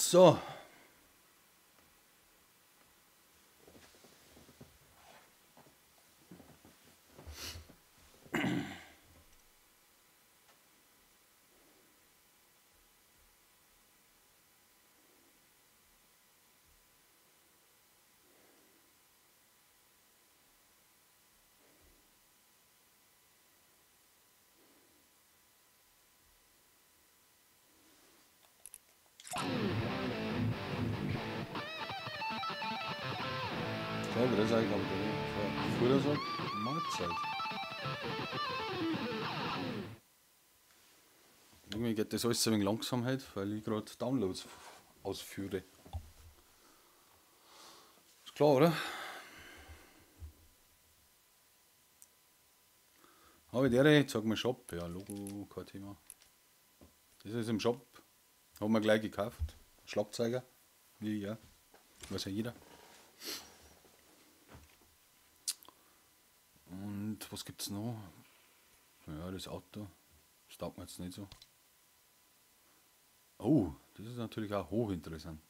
So. So, grüß euch, aber früher so Mahlzeit. Irgendwie geht das alles ein wenig langsam heute, weil ich gerade Downloads ausführe. Ist klar, oder? Habe ich der, zeig mal Shop. Ja, Logo, kein Thema. Das ist im Shop. Haben wir gleich gekauft. Schlagzeuger. Wie, ja. Weiß ja jeder. Und was gibt's noch? Ja, das Auto. Das taugt mir jetzt nicht so. Oh, das ist natürlich auch hochinteressant.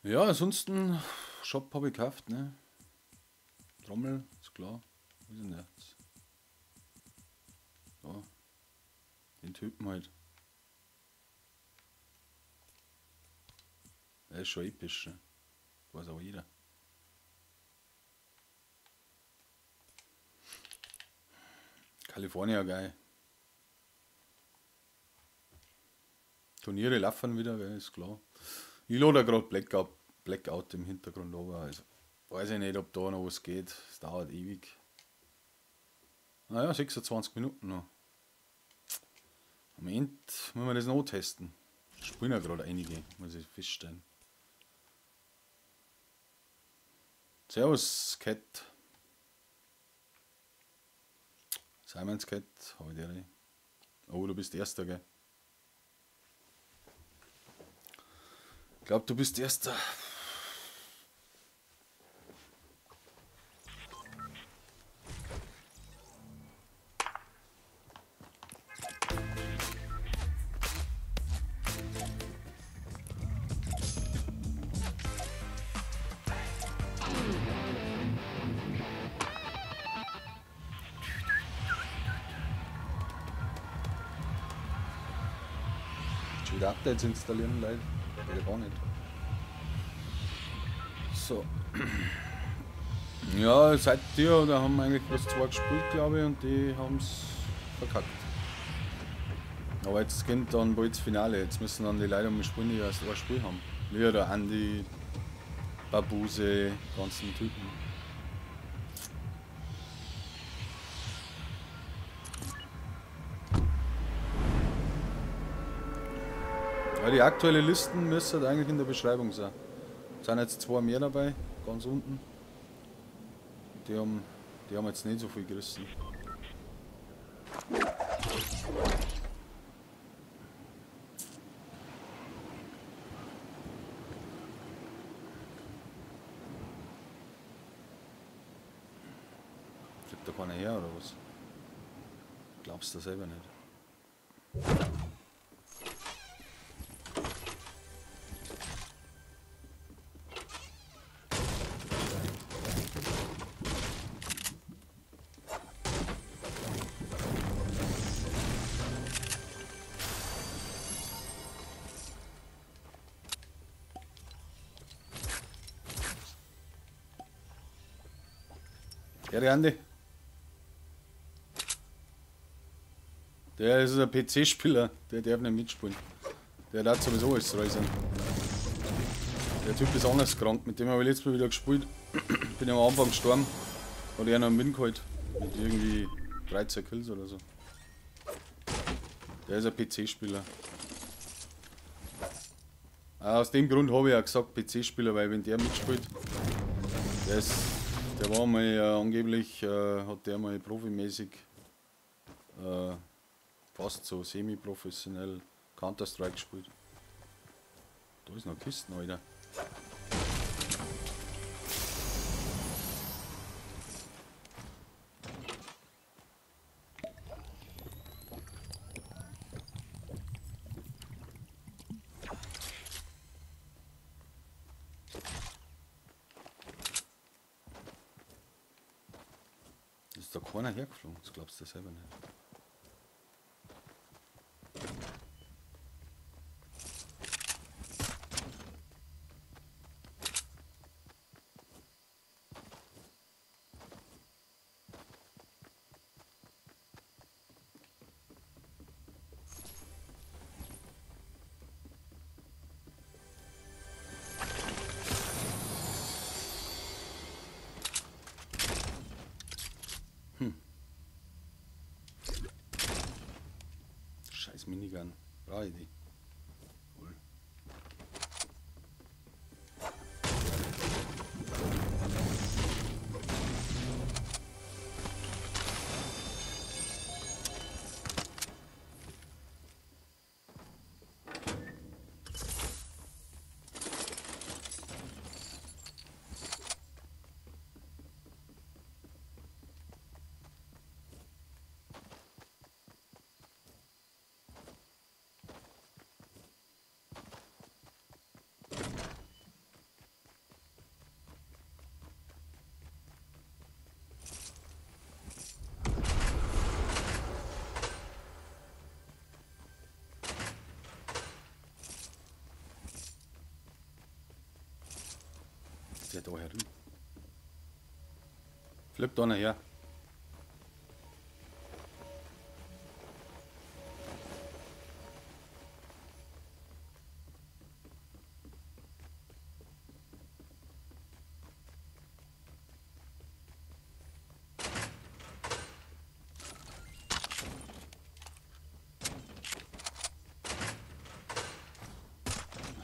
Ja, ansonsten Shop habe ich gekauft, ne? Trommel, ist klar. Wo ist denn der jetzt? Ja, den Typen halt. Der ist schon episch, ne? Weiß auch jeder. California, geil. Turniere laufen wieder, gell, ist klar. Ich lade gerade Blackout im Hintergrund, aber also weiß ich nicht, ob da noch was geht. Es dauert ewig. Naja, 26 Minuten noch. Am Ende müssen wir das noch testen. Spielen ja gerade einige, muss ich feststellen. Servus, Cat. Simons Cat, hab ich dir. Oh, du bist Erster, gell? Ich glaub, du bist Erster. Schon wieder Updates installieren, Leute. Geht ja gar nicht. So. Ja, seit dir, da haben wir eigentlich bloß zwei gespielt, glaube ich, und die haben's verkackt. Aber jetzt kommt dann bald das Finale. Jetzt müssen dann die Leute um spielen, die erst ein Spiel haben. Wie der Andi, Babuse, ganzen Typen. Ja, die aktuelle Listen müssen eigentlich in der Beschreibung sein. Es sind jetzt zwei mehr dabei, ganz unten. Die haben jetzt nicht so viel gerissen. Fliegt da keiner her oder was? Glaubst du selber nicht? Der Andi. Der ist ein PC-Spieler, der darf nicht mitspielen. Der darf sowieso alles reißen. Der Typ ist anders krank, mit dem habe ich letztes Mal wieder gespielt. Bin am Anfang gestorben. Hat er noch einen Win geholt. Mit irgendwie 13 Kills oder so. Der ist ein PC-Spieler. Aus dem Grund habe ich auch gesagt PC-Spieler, weil wenn der mitspielt, der war mal angeblich, hat der mal profimäßig fast so semi-professionell Counter-Strike gespielt. Da ist noch Kisten, Alter. Ist da keiner hergeflogen? Das glaubst du selber nicht. Scheiß Minigun. Brauche ich die. Cool. Der da herum. Flippt einer her.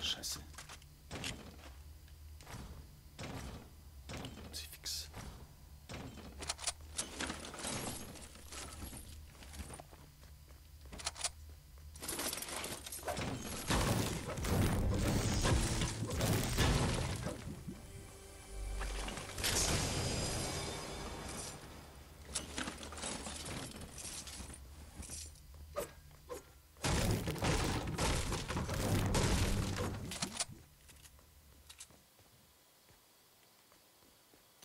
Scheiße. Fix.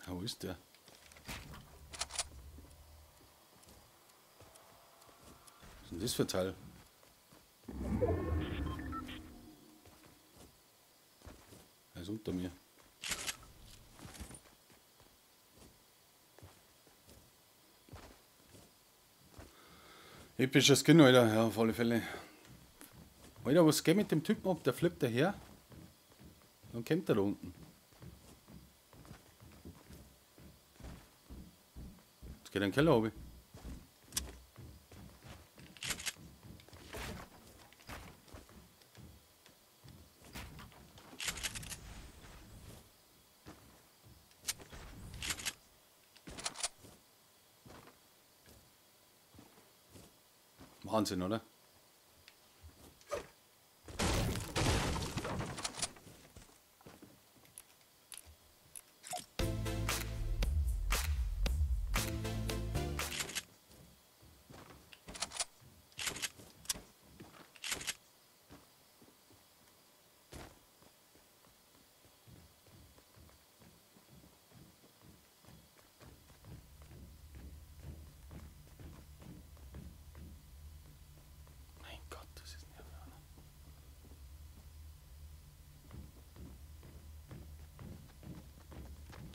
Wo ist der? Was ist denn das für ein Teil? Er ist unter mir. Epischer Skin, Alter. Ja, auf alle Fälle. Alter, was geht mit dem Typen ab? Der flippt daher. Dann kommt er da unten. Geht in den Keller runter. Wahnsinn, oder?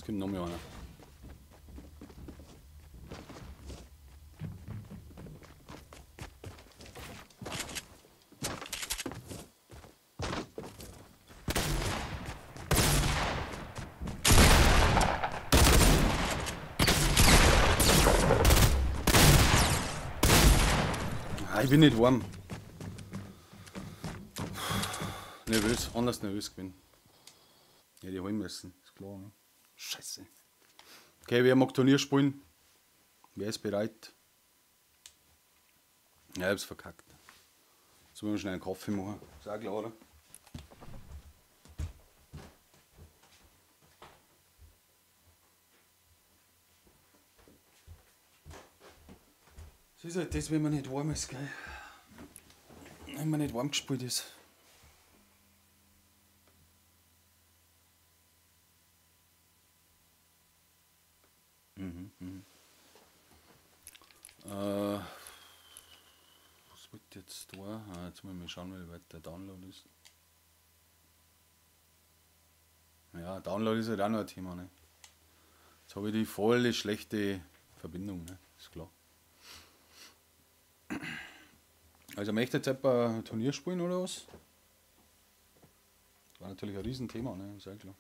Kommt noch mehr einer. Ah, ich bin nicht warm. Nervös, anders nervös gewesen. Hätte ich holen müssen, ist klar. Ne? Scheiße. Okay, wer mag Turnier spielen? Wer ist bereit? Ja, ich hab's verkackt. Jetzt müssen wir schnell einen Kaffee machen. Ist auch klar, oder? Das ist halt das, wenn man nicht warm ist, gell? Wenn man nicht warm gespielt ist. Mhm, mhm. Was wird jetzt da? Ah, jetzt muss ich mal schauen, wie weit der Download ist. Ja, Download ist halt auch noch ein Thema, ne? Jetzt habe ich die voll schlechte Verbindung, ne? Ist klar. Also möchte jetzt etwa ein Turnier spielen oder was? Das war natürlich ein Riesenthema, ne? Ist ja klar.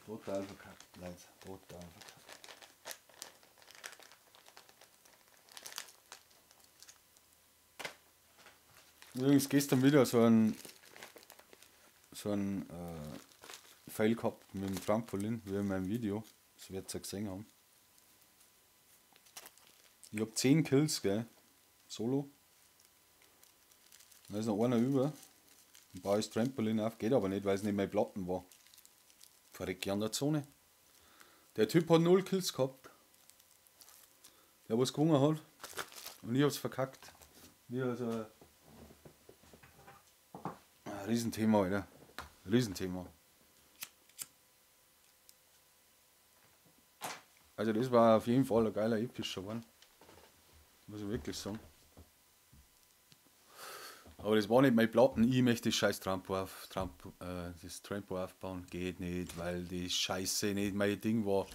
Total verkackt, Leute. Total verkackt. Übrigens gestern wieder so ein Fail gehabt mit dem Trampolin, wie in meinem Video. Das werdet ihr gesehen haben. Ich hab 10 Kills, gell? Solo. Da ist noch einer über. Dann baue ich das Trampolin auf, geht aber nicht, weil es nicht meine Platten war. Verrecke ich an der Zone. Der Typ hat 0 Kills gehabt. Der was gewonnen hat. Und ich hab's verkackt. Wieder so ein Riesenthema, Alter. Riesenthema. Also das war auf jeden Fall ein geiler epischer geworden. Muss ich wirklich sagen. Aber das war nicht meine Platten. Ich möchte das scheiß das Trampo aufbauen. Geht nicht, weil die Scheiße nicht mein Ding war.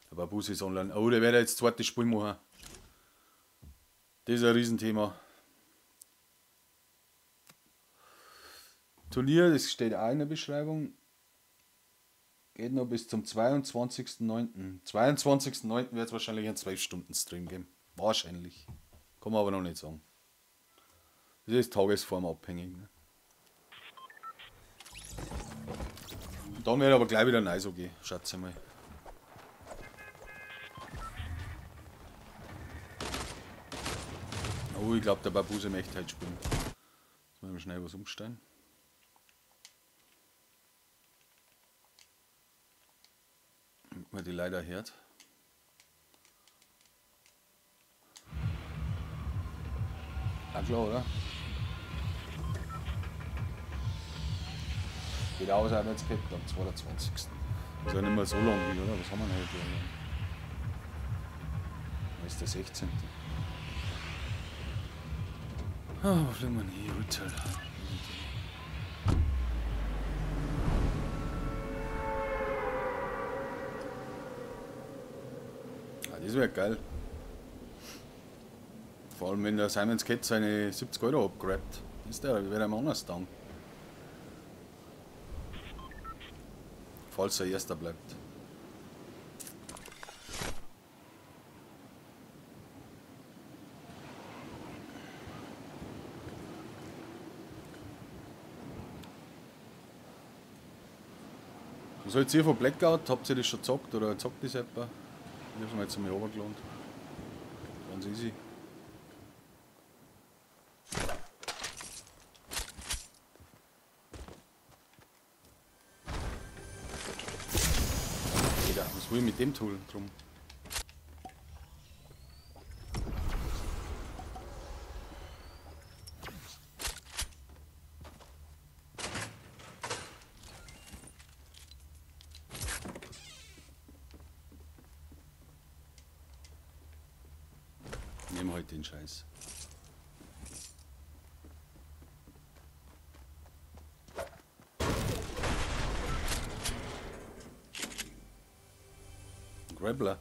Der Babus ist online. Oh, der werde jetzt das zweite Spiel machen. Das ist ein Riesenthema. Turnier, das steht auch in der Beschreibung. Geht noch bis zum 22.09. 22.09. wird es wahrscheinlich einen 12-Stunden-Stream geben. Wahrscheinlich. Kann man aber noch nicht sagen. Das ist tagesformabhängig. Ne? Und dann wird aber gleich wieder ein Eishockey, schätze ich mal. Oh, ich glaube, der Babuse möchte heute spielen. Jetzt müssen wir schnell was umstellen. Damit man die leider hört. Ah, klar, oder? Geht aus, auch jetzt gehabt am 22. Ist ja nicht mehr so lang wie, oder? Was haben wir denn heute? Da ist der 16. Ah, wo fliegen wir denn hier? Hotel. Ah, das wäre geil. Vor allem, wenn der Simon's Cat seine 70 Euro abgrabt. Ist der, wäre ihm anders dann. Falls er Erster bleibt. Was haltet ihr von Blackout? Habt ihr das schon gezockt oder zockt das etwa? Ich hab's mir jetzt einmal runtergeladen. Ganz easy. Was will ich mit dem Tool drum? Nehmen heute den Scheiß. Grappler.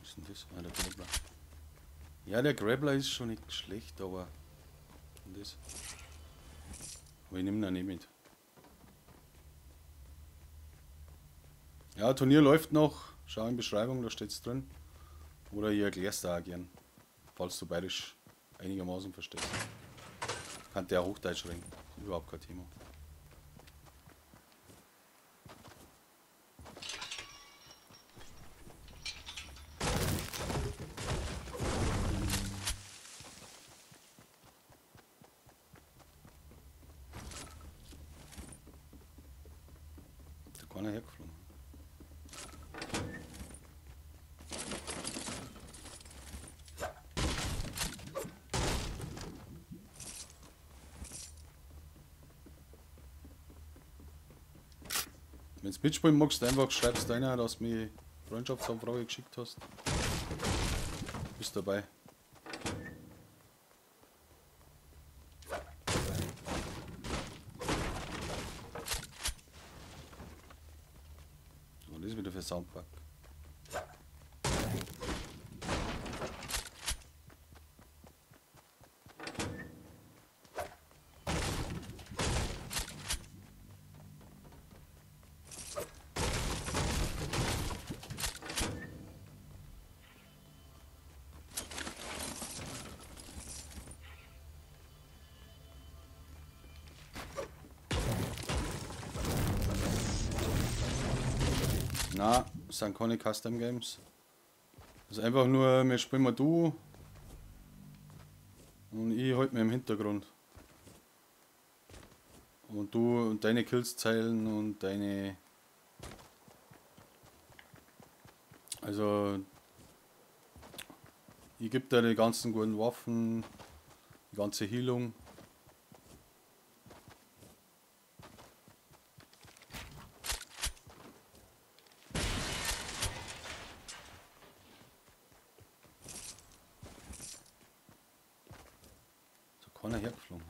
Was ist denn das? Ah, der Grappler. Ja, der Grappler ist schon nicht schlecht, aber und das. Aber ich nehme ihn nicht mit. Ja, Turnier läuft noch. Schau in die Beschreibung, da steht's drin. Oder ich erklär's dir auch gern, falls du Bayerisch einigermaßen verstehst. Kann der Hochdeutsch reden, überhaupt kein Thema. Da keiner hergeflogen. Wenn du mitspielen magst, einfach schreibst du einer, dass du mir Freundschaftsanfrage geschickt hast. Bist dabei. Was ist wieder für Soundpack? Na, sind keine Custom Games. Das ist einfach nur, wir spielen mal du und ich halte mir im Hintergrund. Und du und deine Kills zählen und deine. Also ich gebe dir die ganzen guten Waffen, die ganze Heilung. Keiner hergeflogen.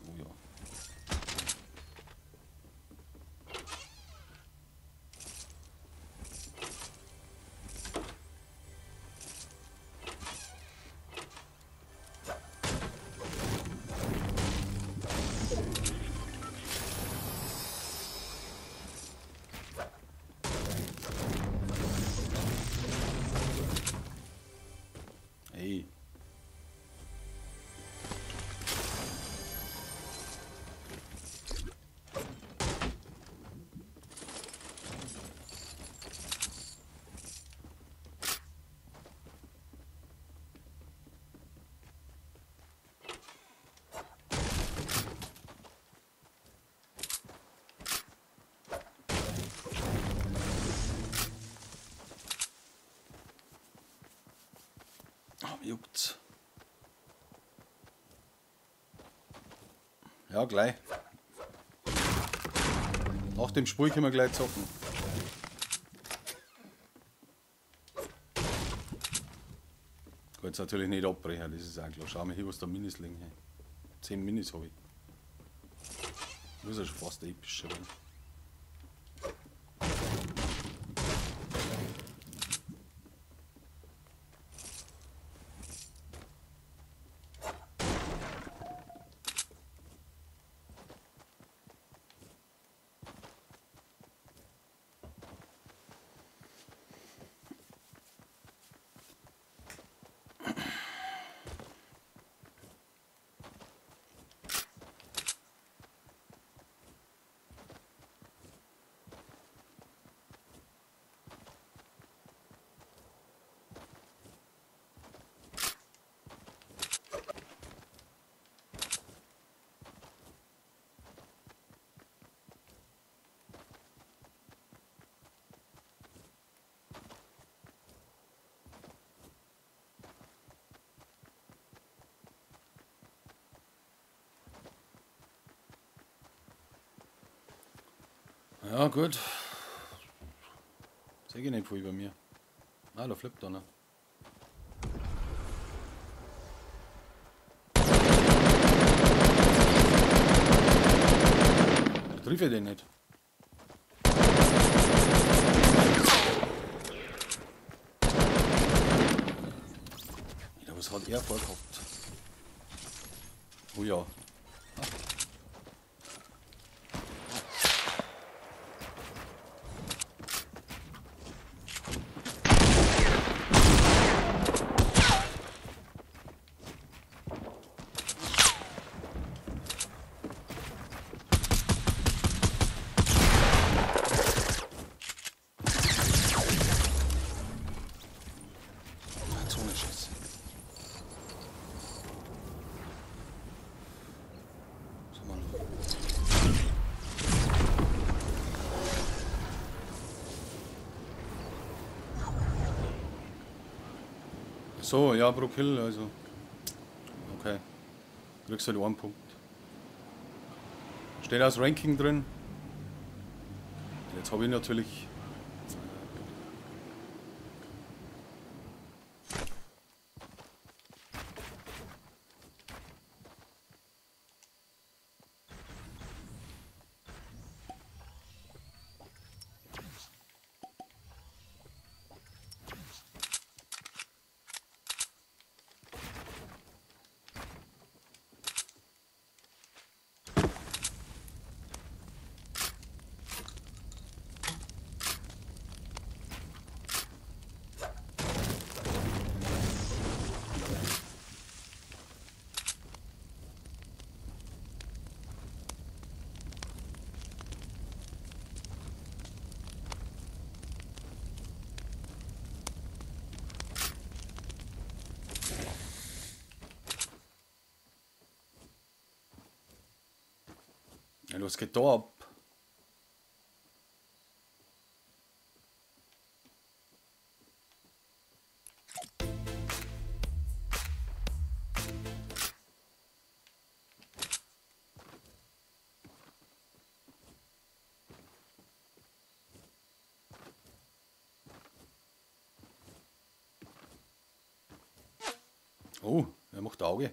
Oh ja. Ey. Juckt's. Ja, gleich. Nach dem Spiel können wir gleich zocken. Kann jetzt natürlich nicht abbrechen, das ist auch klar. Schau mal hier, was da Minis liegen. Hey. 10 Minis habe ich. Muss ja schon fast episch werden. Ja, gut. Sehe ich nicht viel bei mir. Ah, da flippt einer. Da trifft ich den nicht. Was hat er vorgehabt? Oh ja. So, ja, pro Kill, also. Okay. Kriegst halt einen Punkt. Steht das Ranking drin. Jetzt habe ich natürlich. Ja, was geht da ab? Oh, er macht Auge.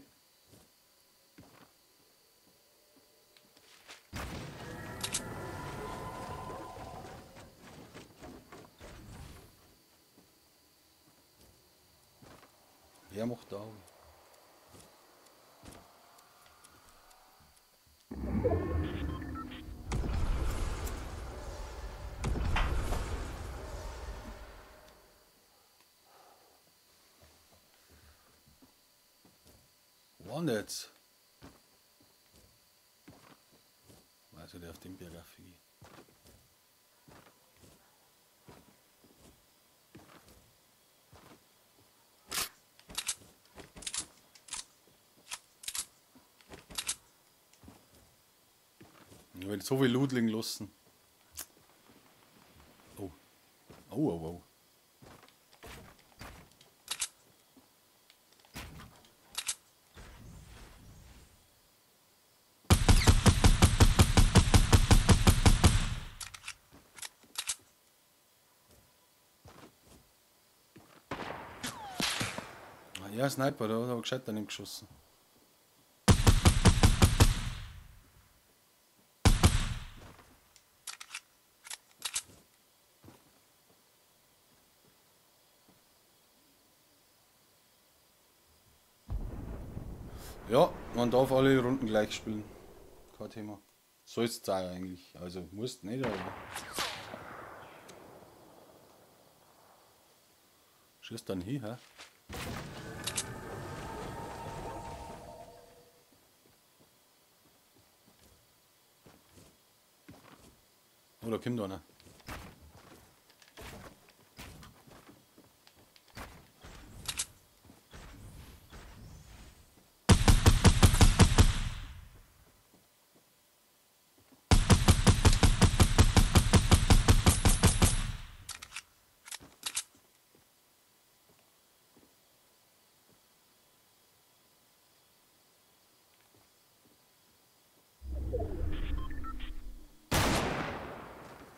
Wer macht Auge? Wo denn jetzt? Also der auf dem Berg aufgeht. Ich will so viel Loot liegen lassen. Oh. Oh, oh, oh. Ja, Sniper, da hat aber gescheit daneben geschossen. Ja, man darf alle Runden gleich spielen. Kein Thema. So ist es eigentlich. Also musst nicht, aber. Schießt dann hin, hä? Oh, da kommt einer.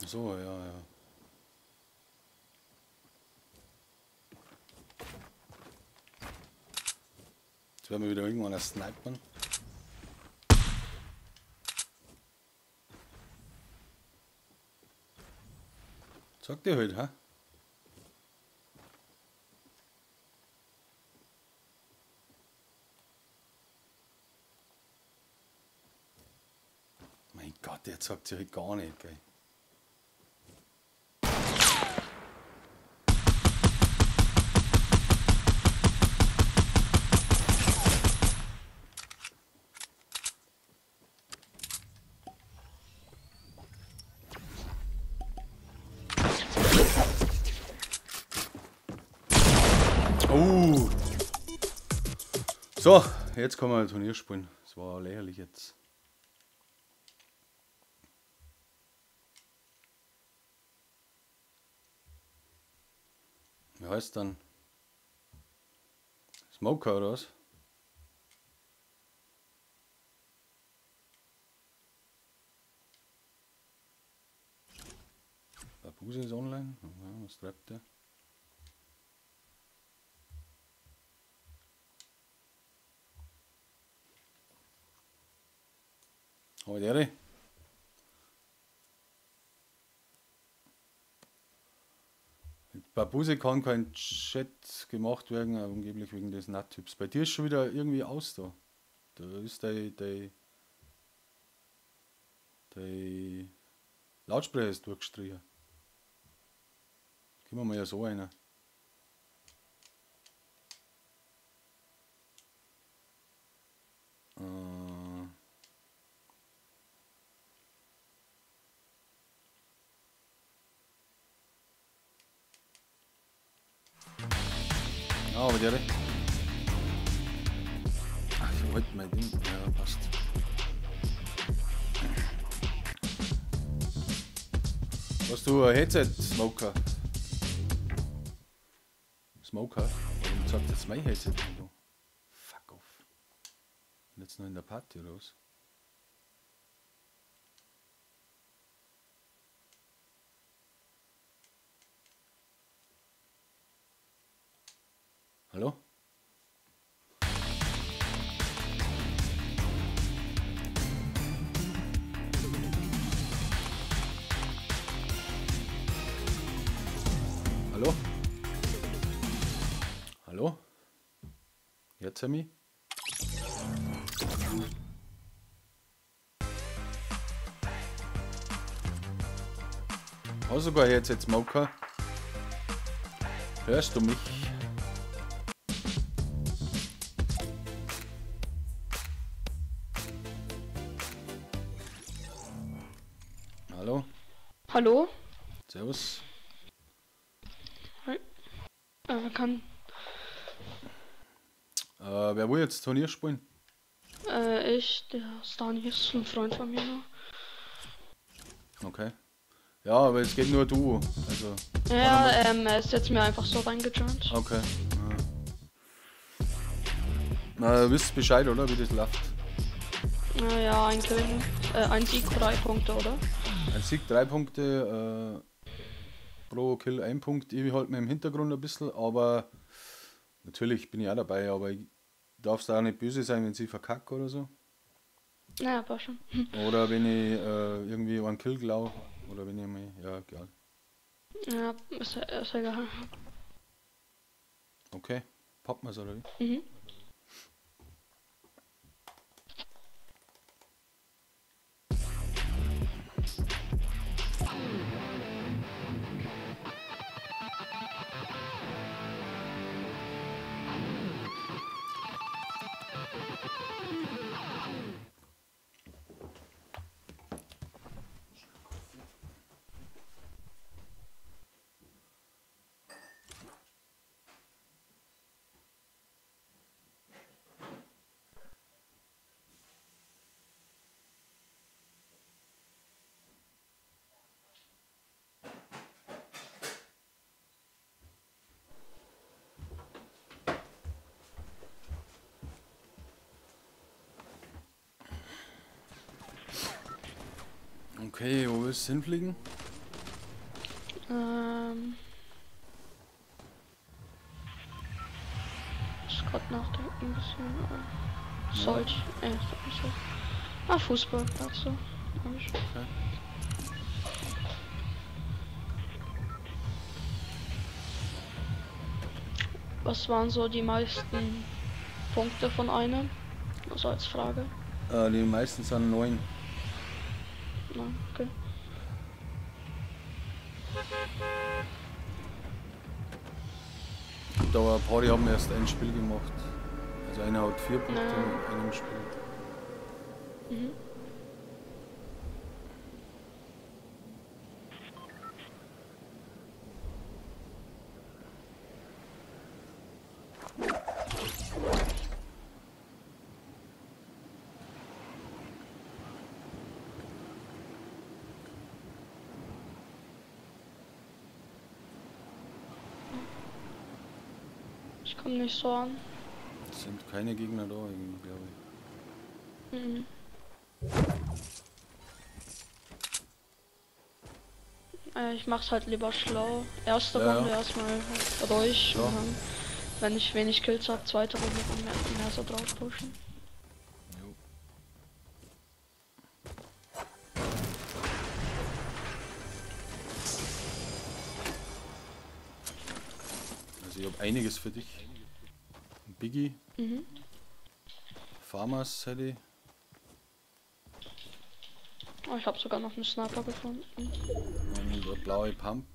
So, ja, ja. Jetzt werden wir wieder irgendwann snipern. Zeig dir halt, hä? Der zeigt sich halt gar nicht, gell. Oh. So, jetzt kann man ein Turnier spielen. Das war lächerlich jetzt. Wie heißt dann? Smoker oder was? Babuse ist online. Okay, was treibt der? Hoi Dere. Mit Babuse kann kein Chat gemacht werden, angeblich wegen des NAT-Typs. Bei dir ist schon wieder irgendwie aus da. Da ist dein Lautsprecher ist durchgestrichen. Gib mir mal ja so einer. Ja, aber der. Ach, ich wollte mein Ding. Ja, passt. Hast du ein Headset, Smoker? Smoker? Warum zeigt jetzt mein Headset an, du? Fuck off. Und jetzt noch in der Party, oder was? Hallo? Hallo? Hallo? Jetzt, Sammy? Hast sogar jetzt Smoker? Hörst du mich? Hallo? Hallo? Servus. Hi. Kann. Wer will jetzt Turnier spielen? Ich, der Stani ist ein Freund von mir noch. Okay. Ja, aber es geht nur du. Also, ja, er ist jetzt mir einfach so reingejoint. Okay. Ja. Na, ihr wisst Bescheid, oder? Wie das läuft. Ja, ein Kill. Ein Sieg, 3 Punkte, oder? Ein Sieg, 3 Punkte, pro Kill 1 Punkt. Ich halte mir im Hintergrund ein bisschen, aber natürlich bin ich auch dabei, aber ich darf da auch nicht böse sein, wenn sie verkackt oder so. Naja, passt schon. Oder wenn ich irgendwie einen Kill glau oder wenn ich mich, ja, egal. Ja, ist egal. Okay, packen wir's, oder wie? Mhm. Okay, wo willst du hinfliegen? Ich muss grad nachdenken ein bisschen. Solch. So. Ah, Fußballplatz so. Okay. Was waren so die meisten Punkte von einem? Also als Frage. Die meisten sind 9. Nein, okay. Und aber ein paar, die haben erst ein Spiel gemacht. Also einer hat 4 Punkte in einem Spiel. Mhm. Ich komme nicht so an. Es sind keine Gegner da irgendwie, glaube ich. Mhm. Ich mach's halt lieber schlau. Erste Runde erstmal ruhig. Ja. Und dann, wenn ich wenig Kills hab, zweite Runde dann mehr so drauf pushen. Jo. Also ich hab einiges für dich. Ein Biggie. Mhm. Farmers hätte ich. Oh, ich habe sogar noch einen Sniper gefunden. Und eine blaue Pump.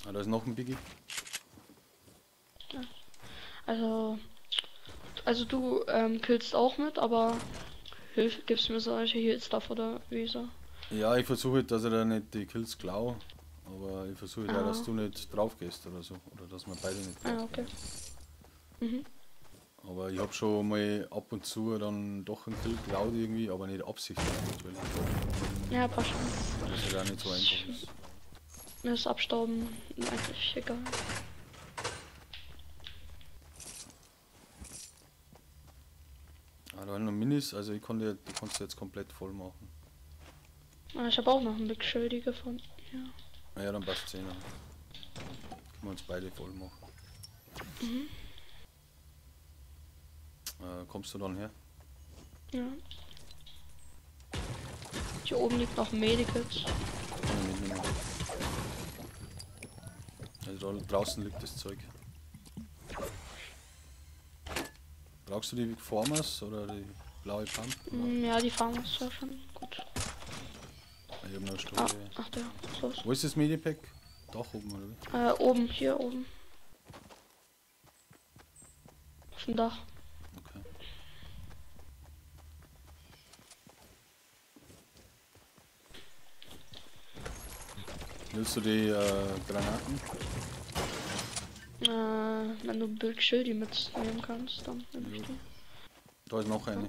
Ah, da ist noch ein Biggie. Ja. Also du killst auch mit, aber gibst mir solche Heal-Stuff oder wie so? Ja, ich versuche, dass ich da nicht die Kills klau, aber ich versuche da, dass du nicht drauf gehst oder so. Oder dass wir beide nicht drauf okay. Mhm. Aber ich habe schon mal ab und zu dann doch einen Kill geklaut irgendwie, aber nicht absichtlich natürlich. Ja, passt schon. Das ist ja nicht so einfach ist. Mir ist Abstauben eigentlich egal. Ah, da waren noch Minis, also ich konnte, du kannst jetzt komplett voll machen. Ah, ich habe auch noch einen Big Shady gefunden, ja. Ja, dann passt 10. Können wir uns beide voll machen. Mhm. Kommst du dann her? Ja. Hier oben liegt noch ein Medikit. Kann ich mitnehmen. Also da draußen liegt das Zeug. Brauchst du die Farmers oder die blaue Pump? Ja, die Farmers wäre schon gut. Ich hab noch eine Stunde. Ah, ach der, los. Wo ist das Medipack? Dach oben, oder wie? Oben, hier oben. Auf dem Dach. Okay. Willst du die Granaten? Wenn du Big Schildi mitnehmen kannst, dann nehme ich die. Da ist noch eine. Ja.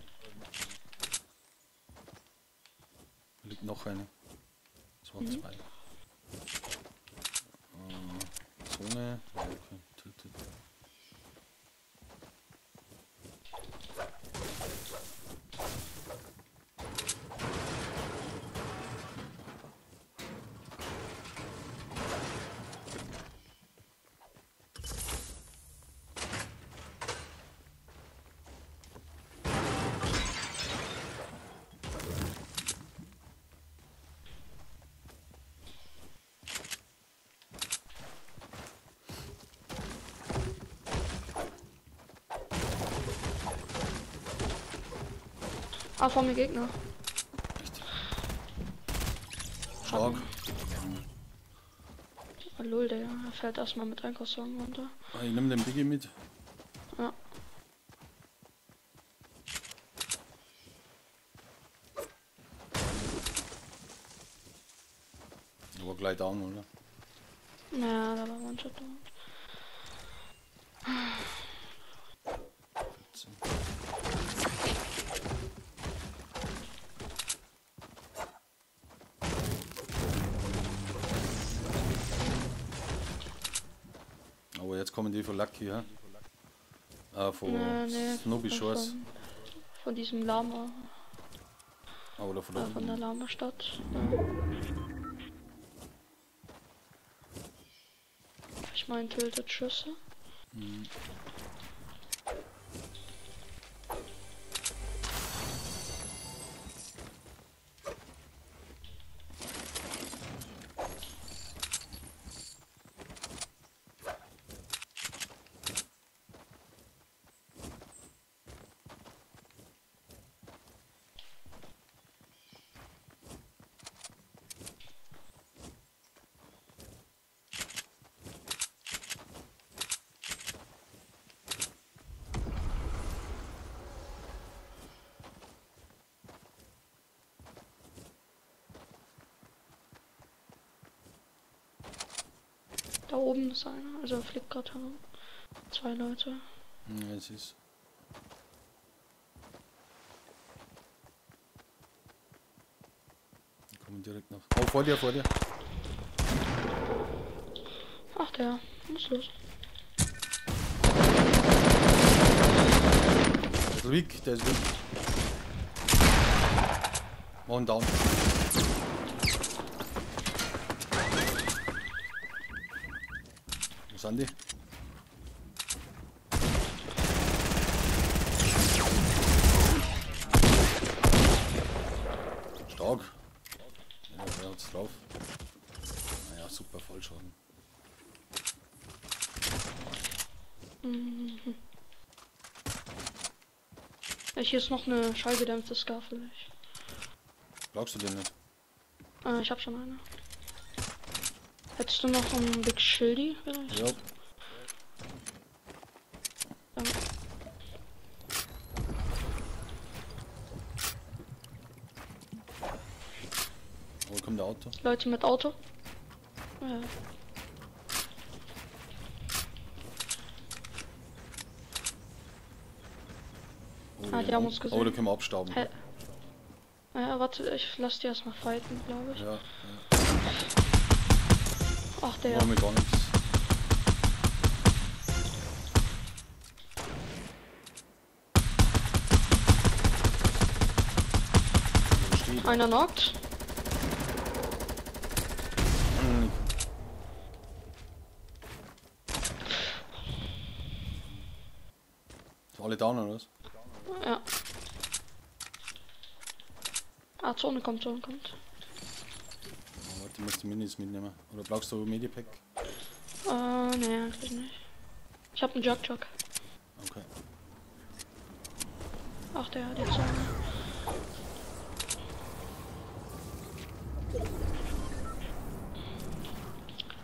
Liegt noch eine. Das waren zwei. Zone. Okay. Tilted. Ah, vor mir Gegner. Echt? Stark. Oh, lol, der fährt erstmal mit Einkaufswagen runter. Ah, ich nehme den Biggie mit. Ja. Der war gleich down, oder? Ja, da war One-Shot down. 14. Aber jetzt kommen die von Lucky, ja? Von nee, Snowy Shores. Von diesem Lama. Ah, oder von, von der Lama-Stadt. Ja. Ich meine, tötet Schüsse. Mhm. Da oben ist einer, also er fliegt gerade herum. 2 Leute. Ja, es ist. Die kommen direkt nach. Oh, vor dir, vor dir. Ach, der. Was ist los? Der ist weak, der ist weak. One down. Wo sind die? Stark. Ja, wer hat's drauf? Naja, super Vollschaden. Mhm. Ja, hier ist noch eine schallgedämpfte Scar vielleicht. Brauchst du den nicht? Ich hab schon eine. Hättest du noch einen Big Schildi vielleicht? Ja. Danke. Wo kommt der Auto? Leute mit Auto. Ja. Oh, ah, die haben uns gesehen. Oh, da können wir abstauben. Hä? Ja, warte, ich lass die erstmal fighten, glaube ich. Ja, ja. Ach, der. Machen wir gar nichts. Einer knockt. Sind alle down, oder was? Ja. Ah, Zone kommt, Zone kommt. Oh, warte, ich muss die Minis mitnehmen. Oder brauchst du ein Medipack? Nee, eigentlich nicht. Ich hab einen Jug-Jug. Okay. Ach, der hat die Zone.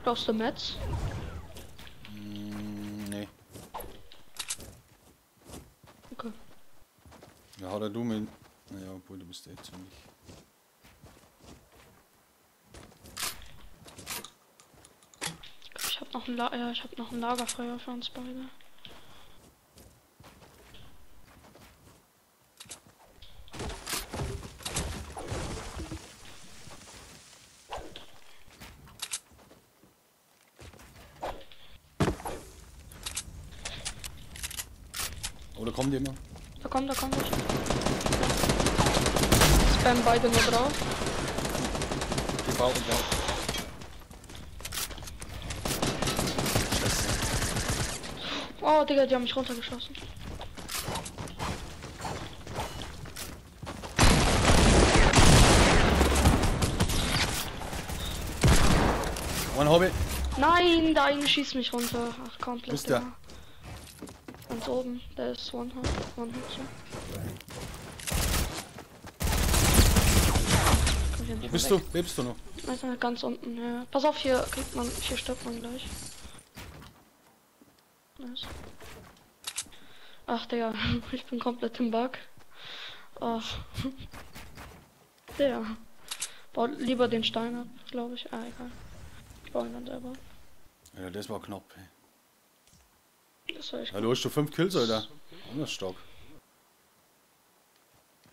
Brauchst du Mets? Nee. Okay. Ja, hau da du mit. Naja, obwohl du bist eh ziemlich. Ich hab noch ein ja, ich hab noch ein Lagerfeuer für uns beide. Oh, da kommt jemand. Da kommt welche. Spam beide nur drauf. Die bauen drauf. Scheiße. Oh, Digga, die haben mich runtergeschossen. One Hobby. Nein, der eine schießt mich runter. Ach, komplett. Wo ist der? Ganz oben. Der ist One Hit. One Hit so. Wo bist du? Lebst du noch? Also ganz unten, ja. Pass auf, hier kriegt man, hier stirbt man gleich. Nice. Ach, Digga, ich bin komplett im Bug. Ach. Der. Bau lieber den Stein ab, glaube ich. Ah, egal. Ich baue ihn dann selber. Ja, das war knapp, ey. Das war echt ja, du hast schon 5 Kills, Alter. Anders stark.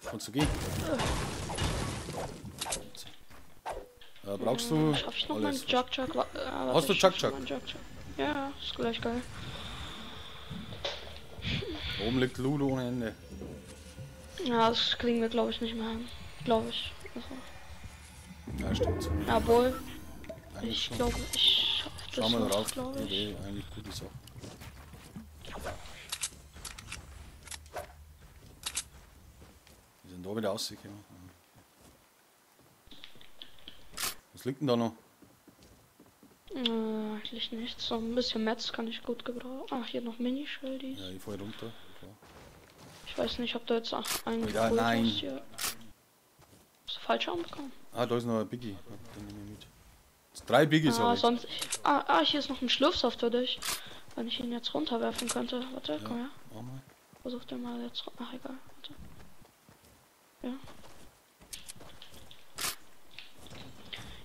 Kannst du gehen? Ja, brauchst du. Schaff ich noch meinen Jug Jug? Hast du Jug Jug? Ja, ist gleich geil. Da oben liegt Loot ohne Ende. Ja, das kriegen wir glaube ich nicht mehr hin. Glaube ich. Also. Ja, stimmt. Jawohl. Eigentlich ich glaube, ich schaff das. Schau mal drauf. Glaub ich. Idee, eigentlich gute Sache. Die sind da wieder rausgekommen. Was liegt denn da noch? Eigentlich nichts. So ein bisschen Metz kann ich gut gebrauchen. Ach, hier noch Mini-Schildis. Ja, ich fahr runter. Klar. Ich weiß nicht, ob da jetzt einen. Ja, nein. Hier. Hast du falsch anbekommen? Ah, da ist noch ein Biggie. Den nehme ich mit. 3 Biggies habe ich. Sonst. Hier ist noch ein Schlürfsaft für dich. Wenn ich ihn jetzt runterwerfen könnte. Warte, ja, komm her. Mach mal. Versuch den mal jetzt. Ach, egal. Warte. Ja.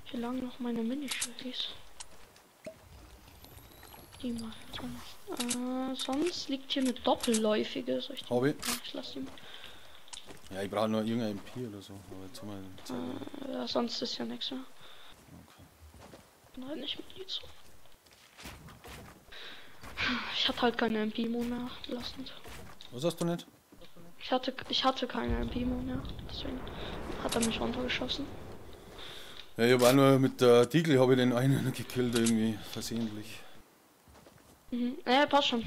Hier lagen noch meine Mini-Schildis. Die mal. Sonst liegt hier eine doppelläufige. Soll ich die? Hab ich. Ja, ich lass die mal. Ja, ich brauche nur irgendein MP oder so. Aber jetzt haben wir ja, sonst ist ja nichts mehr. Okay. Nein, nicht mit die Zone. Ich hatte halt keine MP-Mo mehr. Belastend. Was hast du nicht? Ich hatte keine MP-Mo mehr. Deswegen hat er mich runtergeschossen. Ja, ich habe auch nur mit der Deagle habe ich den einen gekillt irgendwie versehentlich. Mhm. Ja, passt schon.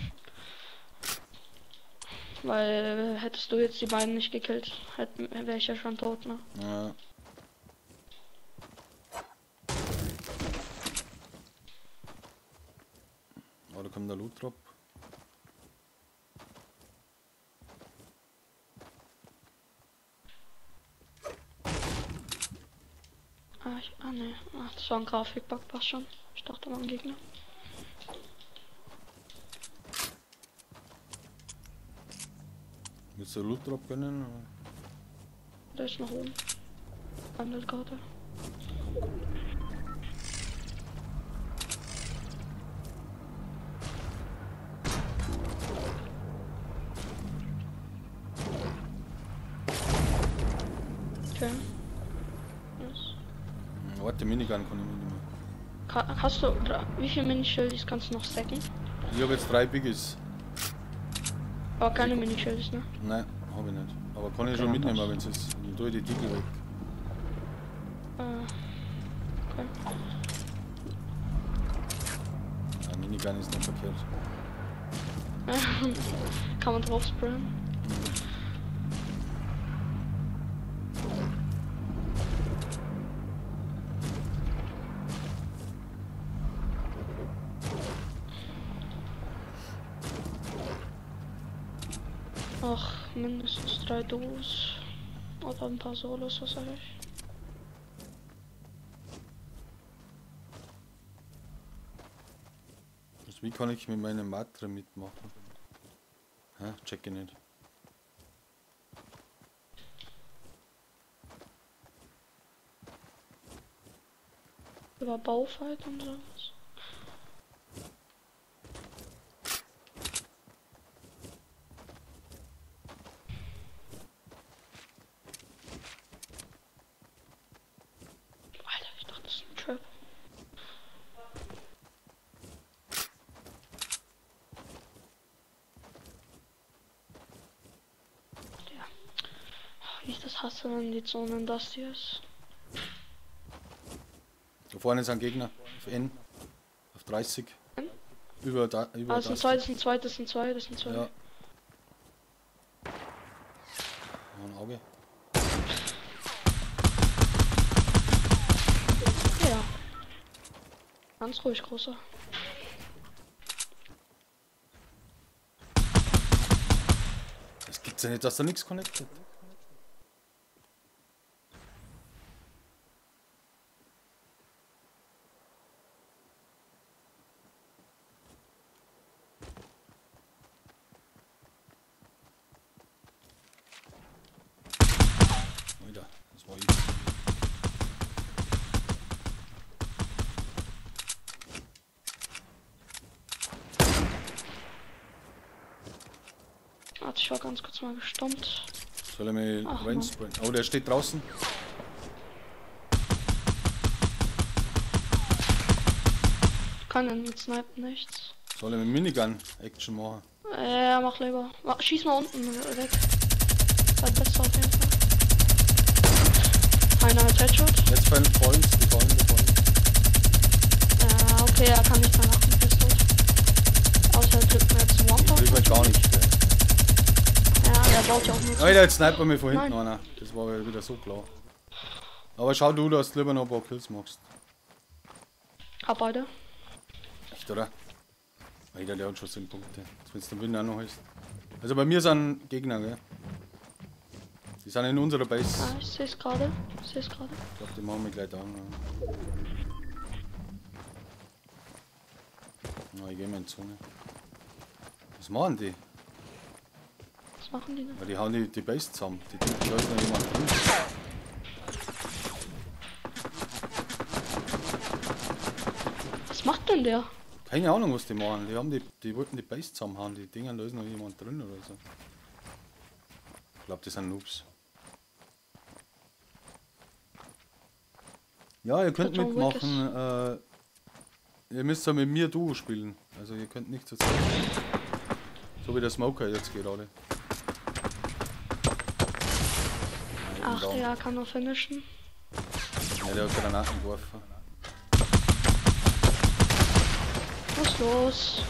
Weil hättest du jetzt die beiden nicht gekillt, wäre ich ja schon tot, ne? Ja. Oh, da kommt der Loot Drop. Ah, ne. Ach, das war ein Grafikbug, passt schon. Ich dachte, da war ein Gegner. Willst du Loot Drop gönnen? Der ist nach oben. Handelt gerade. Okay. Yes. Warte, Minigun kann ich mitnehmen. Hast du. Wie viele Mini-Schildis kannst du noch stacken? Ich habe jetzt 3 Biggies. Aber keine Mini-Schildis, ne? Nein, habe ich nicht. Aber kann ich schon mitnehmen, wenn es ist. Dann tue ich die Deagle weg. Okay. Ja, Minigun ist nicht verkehrt. Kann man drauf sprayen? Mhm. Ach, mindestens 3 Duos. Oder ein paar Solos, was sag ich. Also wie kann ich mit meinem Matre mitmachen? Hä? Check ich nicht. Über Baufight und sowas. Hasse, wenn die Zone das hier ist. Da vorne ist ein Gegner. Auf N. Auf 30. N? Über da. Über das sind zwei, das sind zwei, das sind zwei, das sind zwei. Ja. Ein Auge. Ja. Ganz ruhig, großer. Es gibt's ja nicht, dass da nichts connected. Das war ich. Warte, ich war ganz kurz mal gestummt. Soll er mir reinspringen? Oh, der steht draußen. Kann denn mit Snipen nichts. Soll er mit Minigun Action machen? Ja, mach lieber. Schieß mal unten weg. War besser auf jeden Fall. Einer hat Headshot. Jetzt fallen die fallen. Ja, okay, er kann nicht mehr machen, ist tot. Außer er drückt mir jetzt einen One-Tap. Ich halt gar nicht, ey. Ja, der baut ja auch nur. Alter, jetzt snipert mir von hinten einer. Das war ja wieder so klar. Aber schau du, dass du lieber noch ein paar Kills machst. Hab beide. Echt, oder? Alter, der hat schon 7 Punkte. Jetzt, wenn es den Win auch noch ist. Also bei mir sind Gegner, gell? Die sind in unserer Base. Ah, ich seh's gerade. Ich glaube, die machen mich gleich down. Ja. Na, ich geh mal in die Zone. Was machen die? Was machen die denn? Ja, die hauen die Base zusammen. Die denken, da ist noch jemand drin. Was macht denn der? Keine Ahnung, was die machen. Die haben die wollten die Base zusammenhauen. Die Dinger, da ist noch jemand drin oder so. Ich glaube, die sind Noobs. Ja, ihr könnt mitmachen. Ihr müsst ja mit mir Duo spielen. Also ihr könnt nicht zu zweit. So wie der Smoker jetzt gerade. Ach, der kann noch finishen. Ja, der hat Granaten geworfen. Was ist los?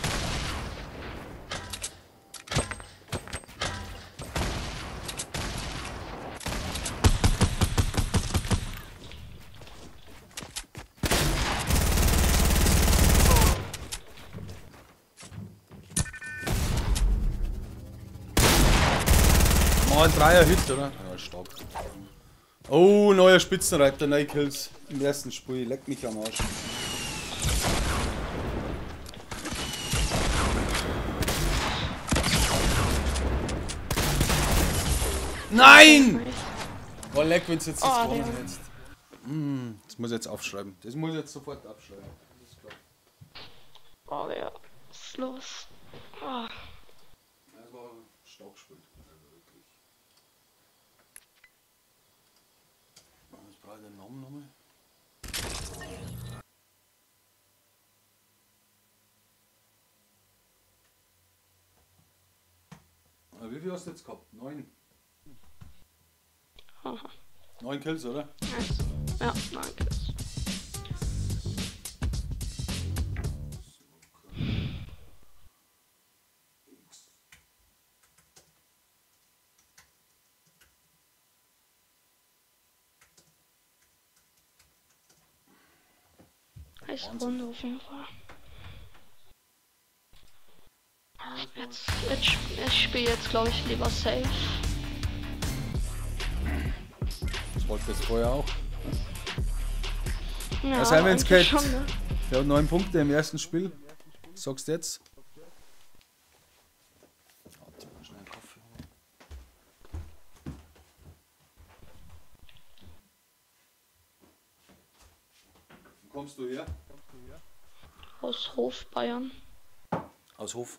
Oh, ein Dreier-Hit, oder? Ja, stark. Oh, neuer Spitzenreiter, 9 Kills im ersten Spiel. Leck mich am Arsch. Nein! Oh, leck, wenn's jetzt das gewonnen hättest. Das muss ich jetzt aufschreiben. Das muss ich jetzt sofort abschreiben. Das ist klar. Oh, ja. Was ist los? Oh. Das war stark gespielt. Also wirklich. Was brauche ich den Namen nochmal? Wie viel hast du jetzt gehabt? 9. Aha. 9 Kills, oder? Nice. Ja, 9 Kills. Nice Runde auf jeden Fall. Jetzt, ich spiele jetzt, glaube ich, lieber safe. Das wollte jetzt vorher auch. Ja, was haben wir jetzt gehabt? Schon, ne? Der hat 9 Punkte im ersten Spiel. Was sagst du jetzt? Warte mal, schnell einen Kaffee holen. Wo kommst du her? Aus Hof, Bayern. Aus Hof?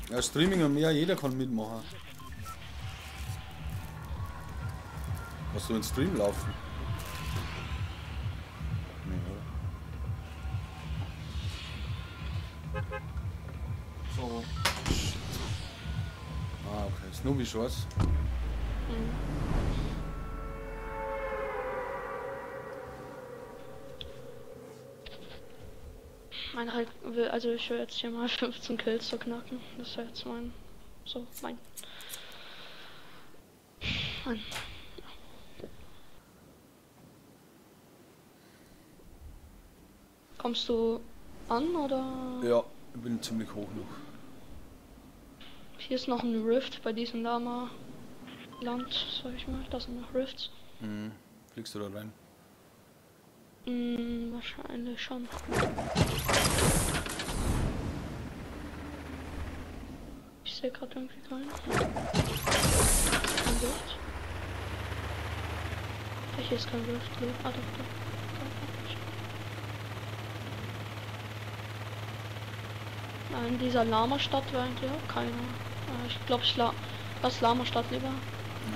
Ja, Streaming und mehr, jeder kann mitmachen. Hast du einen Stream laufen? Nee, oder? So. Shit. Ah, okay. Snoopy Shorts. Mhm. Mein Halt will, also ich will jetzt hier mal 15 Kills zu knacken. Das ist ja jetzt mein, so, mein. Mein. Ja. Kommst du an, oder? Ja, ich bin ziemlich hoch noch. Hier ist noch ein Rift bei diesem Lama-Land, sag ich mal. Da sind noch Rifts. Mhm. Fliegst du da rein? Wahrscheinlich schon. Ich sehe gerade irgendwie keinen. Kein Rift. Hier ist kein Rift. Ah, doch, doch. Nein, in dieser Lama-Stadt war eigentlich auch keiner. Ich glaube, ich lass Lama-Stadt lieber.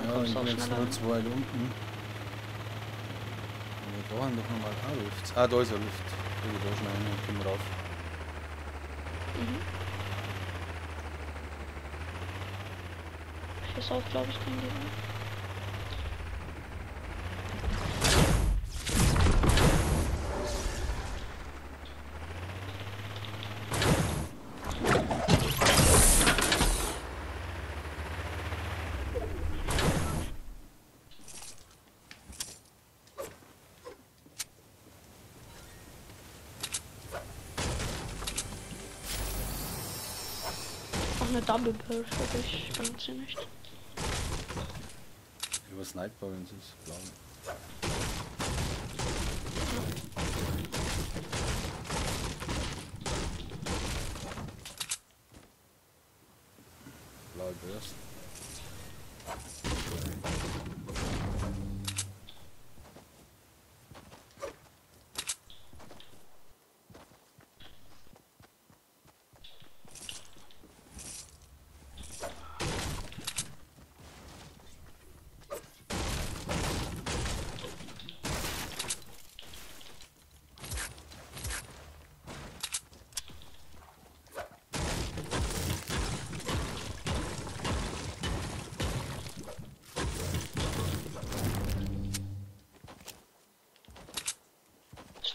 Ja, ich bin jetzt nur zu weit unten. Da haben doch nochmal auch Rift. Ah, da ist ein Rift. Ich da schnell rein und komm rauf. Mhm. Hier ist auch, glaube ich, kein Gegner. eine Double Barrel für dich. Ich benutze sie nicht. Über Sniper, wenn es ist, glaube ich. Blaue Burst.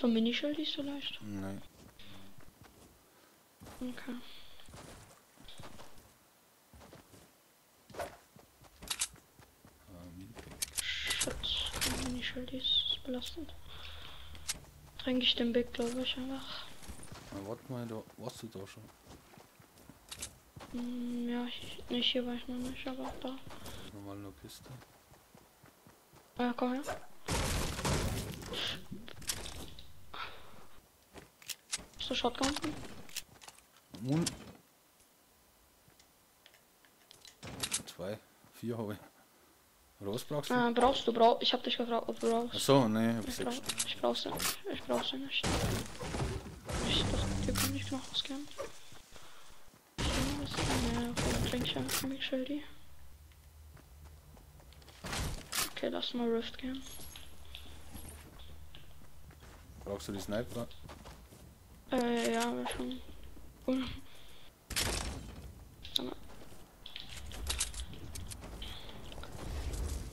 Mini-Schildis vielleicht? Nein. Okay. Shit, Mini-Schildis ist belastend. Tränke ich den Big, glaube ich, einfach. Na, warte mal, da warst du da schon? Ja, nicht hier war ich noch nicht, aber da. Normal eine Kiste. Ja, komm her. Hast du Shotgun? 2, 4 habe ich. Oder was brauchst du? Brauchst du, ich hab dich gefragt, ob du brauchst. Achso, nee, ich hab 6. Ich brauch sie nicht. Ich brauch sie nicht. Ich dachte, dir kann ich noch was geben. Nee, okay, dann trinke ich einfach mit Schildi. Okay, lass mal Rift gehen. Brauchst du die Sniper? Ja, wir schon. Cool.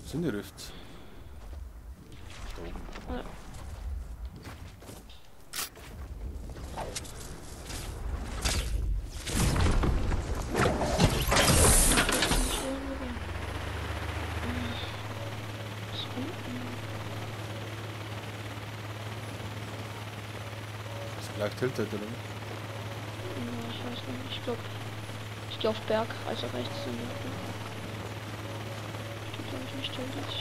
Sind die Rifts? Da oben. Ja. Gleich tiltet, oder? Ja, ich weiß nicht. Ich glaube, ich gehe auf Berg, also rechts in den Berg. Ich glaube ich nicht tiltet.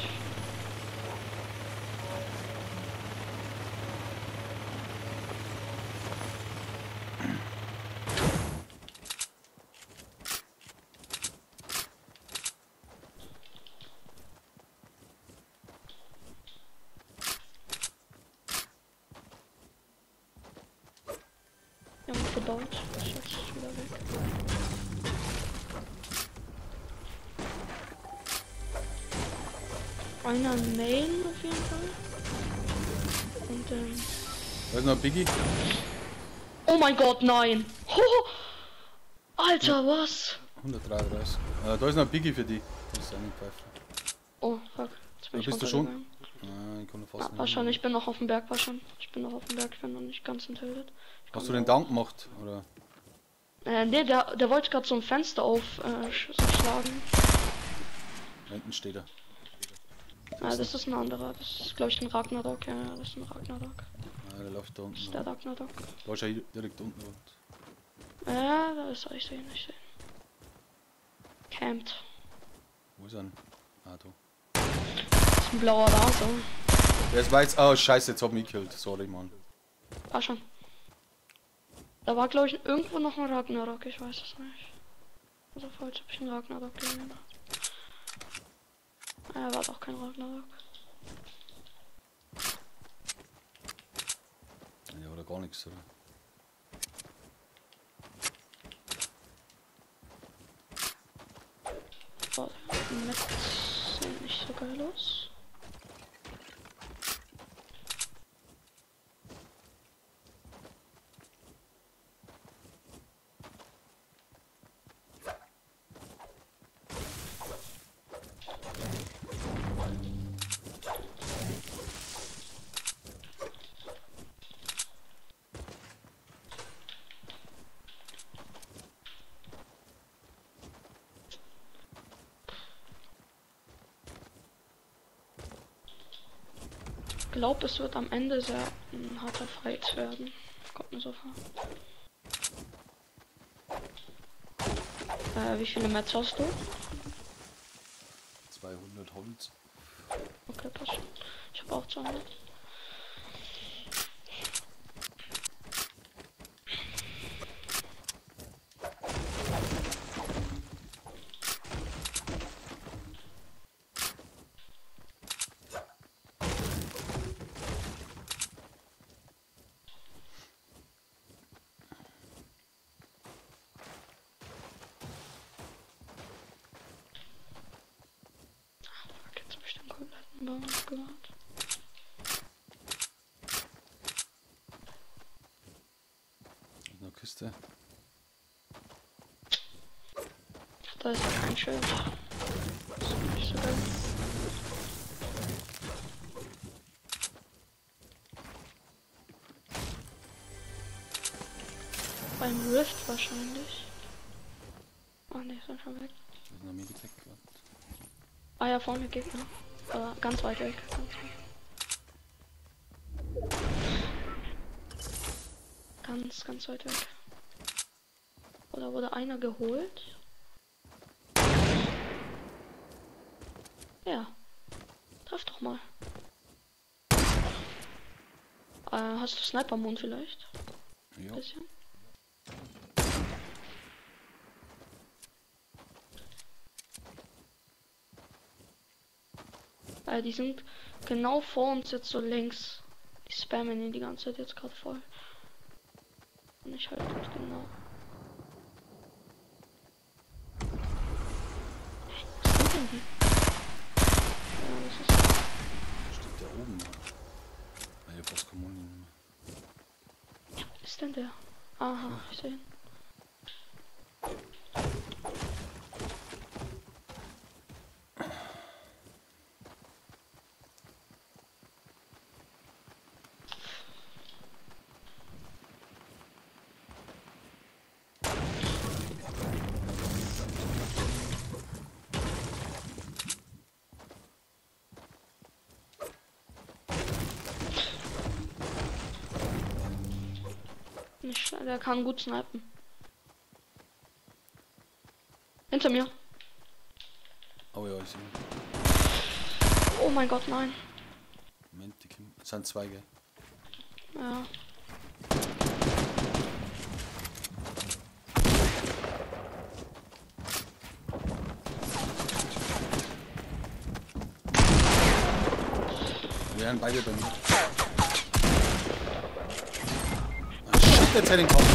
Gebaut. Ist jetzt wieder weg. Einer Main auf jeden Fall. Und da ist noch Biggie. Oh mein Gott, nein! Ho! Alter, was? 133. Da ist noch Biggie für dich. Das ist eine Pfeife. Oh, fuck. Jetzt bin ich bist du schon? Nein, ich komme fast nicht. Schon, ich bin noch auf dem Berg, war schon. Ich bin noch auf dem Berg, ich bin noch nicht ganz enthüllt. Hast du den Dank gemacht, oder? Ne, der wollte gerade so ein Fenster aufschlagen. Da hinten steht er. Ah, das ist ein anderer. Das ist, glaube ich, ein Ragnarok. Ja, das ist ein Ragnarok. Ah, der läuft da unten. Das ist der Ragnarok. Da ist er direkt unten. Ja, da ist er. Ich sehe ihn, ich sehe ihn. Campt. Wo ist er denn? Ah, da. Das ist ein blauer Raser. Der ist weiß. Oh, scheiße, jetzt hab ich mich gekillt. Sorry, Mann. War schon. Da war, glaube ich, irgendwo noch ein Ragnarok. Ich weiß es nicht. Also, falls hab ich einen Ragnarok gesehen. Ah, war doch kein Ragnarok. Ja, oder gar nichts, oder? Boah, die Mets sehen nicht so geil aus. Ich glaube, es wird am Ende sehr ein harter Fight werden. Kommt mir so vor. Wie viele Mets hast du? 200 Holz. Okay, passt schon. Ich habe auch 200. Eine Kiste. Da ist kein Schild. Das ist nicht so geil. Beim Rift wahrscheinlich. Ah ne, sind schon weg. Da ist noch Medipack. Ah ja, vorne Gegner. Ganz weit weg. Ganz weit. Ganz, ganz weit weg. Oder wurde einer geholt? Ja. Treff doch mal. Hast du Sniper-Mond vielleicht? Ja. Bisschen? Die sind genau vor uns jetzt so links. Die spammen ihn die ganze Zeit jetzt gerade voll. Und ich halt genau. Hey, was sind denn die? Ja, das ist. Steht der oben? Ah, ich brauchst keine Muni mehr. Ja, wo ist denn der? Aha, ich sehe ihn. Der kann gut snipen. Hinter mir. Oh ja, ich sehe. Oh mein Gott, nein. Moment, die es sind zwei, gell? Ja. Wir wären beide bei mir. Jetzt hätte ich den Kopf.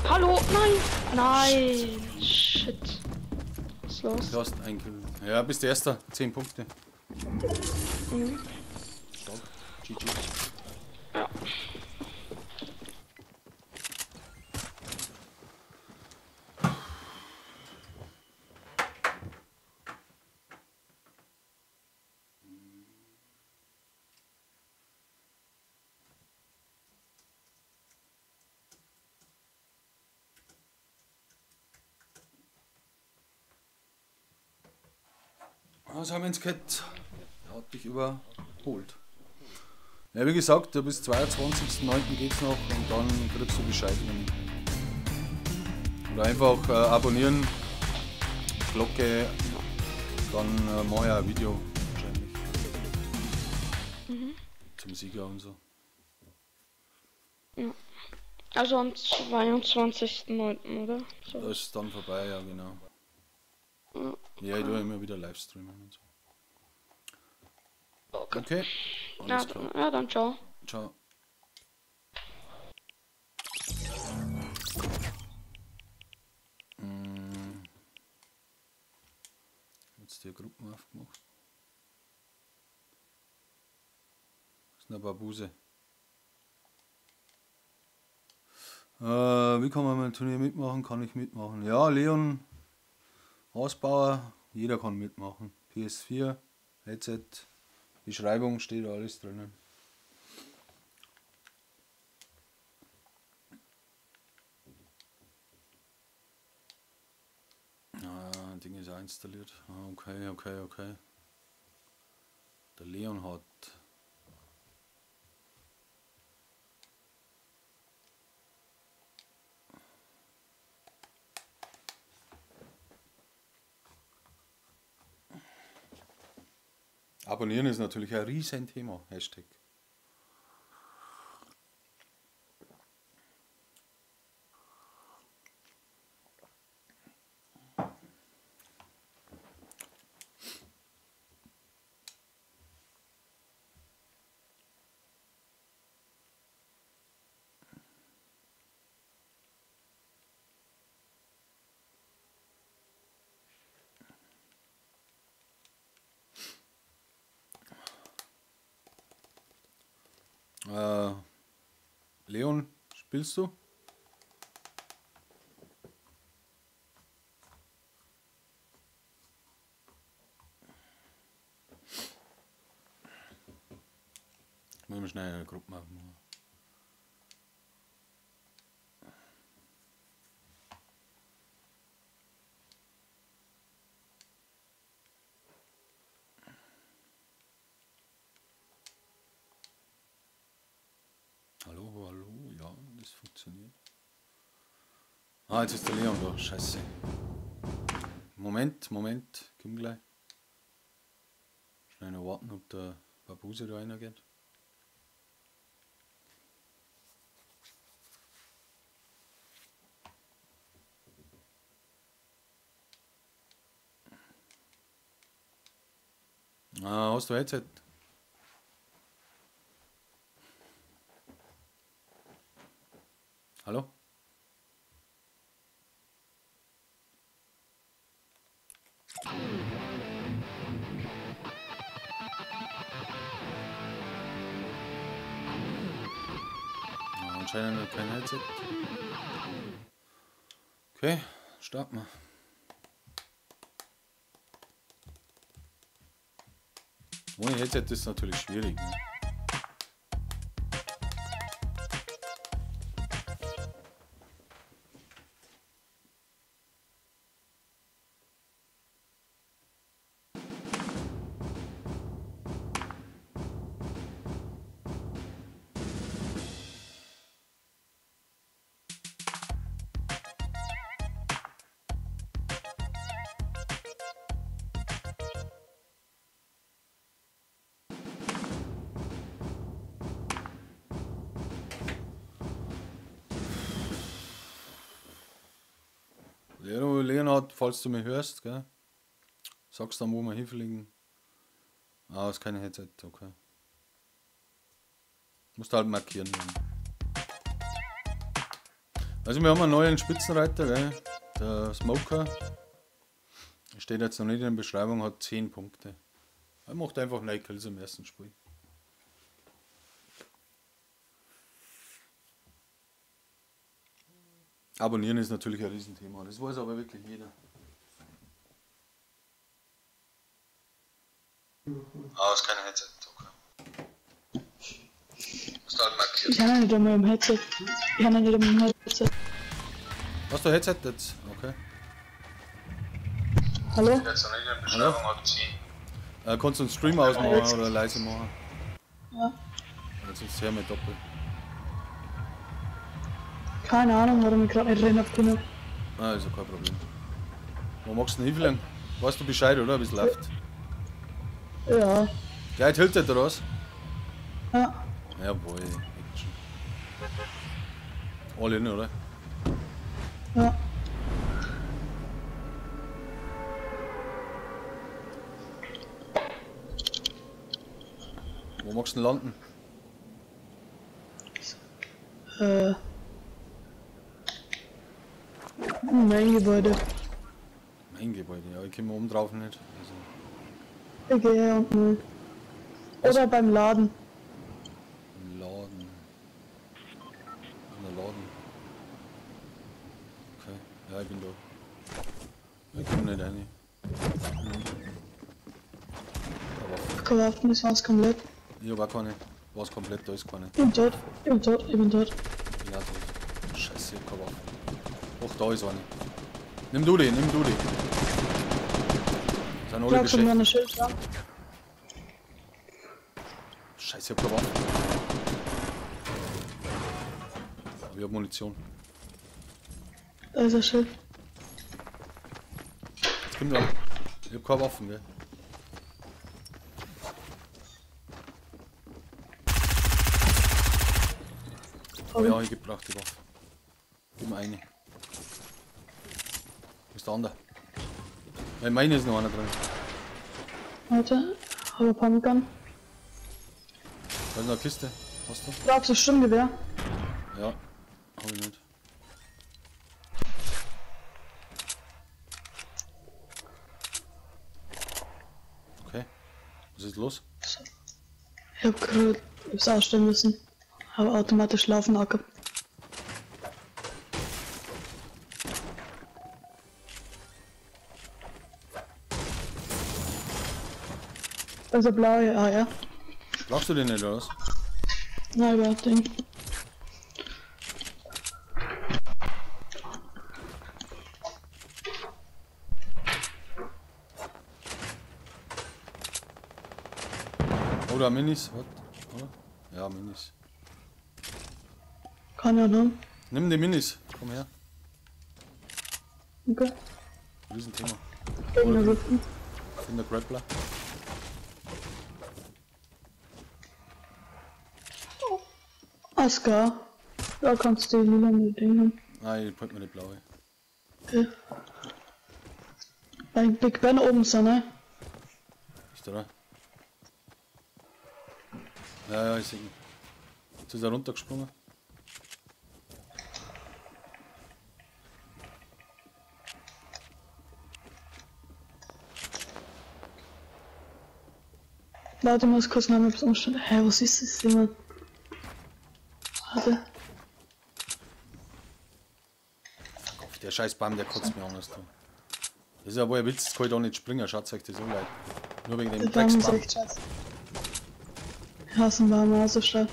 Hallo, nein! Nein! Shit. Was ist los? Du hast einen Kill. Ja, bist der Erste. 10 Punkte. Mhm. Stark. GG. Ja. Was haben wir ins Cat? Hat dich überholt. Ja, wie gesagt, bis 22.09. geht's noch und dann kriegst du Bescheid. Oder einfach abonnieren, Glocke, dann mache ich ein Video wahrscheinlich. Mhm. Zum Sieger und so. Ja. Also am 22.09., oder? So. Da ist es dann vorbei, ja genau. Ja, ich tue immer wieder Livestreamen und so. Okay. Okay. Alles klar. Ja, dann ciao. Ciao. Jetzt die Gruppen aufgemacht. Das ist eine Barbuse. Wie kann man beim Turnier mitmachen? Kann ich mitmachen? Ja, Leon Hausbauer, jeder kann mitmachen. PS4, Headset, Beschreibung steht alles drinnen. Ah, Ding ist auch installiert. Ah, okay, okay, okay. Der Leon hat. Abonnieren ist natürlich ein riesen Thema. Hashtag. Leon, spielst du? Muss ich schnell eine Gruppe machen. Hallo, hallo, ja, das funktioniert. Ah, jetzt ist der Leon da, scheiße. Moment, Moment, komm gleich. Schnell noch warten, ob der Babuse da reingeht. Ah, hast du Headset? Hallo? Ah, anscheinend noch kein Headset. Okay, starten wir. Ohne Headset ist natürlich schwierig. Ne? Leonhard, falls du mich hörst, gell? Sagst dann, wo wir hinfliegen. Ah, ist keine Headset, okay. Musst halt markieren. Also wir haben einen neuen Spitzenreiter, gell? Der Smoker. Steht jetzt noch nicht in der Beschreibung, hat 10 Punkte. Er macht einfach 9 Kills im ersten Spiel. Abonnieren ist natürlich ein Riesenthema, das weiß aber wirklich jeder. Ah, ist kein Headset, okay. Musst du halt markieren. Ich habe nicht einmal im Headset. Ich habe nicht einmal im Headset. Hast du Headset jetzt? Okay. Hallo? Hallo? Kannst du einen Stream ausmachen oder leise machen? Ja. Sonst hören wir doppelt. Keine Ahnung, warum ich gerade nicht rein habe. Ah, ist ja kein Problem. Wo magst du denn hinfliegen? Weißt du Bescheid, oder? Wie es läuft? Ja. Gleich Tilted oder was? Ja. Jawohl, Action. All in, oder? Ja. Wo magst du denn landen? Mein Gebäude. Mein Gebäude, ja, ich komme oben drauf nicht. Also. Ich gehe unten. Oder beim Laden. Im Laden. In der Laden. Okay, ja, ich bin da. Ich komme nicht rein. Keine Waffen, das war's komplett. Ich hab auch keine. War's komplett, da ist keine. Ich bin tot, ich bin tot, ich bin tot. Ich bin auch tot. Scheiße, ich hab keine Waffe. Och, da ist eine. Nimm du die, nimm du die. Sind alle beschäftigt. Ja. Scheiße, ich hab keine Waffe. Aber ich hab Munition. Da ist ein Schild. Jetzt kommt er. Ich hab keine Waffen, gell? Oh ja, ich brauch die Waffe. Gib mir eine. Wo ist der andere? Weil meine ist noch einer drin. Warte, hab eine Pumpgun. Da ist noch eine Kiste. Hast du? Brauchst du ein Sturmgewehr? Ja, hab ich nicht. Okay. Was ist los? Ich hab gerade etwas ausstellen müssen. Habe automatisch laufen angehabt. Also blaue AR. Brauchst du den nicht, oder was? Nein, überhaupt nicht. Oder Minis, was? Oder? Ja, Minis. Kann ja noch. Nimm die Minis, komm her. Okay. Riesenthema. Oder in der Grappler. Oscar, da kannst du die lila mit Ding. Nein, ich pack mir die blaue. Okay. Bei Big Ben oben so, ne? Ist der da? Ja, ja, ich seh ihn. Jetzt ist er runtergesprungen. Warte, ich muss kurz noch mal etwas umstellen. Hä, was ist das denn? Warte. Fuck off, der scheiß Baum, der kotzt mir an, du. Das ist ja wohl ein Witz, das kann ich da nicht springen, schaut euch das so leid. Nur wegen dem Drecksbaum. Ich hasse den Baum auch so stark.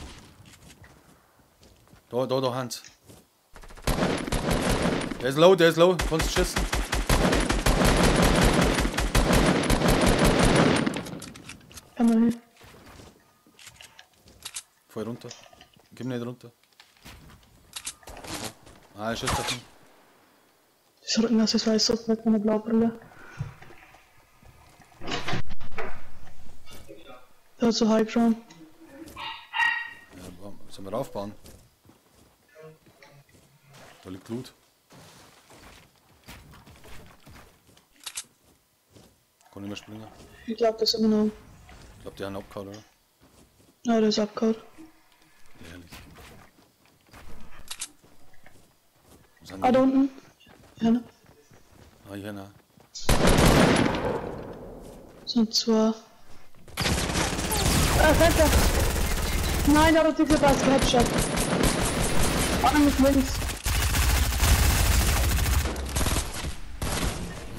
Da, da, da, Hans. Der ist low, kannst du schießen. Komm mal hin. Voll runter. Gib nicht runter. Ah, er schießt auf mich. Das Rücken, das ist weiß, so mit meiner Blaubrille. Der hat so High Ground. Ja, sollen wir raufbauen? Da liegt Loot. Kann nicht mehr springen. Ich glaube, das ist immer noch. Ich glaube, die haben abgehauen, oder? Ja, der ist abgehauen. Ehrlich. Was haben Ah, die? da unten. Ja, ne? Ah, hier, ne. Sind zwei. Ah, Fenster! Nein, der hat diese Bass geheadshot. Einer mit links.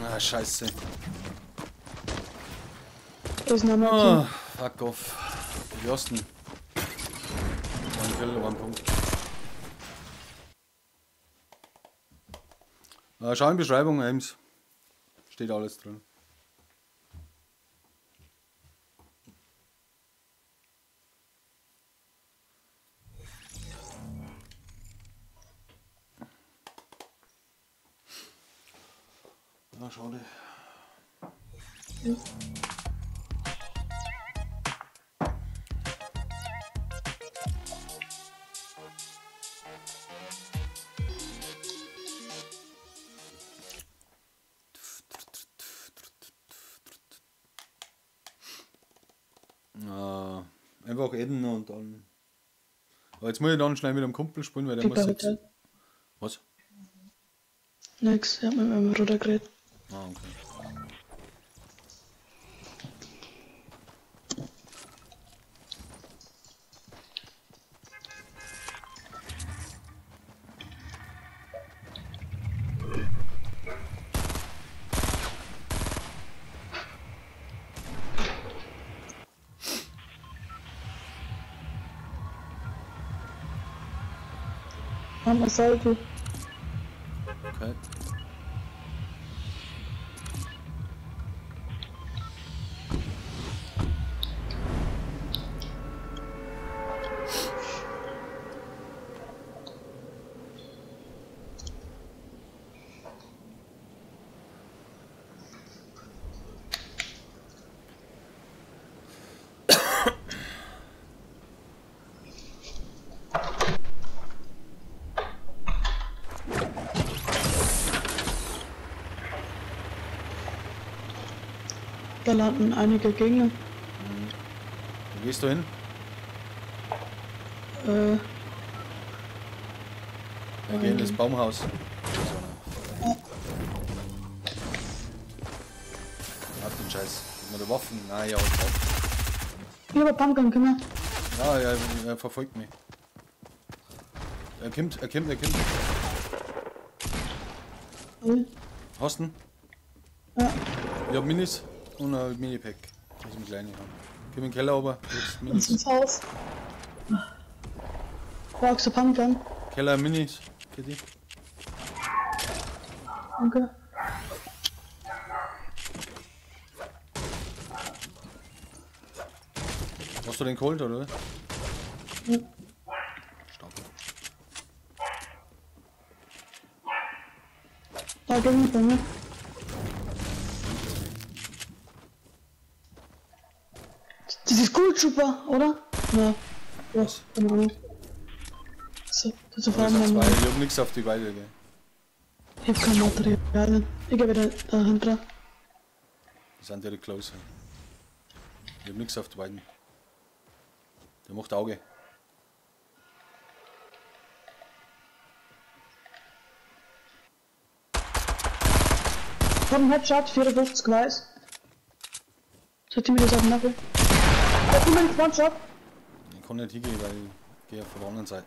Ah, scheiße. Da ist noch mal Ah, fuck off. Wie hast du denn? One Kill, one Punkt. Schau in Beschreibung, Ems. Steht alles drin. Na, schade. Ja. Einfach adden und dann. Aber jetzt muss ich dann schnell mit dem Kumpel spielen, weil der muss jetzt. Was? Nix, ich hab mit meinem Bruder geredet. Ah, okay. Haben wir Salto. Okay. Da landen einige Gegner. Mhm. Wo gehst du hin? Wir gehen in das Baumhaus. So, ne. Ach den Scheiß. Gib mir die Waffen. Nein, ja, drauf. Ich hab Pumpgun, komm her. Ja, ja, er verfolgt mich. Er kommt, er kommt, er kommt. Mhm. Hast du ihn? Ja. Ich hab Minis und ein Mini-Pack. Das ist ein kleiner. Komm in den Keller runter, kriegst Minis. Ins Haus. Brauchst du Pumpgun? Keller Minis, Kitty. Danke. Hast du den geholt, oder? Ja. Stark. Da ging bei mir. Das ist gut, super, oder? Ja. Was? Keine Ahnung. So, das ist zwei. Ich hab nix auf die Weide, gell. Ich hab kein Material. Ich geh wieder dahinter. Die sind direkt close. Ich hab nix auf die Weiden. Der macht Auge. Ich hab einen Headshot, 54 weiß. Sollte ich mir das auch machen? Da kommt ein One-Shot. Ich kann nicht hingehen, weil ich gehe ja von der anderen Seite.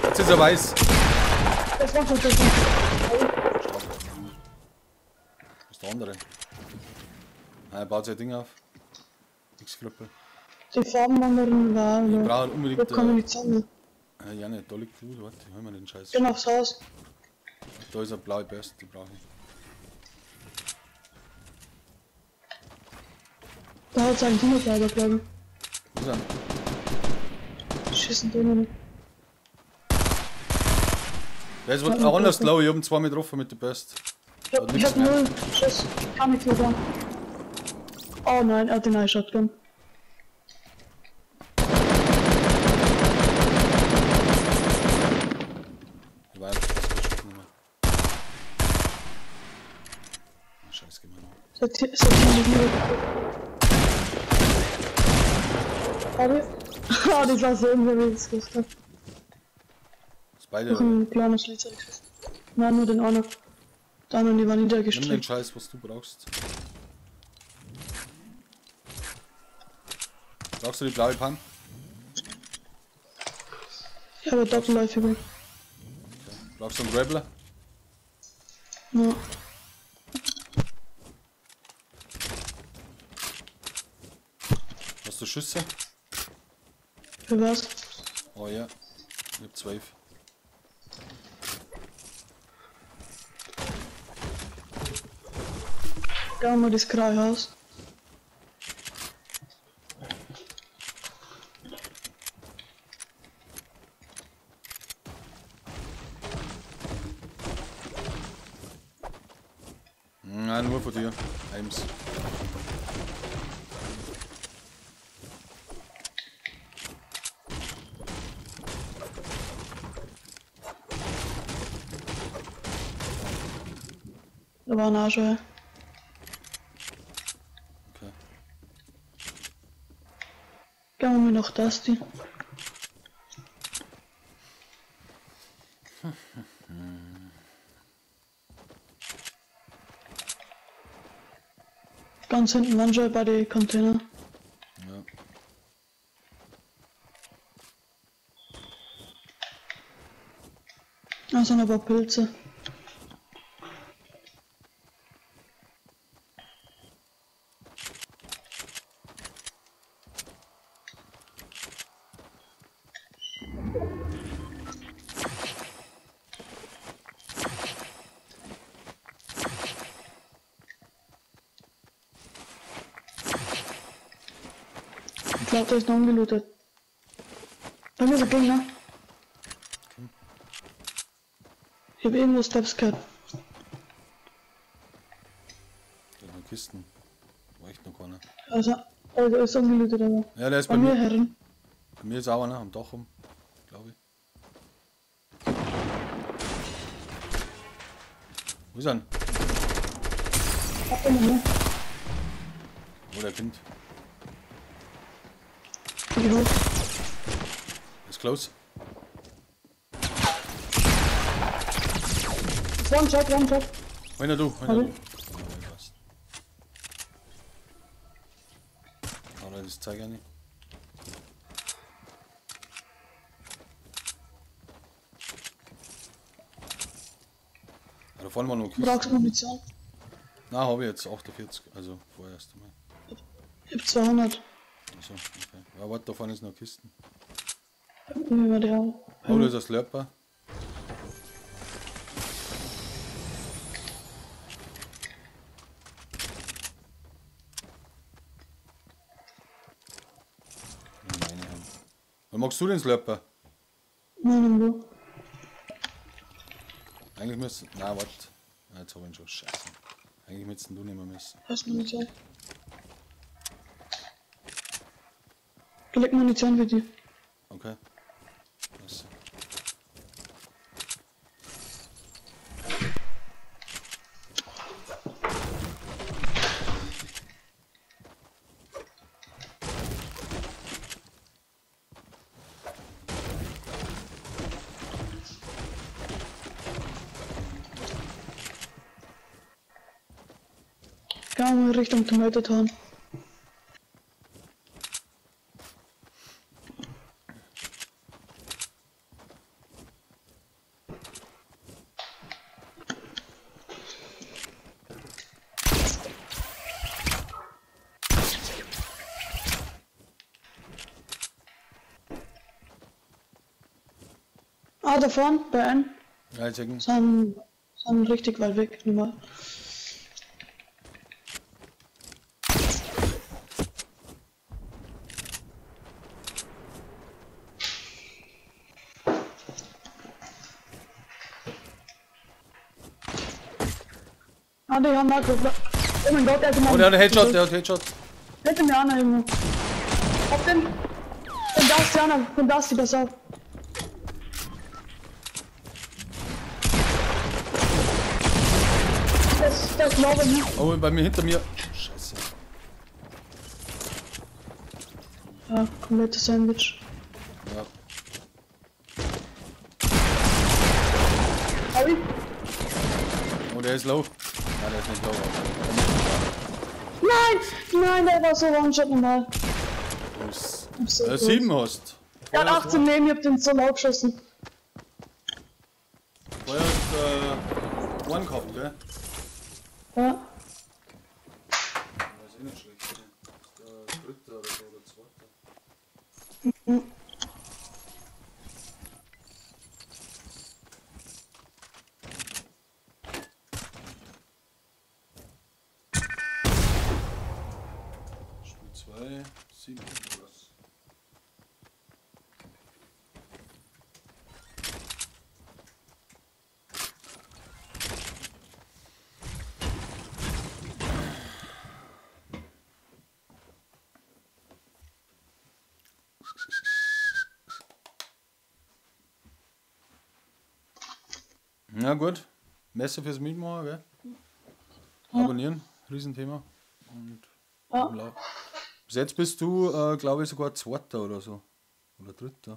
Jetzt ist er weiß. Das One-Shot, das One-Shot. Stark. Das ist der andere. Nein, er baut sein Ding auf. X-Klöppel. Die Farbenwanderin war. Ich brauche unbedingt. Da kommen die zusammen. Ja, nicht, da liegt gut, warte, ich hol mir den Scheiß. Geh aufs Haus. Da ist eine blaue Burst, die brauche ich. Da hat es einen Teammate, glaube ich. Wo ist er? Schießen den nicht. Der ist auch anders blau, ich hab ihn zweimal getroffen mit der Burst. Ich hab null Schuss, kann nichts mehr sagen. Oh nein, er hat den neuen Shotgun. Ich weiß, das ist nicht mehr. Oh, Scheiß, geh mal noch. Oh, das war so unbewegt, das ist beide. Noch ein kleiner Schlitzer. Nein, nur den einen. Die anderen, die waren niedergestreckt. Nimm den Scheiß, was du brauchst. Brauchst du die blaue Pump? Ja, aber doppelläufige. Okay. Brauchst du einen Grappler? Ja. Hast du Schüsse? Für was? Oh ja, ich hab 12. Gehen wir das graue Haus. Nein, nur von dir. Eims. Da war ein Arsch, ey. Okay. Gehen wir noch das, die. Ganz hinten waren schon bei den Container. Ja. Da sind aber Pilze. Ich glaube, da ist noch ungelootet. Bei mir ist ein Gegner. Okay. Ich habe irgendwo Steps gehört. Da sind noch Kisten. War echt noch keiner. Also ist ungelootet, aber. Ja, der ist bei mir, Herren. Bei mir ist auch einer am Dach rum, glaube ich. Wo ist er? Hab den noch. Wo der Kind? Ist close. One shot, one shot. Einer du, einer du. Oh, das zeig ich nicht. Da vorne war noch Kiste. Brauchst du Munition? Na, habe ich jetzt 48, also vorerst einmal. Ich hab 200. Achso, okay. Ja, warte, da vorne ist noch Kisten. Nehmen wir die auch. Oh, da ist ein Slurper. Meine haben. Magst du den Slurper? Nein, nimm du. Eigentlich müssen. Nein, warte. Jetzt hab ich ihn schon. Scheiße. Eigentlich müssten du nicht mehr müssen. Was Munition? Da liegt Munition für dich. Okay. Klasse. Ja, mal Richtung Tomato Town. Ah, da vorne, bei einem. Ja, checken. Sind richtig weit weg, normal. Ah, die haben auch. Oh mein Gott, der hat Oh, der hat einen Headshot, der hat Headshot. Hätte mir einer irgendwo. Auf den. Von da ist die einer, von da ist die, pass auf. Das glaube ich nicht. Oh, bei mir, hinter mir. Scheiße. Ja, komplettes Sandwich. Ja. Hab ich? Oh, der ist low. Nein, der ist nicht low. Nein! Nein, der war so One-Shot normal. Du bist, so 7 hast. Er hat 18 Leben, ich hab den so low geschossen. Vorher hast du einen gehabt, gell? Ja. Das ist eh nicht schlecht. Der dritte oder so, oder zweite. Mhm. Spiel 2, 7 plus. Na gut, Messe fürs Mitmachen, gell? Ja. Abonnieren, Riesenthema. Und ja. Bis jetzt bist du, glaube ich, sogar Zweiter oder so. Oder Dritter.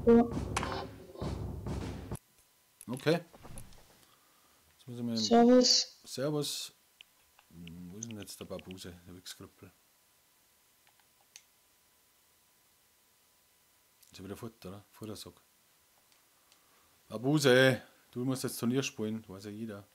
Ja. Okay. Jetzt muss ich mal. Servus. Servus. Wo ist denn jetzt der Babuse, der Wichskrüppel? Ist ja wieder fort, oder? Futtersack. Babuse, du musst jetzt Turnier spielen, weiß ja jeder.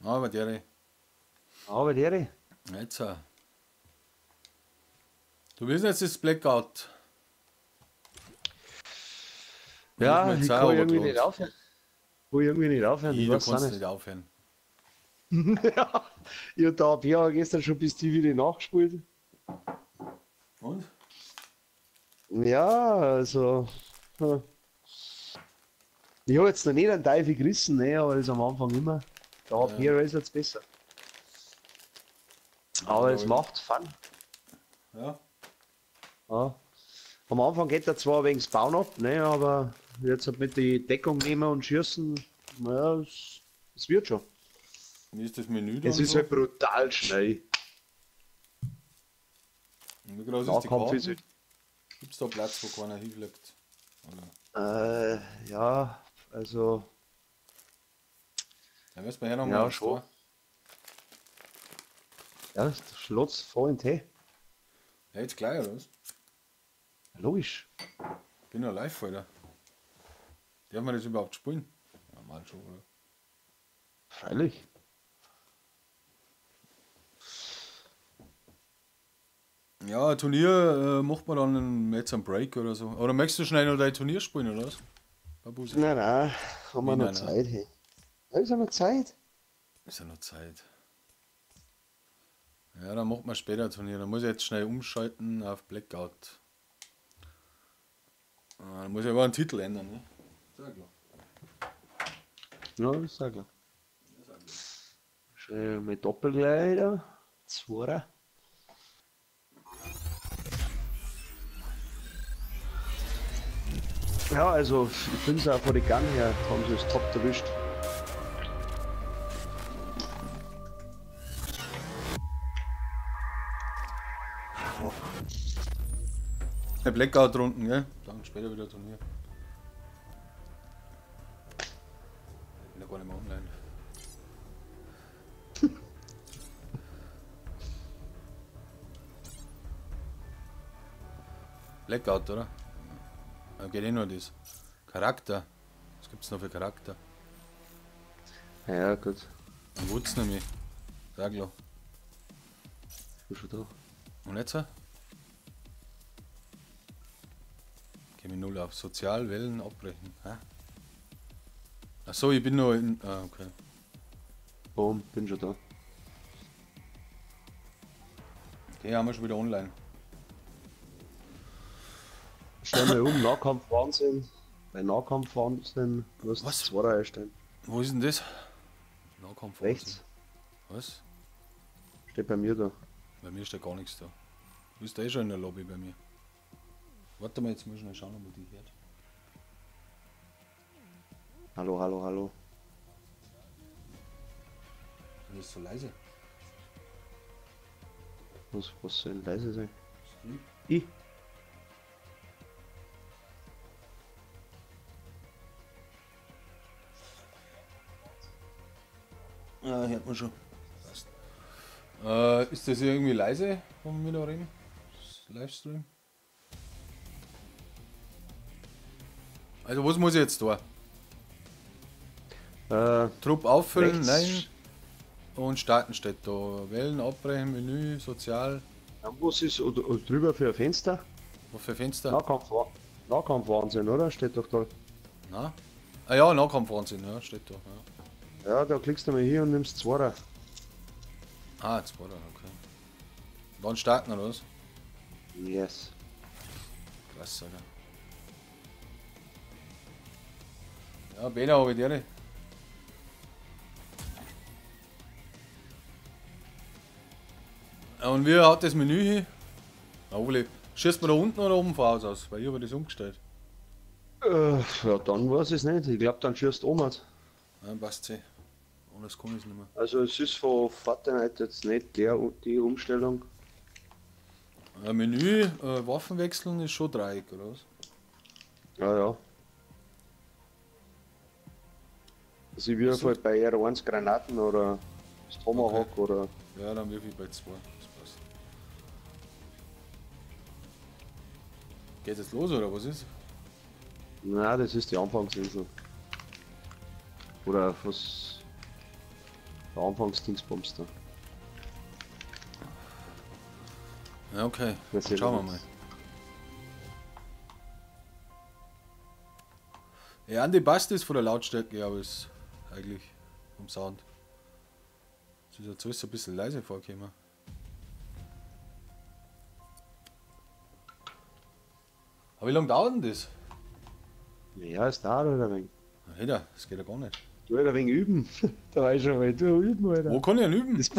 Aber der. Aber der. Jetzt. Du bist jetzt das Blackout. Ja, ich kann irgendwie nicht aufhören. Ich irgendwie nicht aufhören. Ich, du kannst nicht aufhören. Ja, ich hab da ja gestern schon bis tief wieder nachgespielt. Und? Ja, also. Ich habe jetzt noch nicht einen Teufel gerissen, ne, aber das ist am Anfang immer. Der AP ja. Ist jetzt besser. Aber ja, es macht Fun. Ja. Ja. Am Anfang geht er zwar wegen Spawn ab, ne, aber jetzt halt mit die Deckung nehmen und schießen, naja, es wird schon. Wie ist das Menü da? Es ist so? Halt brutal schnell. Und wie groß ist die Karte? Gibt es da Platz, wo keiner hinfliegt? Oder? Ja, also. Da müssen wir ja noch mal. Ja, schon. Ja, das schlägt voll in den Tee. Ja, jetzt gleich, oder was? Logisch. Bin ja live, Alter. Darf man das überhaupt spielen? Ja, mal schon, oder? Freilich. Ja, ein Turnier macht man dann jetzt einen Break oder so. Oder möchtest du schnell noch dein Turnier spielen, oder was? Babusi? Nein, nein, haben wir noch Zeit. Hey. Da ist ja noch Zeit. Ist ja noch Zeit. Ja, dann macht man später ein Turnier. Dann muss ich jetzt schnell umschalten auf Blackout. Dann muss ich aber einen Titel ändern, ne? Ist ja klar. Ja, ist ja klar. Schnell mit Doppelgleiter. Zwei. Ja, also ich finde es auch von den Gang her, haben sie es top erwischt. Der Blackout runden, gell? Dann später wieder Turnier. Ich bin ja gar nicht mehr online. Blackout, oder? Da geht eh nur das. Charakter. Was gibt's noch für Charakter? Ja, gut. Dann wurd's nämlich. Sag ja. Bist schon da. Und jetzt? Geh mir null auf. Sozialwellen abbrechen. Hä? Achso, ich bin noch in. Ah, okay. Boom, bin schon da. Okay, haben wir schon wieder online. Stell mal um, Nahkampf-Wahnsinn. Bei Nahkampf-Wahnsinn musst du zwei einstellen. Wo ist denn das? Nahkampf-Wahnsinn. Rechts. Was? Steht bei mir da. Bei mir steht gar nichts da. Du bist eh schon in der Lobby bei mir. Warte mal, jetzt muss ich schnell schauen, ob man die hört. Hallo, hallo, hallo. Das ist so leise. Was soll denn leise sein? Ich? Ja, hört man schon. Passt. Ist das irgendwie leise, wo wir da reden? Das Livestream? Also was muss ich jetzt da? Trupp auffüllen, rechts. Nein. Und starten steht da. Wellen abbrechen, Menü, sozial. Ja, was ist oder drüber für ein Fenster? Was für ein Fenster? Nahkampfwahnsinn, oder? Steht doch da. Na? Ah ja, Nahkampfwahnsinn, ja, steht da. Ja. Ja, da klickst du mal hier und nimmst zwei. Ah, zwei, okay. Dann starten oder was? Yes. Krass, Alter. Ja, Bela habe ich dir. Und wie hat das Menü hier? Na, schießt man da unten oder oben voraus aus? Weil ich habe das umgestellt. Ja, dann weiß ich es nicht. Ich glaube, dann schießt oben aus. Ja, passt eh. Anders kann ich es nicht mehr. Also es ist von Fortnite jetzt nicht die Umstellung. Menü, Waffen wechseln ist schon Dreieck, oder was? Ja, ja. Also ich wirf halt bei R1 Granaten oder das Tomahawk, okay. Oder... Ja, dann wirf ich bei 2. Das passt. Geht jetzt los oder was ist? Nein, das ist die Anfangsinsel. Oder was? Der Anfangsdingsbums da. Ja, okay. Schauen wir mal. Ja, Andi, passt das von der Lautstärke, aber ist eigentlich vom Sound. Es ist jetzt alles ein bisschen leise vorgekommen. Aber wie lange dauert denn das? Ja, es dauert halt ein wenig. Alter, das geht ja gar nicht. Du halt ein wenig üben. Da war ich schon mal. Du üben, Alter. Wo kann ich denn üben? Das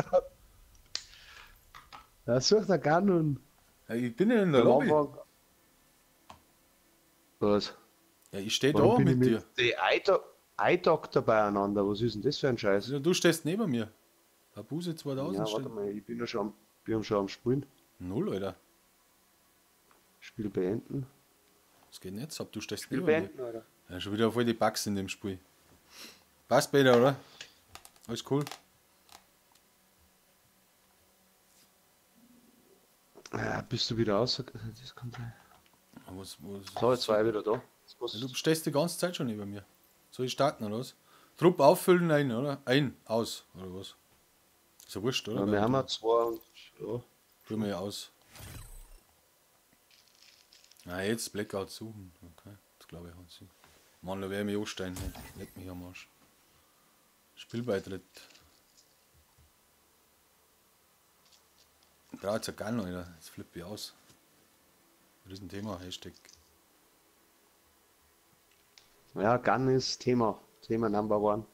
ja, such da gar nun. Ja, ich bin ja in der Lobby. Was? Ja, ich stehe da mit dir. Die iDoctor beieinander, was ist denn das für ein Scheiß? Ja, du stehst neben mir. Abuse 2000. Ja, warte mal, ich bin ja schon am Spielen. Null, Alter. Spiel beenden. Was geht denn jetzt ab? Du stehst Spiel neben beenden, mir. Alter. Ja, schon wieder voll die Bugs in dem Spiel. Passt, Peter, oder? Alles cool. Ja, bist du wieder raus? Das kommt rein. Was, So, jetzt war ich wieder da. Ja, du stehst die ganze Zeit schon neben mir. Soll ich starten, oder was? Trupp auffüllen, ein, oder? Ein, aus, oder was? Ist ja wurscht, oder? Ja, wir haben ja zwei und. Ja. Tun wir ja aus. Na, jetzt Blackout suchen. Okay, das glaube ich hat sie. Mann, da werde ich mich anstellen. Leck mich am Arsch. Spielbeitritt. Dauert ja gar noch, Alter. Jetzt flippe ich aus. Riesenthema, Hashtag. Ja, Gun ist Thema. Thema Number One.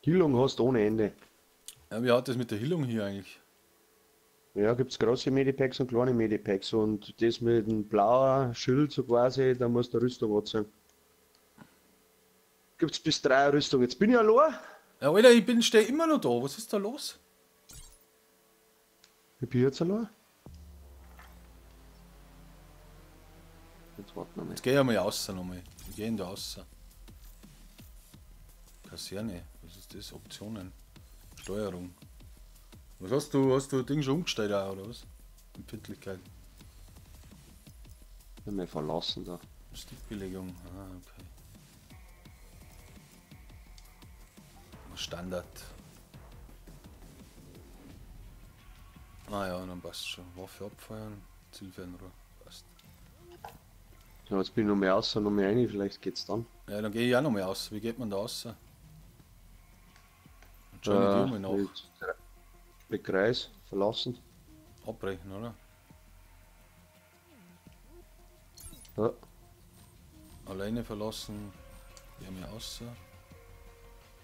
Heilung hast du ohne Ende. Ja, wie hat das mit der Heilung hier eigentlich? Ja, gibt es große Medipacks und kleine Medipacks. Und das mit dem blauen Schild so quasi, da musst du Rüstung anziehen. Gibt es bis 3 Rüstung. Jetzt bin ich allein. Ja, Alter, ich stehe immer noch da. Was ist da los? Ich bin jetzt allein. Jetzt warten wir mal. Jetzt geh ich einmal raus nochmal. Wir gehen da raus. Kaserne, was ist das? Optionen. Steuerung. Was hast du? Hast du das Ding schon umgestellt auch, oder was? Empfindlichkeit. Ich hab mich verlassen da. Stickbelegung. Ah, okay. Standard. Ah ja, dann passt schon. Waffe abfeuern, Zielfernrohr. Passt. Ja, jetzt bin ich noch mehr raus, noch mehr rein, vielleicht geht's dann. Ja, dann gehe ich auch noch mal raus. Wie geht man da raus? Und schau ich dir mal nach. Mit Kreis verlassen. Abbrechen, oder? Ja. Alleine verlassen. Geh mir raus.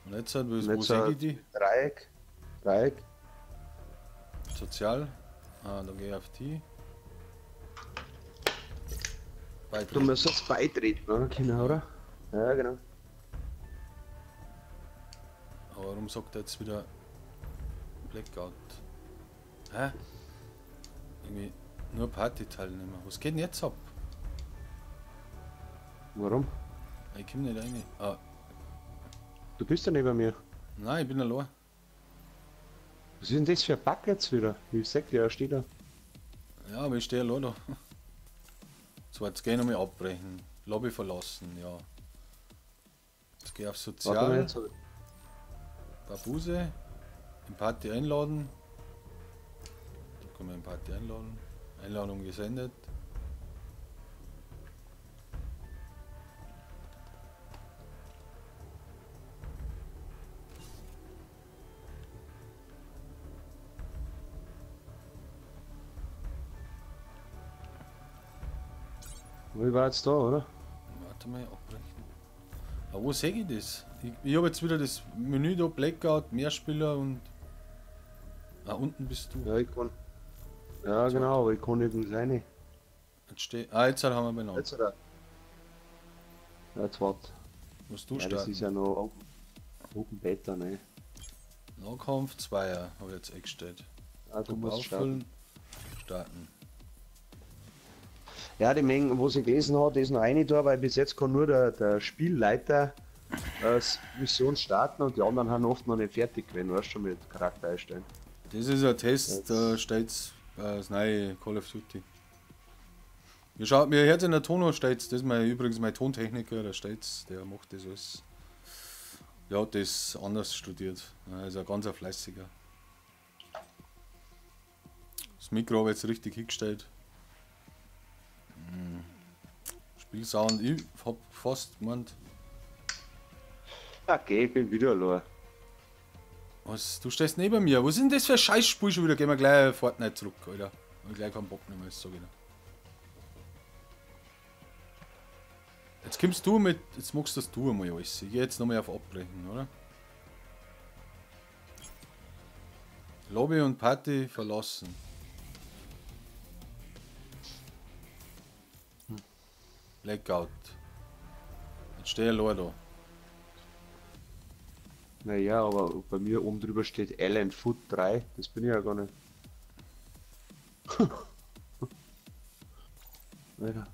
Und jetzt, halt, wo sehe ich die? Dreieck. Dreieck. Sozial. Ah, da gehe ich auf die. Beitreten. Du musst jetzt beitreten, oder? Genau, oder? Ja, genau. Aber warum sagt er jetzt wieder Blackout? Hä? Irgendwie nur Party-Teilnehmer. Was geht denn jetzt ab? Warum? Ich komm nicht rein. Ah. Du bist ja neben mir. Nein, ich bin allein. Was ist denn das für ein Bug jetzt wieder? Ich sag dir, er steht da. Ja, aber ich stehe allein da. So, jetzt geh ich nochmal abbrechen. Lobby verlassen, ja. Jetzt geh ich auf Sozial. Babuse. In Party einladen. Da können wir in Party einladen. Einladung gesendet. Ich war jetzt da, oder? Warte mal, abbrechen. Aber wo sehe ich das? Ich habe jetzt wieder das Menü da, Blackout, Mehrspieler und... Ah, unten bist du. Ja, ich kann... Ja, so. Genau, aber ich kann nirgends rein. Jetzt steh... Ah, jetzt haben wir benannt. Jetzt, oder? Ja, jetzt warte. Musst du ja, starten. Das ist ja noch Open Beta, ne? Nahkampf 2er habe ich jetzt eingestellt. Ah, du musst auffüllen. Starten. Ja, die Menge, was ich gelesen habe, ist noch eine da, weil bis jetzt kann nur der Spielleiter Mission starten und die anderen haben oft noch nicht fertig gewesen, weißt du, schon mit Charakter einstellen. Das ist ein Test, da steht das neue Call of Duty. Mir schaut mir jetzt in der Tono steht's, das ist mein, übrigens mein Tontechniker, da steht's, der macht das alles. Der hat das anders studiert. Er ist ein ganz ein fleißiger. Das Mikro habe ich jetzt richtig hingestellt. Spielsound, ich hab fast gemeint. Okay, ich bin wieder allein. Was? Du stehst neben mir. Was ist denn das für ein Scheißspiel schon wieder? Gehen wir gleich Fortnite zurück, Alter. Hab gleich keinen Bock mehr, das sag ich dir. Jetzt kommst du mit. Jetzt machst das du einmal alles. Ich geh jetzt nochmal auf Abbrechen, oder? Lobby und Party verlassen. Blackout. Jetzt stehe ich allein da. Naja, aber bei mir oben drüber steht Alan Foot 3. Das bin ich ja gar nicht. Alter.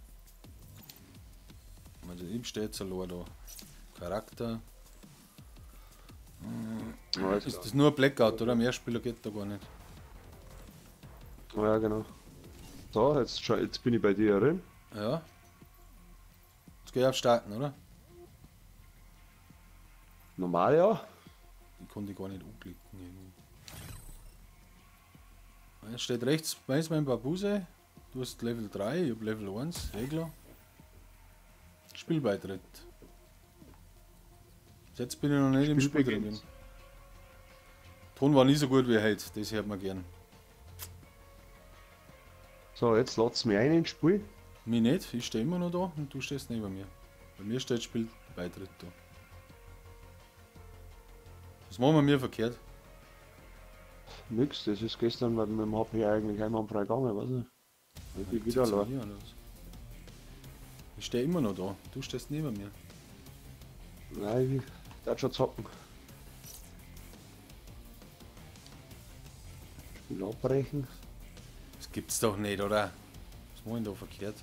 Also ich stehe jetzt allein da. Charakter. Ja, ist das nur Blackout, oder? Mehr Spieler geht da gar nicht. Ja, genau. So, jetzt bin ich bei dir drin. Ja. Jetzt geh ich auf Starten, oder? Normal, ja. Die konnte ich gar nicht anklicken. Irgendwie. Jetzt steht rechts, meins mein Babuse. Du hast Level 3, ich hab Level 1, Regler. Spielbeitritt. Jetzt bin ich noch nicht im Spiel drin. Ton war nie so gut wie heute, das hört man gern. So, jetzt lad's mich ein ins Spiel. Mich nicht, ich stehe immer noch da und du stehst neben mir. Bei mir steht Spielbeitritt da. Was machen wir mir verkehrt? Nix, das ist gestern mit dem HP eigentlich einwandfrei gegangen, weiß nicht. Ich bin wieder allein. Ich stehe immer noch da, du stehst neben mir. Nein, ich darf schon zocken. Spiel abbrechen. Das gibt's doch nicht, oder? Was machen wir da verkehrt?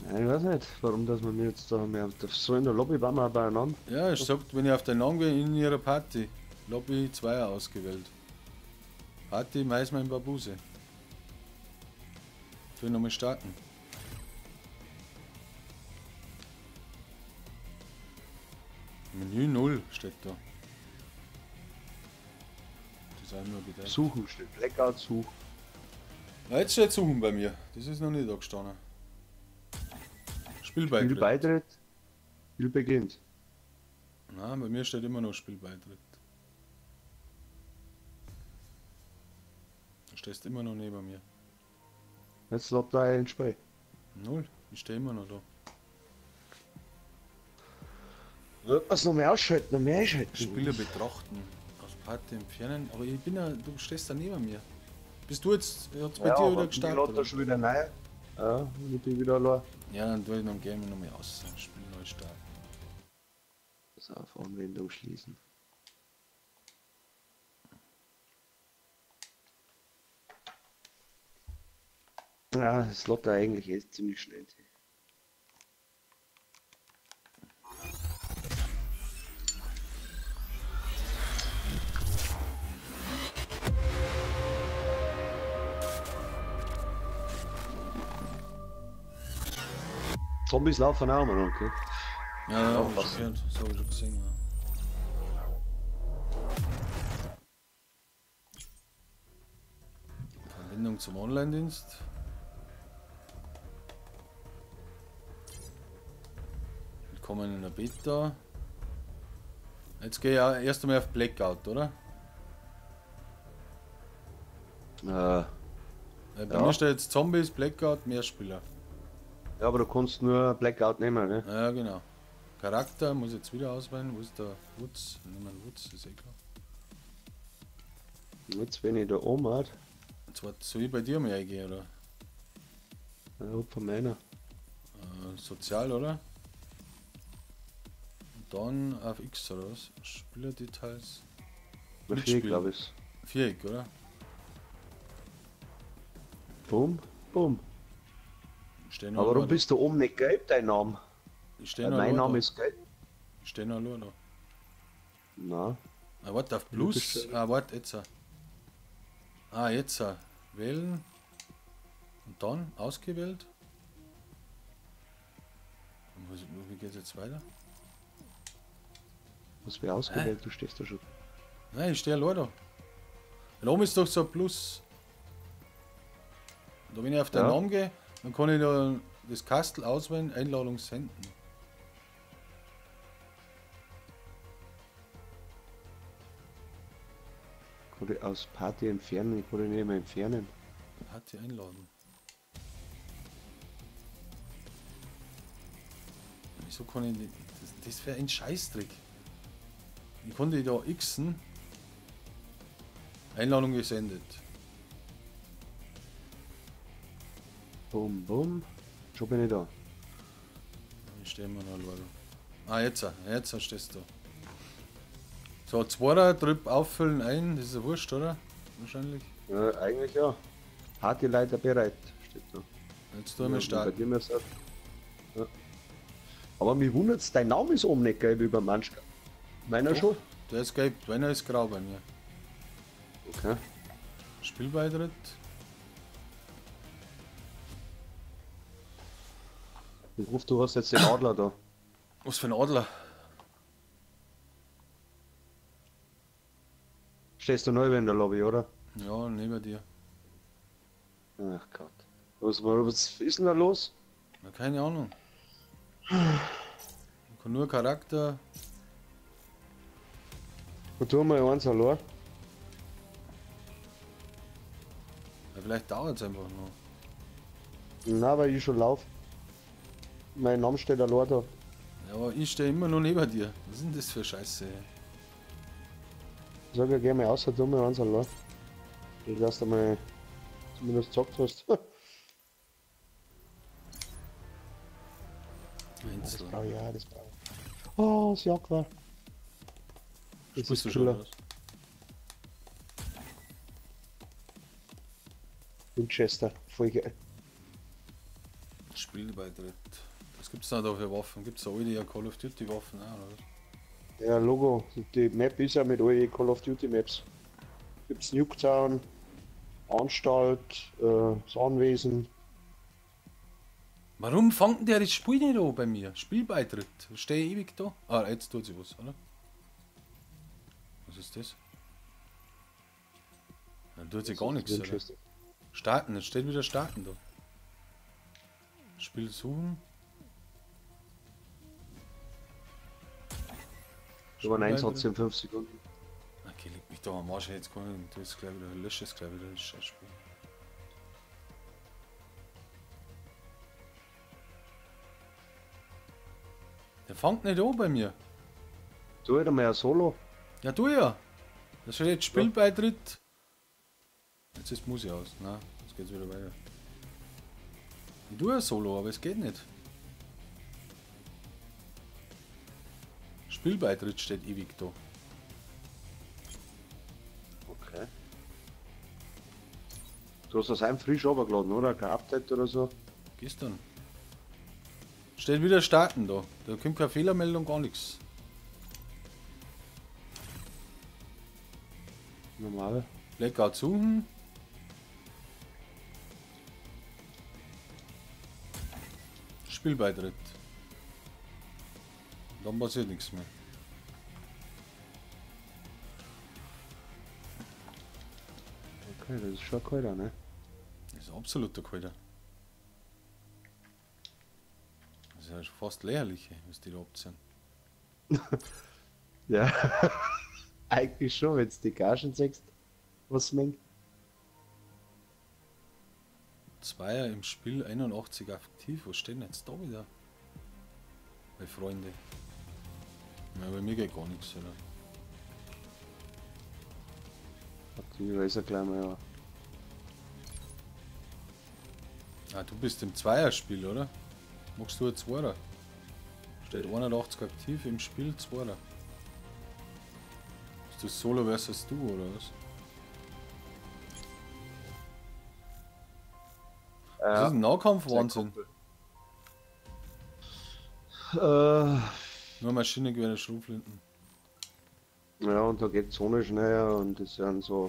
Nein, ich weiß nicht, warum dass man mir jetzt da mehr. So in der Lobby waren wir beieinander. Ja, ich sagt, wenn ich auf den Namen gehe, in ihrer Party. Lobby 2 ausgewählt. Party Mais mein Babuse. Ich will nochmal starten. Menü 0 steht da. Das ist auch nur gedacht. Suchen steht, Blackout suchen. Ja, jetzt steht Suchen bei mir. Das ist noch nicht da gestanden. Spielbeitritt. Spielbeitritt. Spiel beginnt. Nein, bei mir steht immer noch Spielbeitritt. Du stehst immer noch neben mir. Jetzt läuft da ein Spiel. Null, ich stehe immer noch da. Was noch mehr ausschalten, noch mehr einschalten. Spieler betrachten, aus Party entfernen, aber ich bin ja, du stehst da neben mir. Bist du jetzt, hat's bei ja, dir wieder gestartet? Ich da schon wieder rein. Ja, ich bin wieder allein. Ja, dann tue ich noch Game noch mal aus. Spiel neu starten. Das auf Anwendung schließen. Ja, das lädt da eigentlich jetzt ziemlich schnell. Zombies laufen auch mal, okay? Ja, ja, hab ich schon gehört. Das hab ich schon gesehen, ja. Verbindung zum Online-Dienst. Willkommen in der Beta. Jetzt gehe ich ja erst einmal auf Blackout, oder? Ja. Bei mir steht jetzt Zombies, Blackout, Mehrspieler. Ja, aber du kannst nur Blackout nehmen, ne? Ja, genau. Charakter muss ich jetzt wieder auswählen. Wo ist der Wutz? Nehmen wir Wutz, ist eh klar. Jetzt bin ich da oben, halt. Jetzt warte, soll ich bei dir mal eingehen, oder? Ja, von meiner. Sozial, oder? Und dann auf X, oder was? Spielerdetails. Viereck, glaube ich. Viereck, oder? Boom, boom. Aber warum bist du oben nicht gelb, dein Name? Mein Name ist gelb. Ich stehe noch allein da. Nein. Ah, warte, auf Plus. Ah, warte, jetzt. Ah, jetzt. Wählen. Und dann ausgewählt. Und wie geht's jetzt weiter? Was wäre ausgewählt? Du stehst da schon. Nein, ich stehe allein da. Da oben ist doch so ein Plus. Da wenn ich auf den Namen gehe, dann kann ich da das Kastel auswählen, Einladung senden. Kann ich aus Party entfernen? Ich kann ich nicht mehr entfernen. Party einladen. Wieso kann ich nicht? Das wäre ein Scheißtrick. Ich konnte da xen. Einladung gesendet. Bum, bum. Schon bin ich da. Ich stehe immer noch alleine. Ah, jetzt stehst du. So, zweiter Trip auffüllen ein, das ist ja wurscht, oder? Wahrscheinlich. Ja, eigentlich ja. Partyleiter bereit, steht da. Jetzt tun wir starten. Bei dir mir sagt. Ja. Aber mich wundert's, dein Name ist oben nicht gelb über manch. Meiner doch, schon? Der ist gelb, meiner ist grau bei mir. Okay. Spielbeitritt. Ich hoffe, du hast jetzt den Adler da. Was für ein Adler? Stehst du neu in der Lobby, oder? Ja, neben dir. Ach Gott. Was ist denn da los? Na, keine Ahnung. Ich kann nur Charakter. Und tun wir eins allein. Ja, vielleicht dauert es einfach noch. Na, weil ich schon lauf. Mein Name steht allein da. Ja, aber ich stehe immer noch neben dir. Was ist denn das für Scheiße? Sag ja gerne mal aus, tu mal eins allein. Ich lass dir mal zumindest gesagt hast. Das brauche ich auch, das brauche ich. Oh, das Jaguar. Das ist Killer. Winchester, voll geil. Spielbeitritt. Was gibt's da für Waffen? Gibt's da alte Call of Duty Waffen auch, oder? Ja, Logo. Die Map ist ja mit allen Call of Duty Maps. Gibt's Nuketown, Anstalt, das Anwesen. Warum fängt denn der das Spiel nicht an bei mir? Spielbeitritt. Stehe ich ewig da? Ah, jetzt tut sich was, oder? Was ist das? Da tut sich gar nichts, oder? Starten, jetzt steht wieder Starten da. Spiel suchen. Über einen Einsatz in 5 Sekunden. Okay, leg mich doch am Arsch, jetzt kann ich das gleich wieder, lösche es gleich wieder, das Scheißspiel. Der fängt nicht an bei mir. Tu halt einmal ein Solo. Ja, tu ja. Das steht jetzt Spielbeitritt. Jetzt ist Musik aus. Na, jetzt geht's wieder weiter. Ich tue ja Solo, aber es geht nicht. Spielbeitritt steht ewig da. Okay. Du hast das einem frisch runtergeladen, oder? Kein Update oder so? Gestern. Steht wieder starten da. Da kommt keine Fehlermeldung, gar nichts. Normal. Blackout suchen. Spielbeitritt. Dann passiert nichts mehr. Okay, das ist schon kalter, ne? Das ist absoluter kalter. Das ist ja schon fast lächerlich, was die da abziehen. Ja, eigentlich schon, wenn du die Gagen sagst, was mengt. Zweier im Spiel, 81 aktiv. Was steht denn jetzt da wieder? Bei Freunde. Ja, bei mir geht gar nichts, oder? Aktiv ist er gleich mal, ja. Ah, du bist im Zweierspiel, oder? Machst du ein Zweier? Steht 81 aktiv im Spiel, Zweier. Ist das Solo versus du, oder was? Ja. Das ist ein Nahkampf-Wahnsinn. Nur Maschinengewehre, Schrotflinten. Ja, und da geht die Zone schneller und das sind so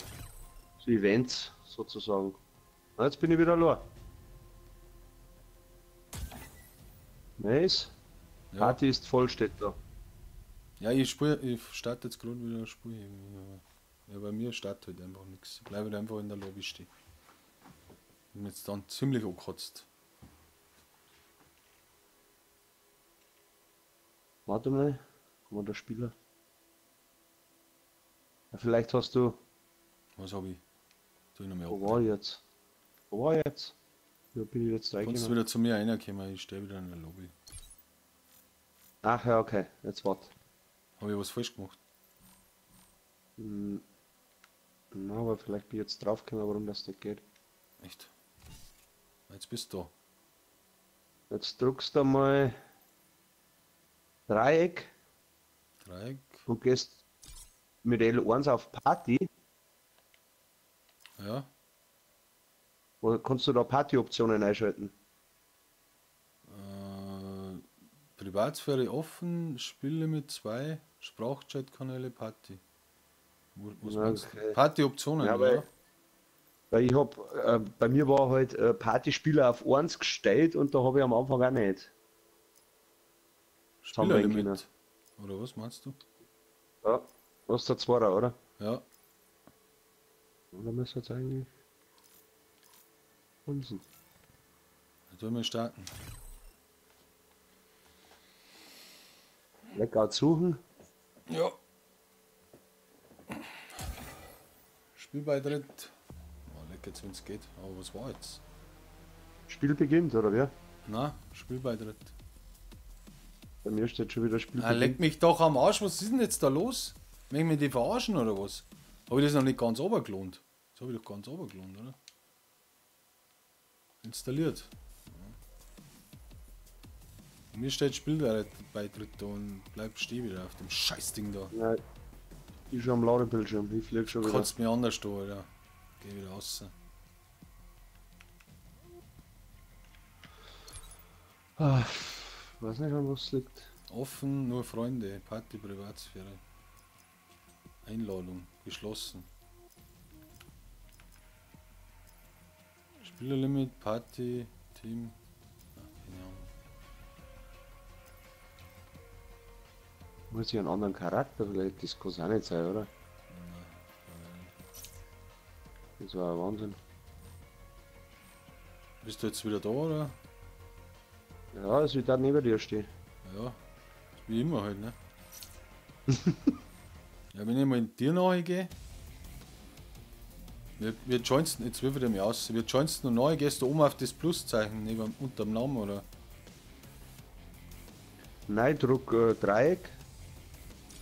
Events sozusagen. Na, jetzt bin ich wieder allein. Nice. Ja. Party ist voll, steht da. Ja, ich starte jetzt gerade wieder ein Spiel. Ja, bei mir startet halt einfach nichts. Ich bleibe halt einfach in der Lobby stehen. Ich bin jetzt dann ziemlich angekotzt. Warte mal, wo der Spieler. Ja, vielleicht hast du. Was hab ich? Tu ich noch mehr Wo war ich jetzt? Wo war ich jetzt? Ja, bin ich jetzt da? Kannst du wieder zu mir reinkommen? Ich stehe wieder in der Lobby. Ach ja, okay. Jetzt warte. Habe ich was falsch gemacht? Hm. Na, aber vielleicht bin ich jetzt draufgekommen, warum das nicht geht. Echt? Jetzt bist du da. Jetzt drückst du mal Dreieck. Dreieck. Und gehst mit L1 auf Party. Ja. Oder kannst du da Party-Optionen einschalten? Privatsphäre offen, Spiele mit 2, Sprachchat-Kanäle, Party. Was meinst du? Okay. Party-Optionen, Ja, oder? Weil ich hab, bei mir war halt Partyspieler auf 1 gestellt und da habe ich am Anfang auch nicht. Spielerlimit. Oder was meinst du? Ja, was ist der Zweiter, oder? Ja. Oder müssen wir jetzt eigentlich Unsinn. Da tun wir starten. Blackout suchen. Ja. Spielbeitritt. Oh, leck jetzt, wenn's geht. Aber was war jetzt? Spiel beginnt, oder wie? Na, Spielbeitritt. Bei mir steht schon wieder Spiel Ah, leck beginnt. mich doch am Arsch, was ist denn jetzt da los? Möchten mich die verarschen oder was? Habe ich das noch nicht ganz runtergelohnt? Das habe ich doch ganz runtergelohnt, oder? Installiert. Ja. Mir steht Spielbeitritt da und bleib stehen wieder auf dem Scheißding da. Nein, ich schon am Ladebildschirm, ich flieg schon wieder. Kotzt mir anders da, Alter. Geh wieder raus. Ah, weiß nicht, an was es liegt. Offen, nur Freunde, Party, Privatsphäre. Einladung, geschlossen. Spielerlimit, Party, Team. Ach, keine Ahnung. Muss ich einen anderen Charakter vielleicht? Das kann es auch nicht sein, oder? Nein, Das war ein Wahnsinn. Bist du jetzt wieder da, oder? Ja, es wird da neben dir stehen. Ja, wie immer halt, ne? Ja, wenn ich mal in dir nachgehe, wir joinst, jetzt wirf ich mich aus, wir joinst noch neu, gehst du oben auf das Pluszeichen neben, unterm Namen, oder? Nein, druck Dreieck.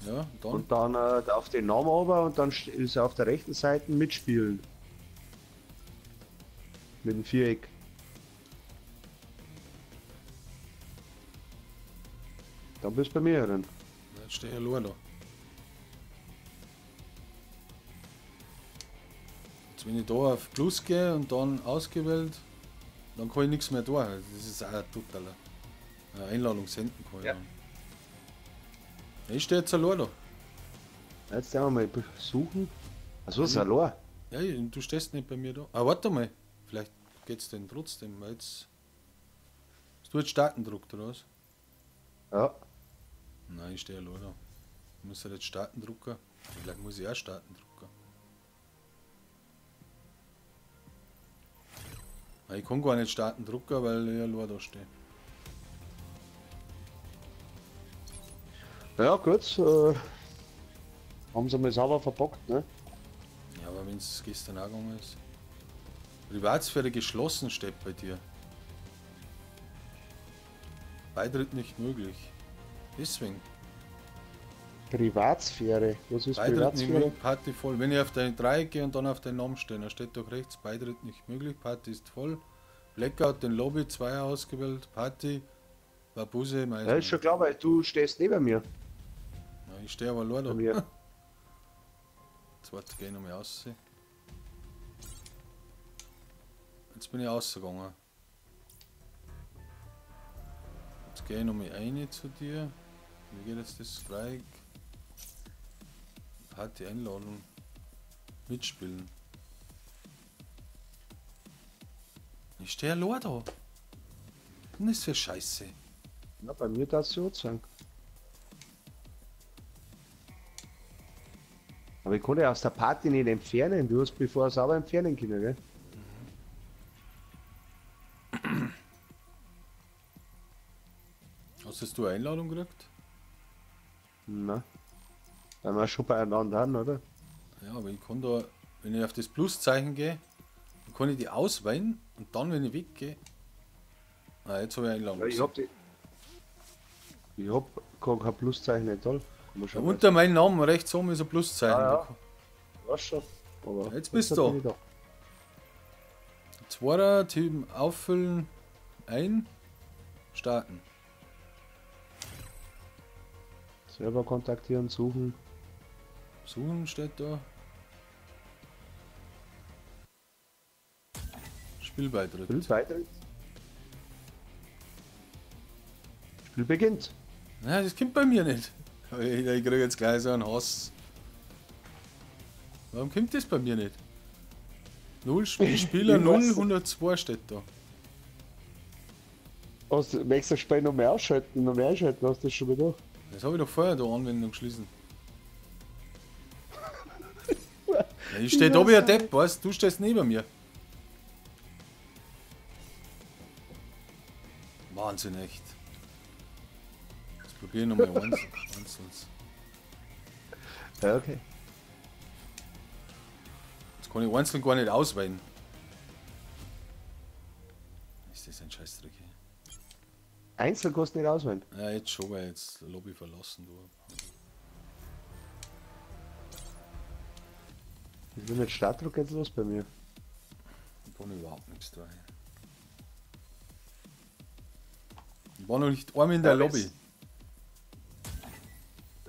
Ja, dann. Und dann auf den Namen runter und dann ist er auf der rechten Seite mitspielen. Mit dem Viereck. Dann bist du bei mir drin. Jetzt stehe ich allein da. Jetzt wenn ich da auf Plus gehe und dann ausgewählt, dann kann ich nichts mehr tun. Das ist auch totaler. Einladung senden kann ich Ja. dann. Ich stehe jetzt allein da. Jetzt werden wir mal suchen. Achso, ist allein. Ja, du stehst nicht bei mir da. Ah, warte mal. Vielleicht geht's denn trotzdem, weil jetzt. Hast du jetzt starken Druck oder was? Ja. Nein, ich stehe allein da. Ich muss ja jetzt starten drucken. Vielleicht muss ich auch starten drucken. Nein, ich kann gar nicht starten drucken, weil ich allein da stehe. Ja, gut. Haben sie mal sauber verpackt, ne? Ja, aber wenn es gestern auch gegangen ist. Privatsphäre geschlossen steht bei dir. Beitritt nicht möglich. Deswegen. Privatsphäre. Was ist Beitritt nicht Privatsphäre? möglich, Party voll. Wenn ich auf dein Dreieck gehe und dann auf deinen Namen stehe, dann steht doch rechts Beitritt nicht möglich, Party ist voll. Blackout, den Lobby, 2 ausgewählt, Party, Babuse, mein. Ja, ist schon klar, weil du stehst neben mir. Ja, ich stehe aber allein Bei da. mir. Jetzt warte, geh ich nochmal raus. Jetzt bin ich rausgegangen. Jetzt gehe ich nochmal rein zu dir. Wie geht jetzt das Dreieck? Party Einladung. Mitspielen. Ich stehe allein da. Was ist das für Scheiße? Na, bei mir darfst du auch sagen. Aber ich konnte aus der Party nicht entfernen. Du hast mich vorher sauber entfernen können, gell? Mhm. Hast du eine Einladung gekriegt? Nein. Weil wir schon beieinander haben, oder? Ja, aber ich kann da, wenn ich auf das Pluszeichen gehe, dann kann ich die auswählen und dann, wenn ich weggehe. Ah, jetzt habe ich Einladung. Ja, ich hab kein Pluszeichen nicht toll. Ja, unter meinem Namen rechts oben ist ein Pluszeichen. Ja, ja. Weiß schon. Aber jetzt bist du da. Zweiter Team auffüllen, ein, starten. Server kontaktieren, suchen. Suchen steht da. Spielbeitritt. Spielbeitritt. Spiel beginnt. Na, das kommt bei mir nicht. Ich kriege jetzt gleich so einen Hass. Warum kommt das bei mir nicht? 0 Spieler 0, 102 steht da. Hast du, möchtest du das Spiel noch mehr ausschalten? Noch mehr einschalten? Hast du das schon wieder? Das habe ich doch vorher da Anwendung geschlossen. Ja, ich stehe da wie ein Depp, weißt du? Du stehst neben mir. Wahnsinn, echt. Jetzt probiere ich nochmal eins. Ja, okay. Jetzt kann ich einzeln gar nicht auswählen. Ist das ein Scheißdreck hier? Einzeln kannst du nicht auswählen? Ja, jetzt schon, weil jetzt Lobby verlassen. Du. Ich bin mit Startdruck jetzt los bei mir. Ich kann überhaupt nichts da. Ich war noch nicht einmal in der Lobby.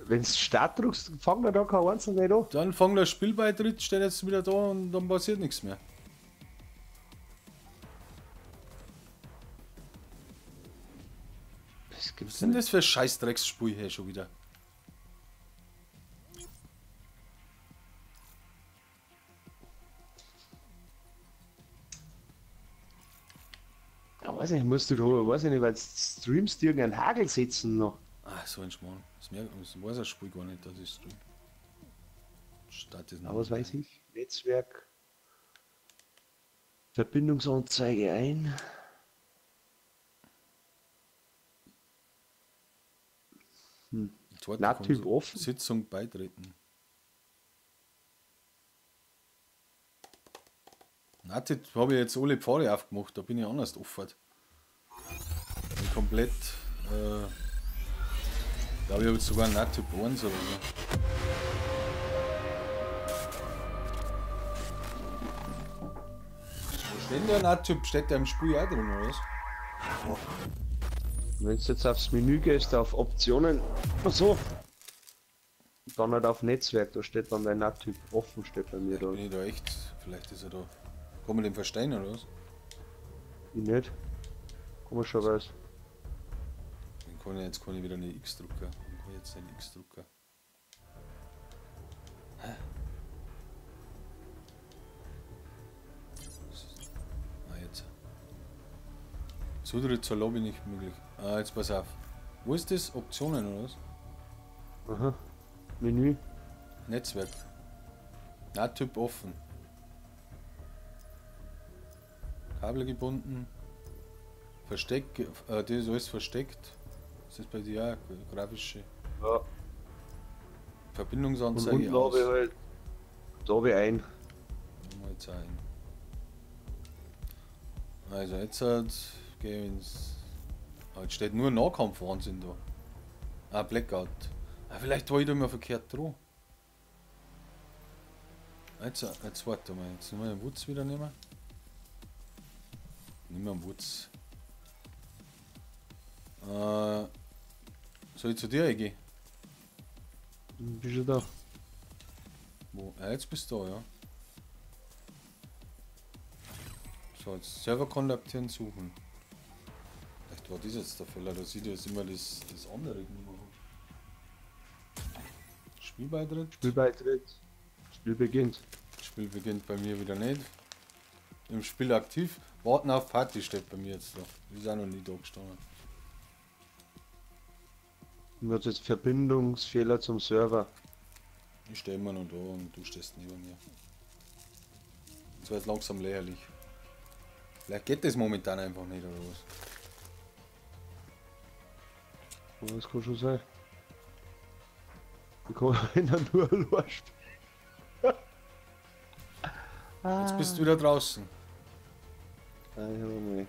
Wenn du Start drückst, fang da kein einzeln nicht an. Dann fang der Spielbeitritt, steht jetzt wieder da und dann passiert nichts mehr. Das gibt's Was sind das für Scheißdrecksspiel hier schon wieder? Ja, weiß nicht, musst du da, weiß ich nicht, weil du streamst irgendeinen Hagel setzen noch. Ah, so ein Schmarrn. Das weiß das Spiel gar nicht, dass ich stream. Start ist noch. Aber was weiß ich? Netzwerk. Verbindungsanzeige ein. NAT-Typ offen. Sitzung beitreten. NAT-Typ habe ich jetzt alle Pfade aufgemacht, da bin ich anders offen. Bin komplett. Da habe ich jetzt sogar einen NAT-Typ 1 oder so. Wo steht denn der NAT-Typ? Steht der im Spiel auch drin, oder was? Wenn du jetzt aufs Menü gehst, auf Optionen, so, dann halt auf Netzwerk, da steht dann dein NAT-Typ offen, steht bei mir da. Bin ich da echt? Vielleicht ist er da. Kann man den verstehen, oder was? Ich nicht. Komischerweise. Dann kann ich, jetzt kann ich wieder eine X drucken. Dann kann ich jetzt einen X drucken. Hä? Ah, jetzt. Zutritt zur Lobby nicht möglich. Ah, jetzt pass auf. Wo ist das? Optionen oder was? Aha. Menü. Netzwerk. NAT-Typ offen. Kabel gebunden. Versteck, das ist alles versteckt. Ist das bei dir auch grafische? Ja. Verbindungsanzeige. Und unten habe ich halt. Da habe ich ein. Jetzt ein. Also jetzt gehe ich ins. Ah, jetzt steht nur Nahkampfwahnsinn da. Ah, Blackout. Ah, vielleicht war ich da immer verkehrt dran. Jetzt warte mal, jetzt nehmen wir den Wutz wieder nehmen. Nehmen wir den Wutz. Soll ich zu dir eingehen? Bist du da? Wo? Ah, jetzt bist du da, ja. So, jetzt Server kontaktieren, suchen. Vielleicht war das jetzt der Fehler, da sieht jetzt immer das andere. Spielbeitritt. Spielbeitritt. Spiel beginnt. Spiel beginnt bei mir wieder nicht. Im Spiel aktiv. Warten auf Party steht bei mir jetzt da. Ist auch noch nie da gestanden. Und jetzt Verbindungsfehler zum Server. Ich stehe immer noch da und du stehst neben mir. Das wird langsam lächerlich. Vielleicht geht das momentan einfach nicht, oder was? Das kann schon sein. Ich kann nur allein spielen. Jetzt bist du wieder draußen. Nein,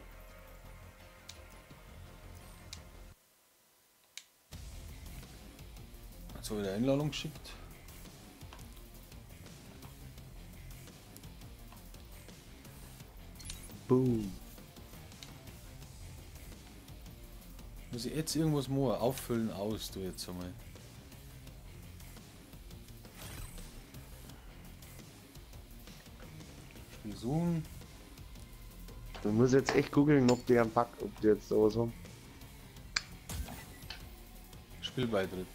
jetzt habe ich eine Einladung geschickt. Boom. Muss ich jetzt irgendwas machen? Auffüllen aus, du jetzt einmal. Spiel suchen. Du musst jetzt echt googeln, ob die einen Pack, ob die jetzt sowas haben. Spielbeitritt.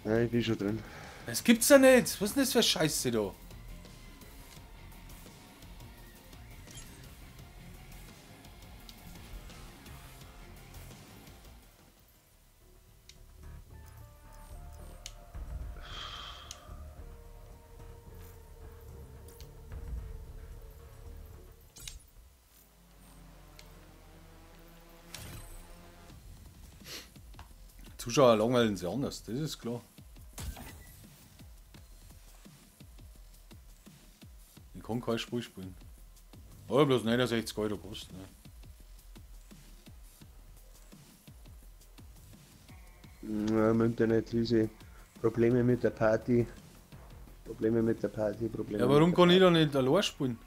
Ja, ich bin schon drin. Das gibt's ja nicht! Was ist denn das für Scheiße da? Zuschauer langweilen sie anders, das ist klar. Ich kann kein Spiel spielen. Aber bloß 69 Euro kostet. Ne? Ja, im Internet diese Probleme mit der Party. Probleme mit der Party, Probleme. Ja, warum kann ich da nicht allein spielen?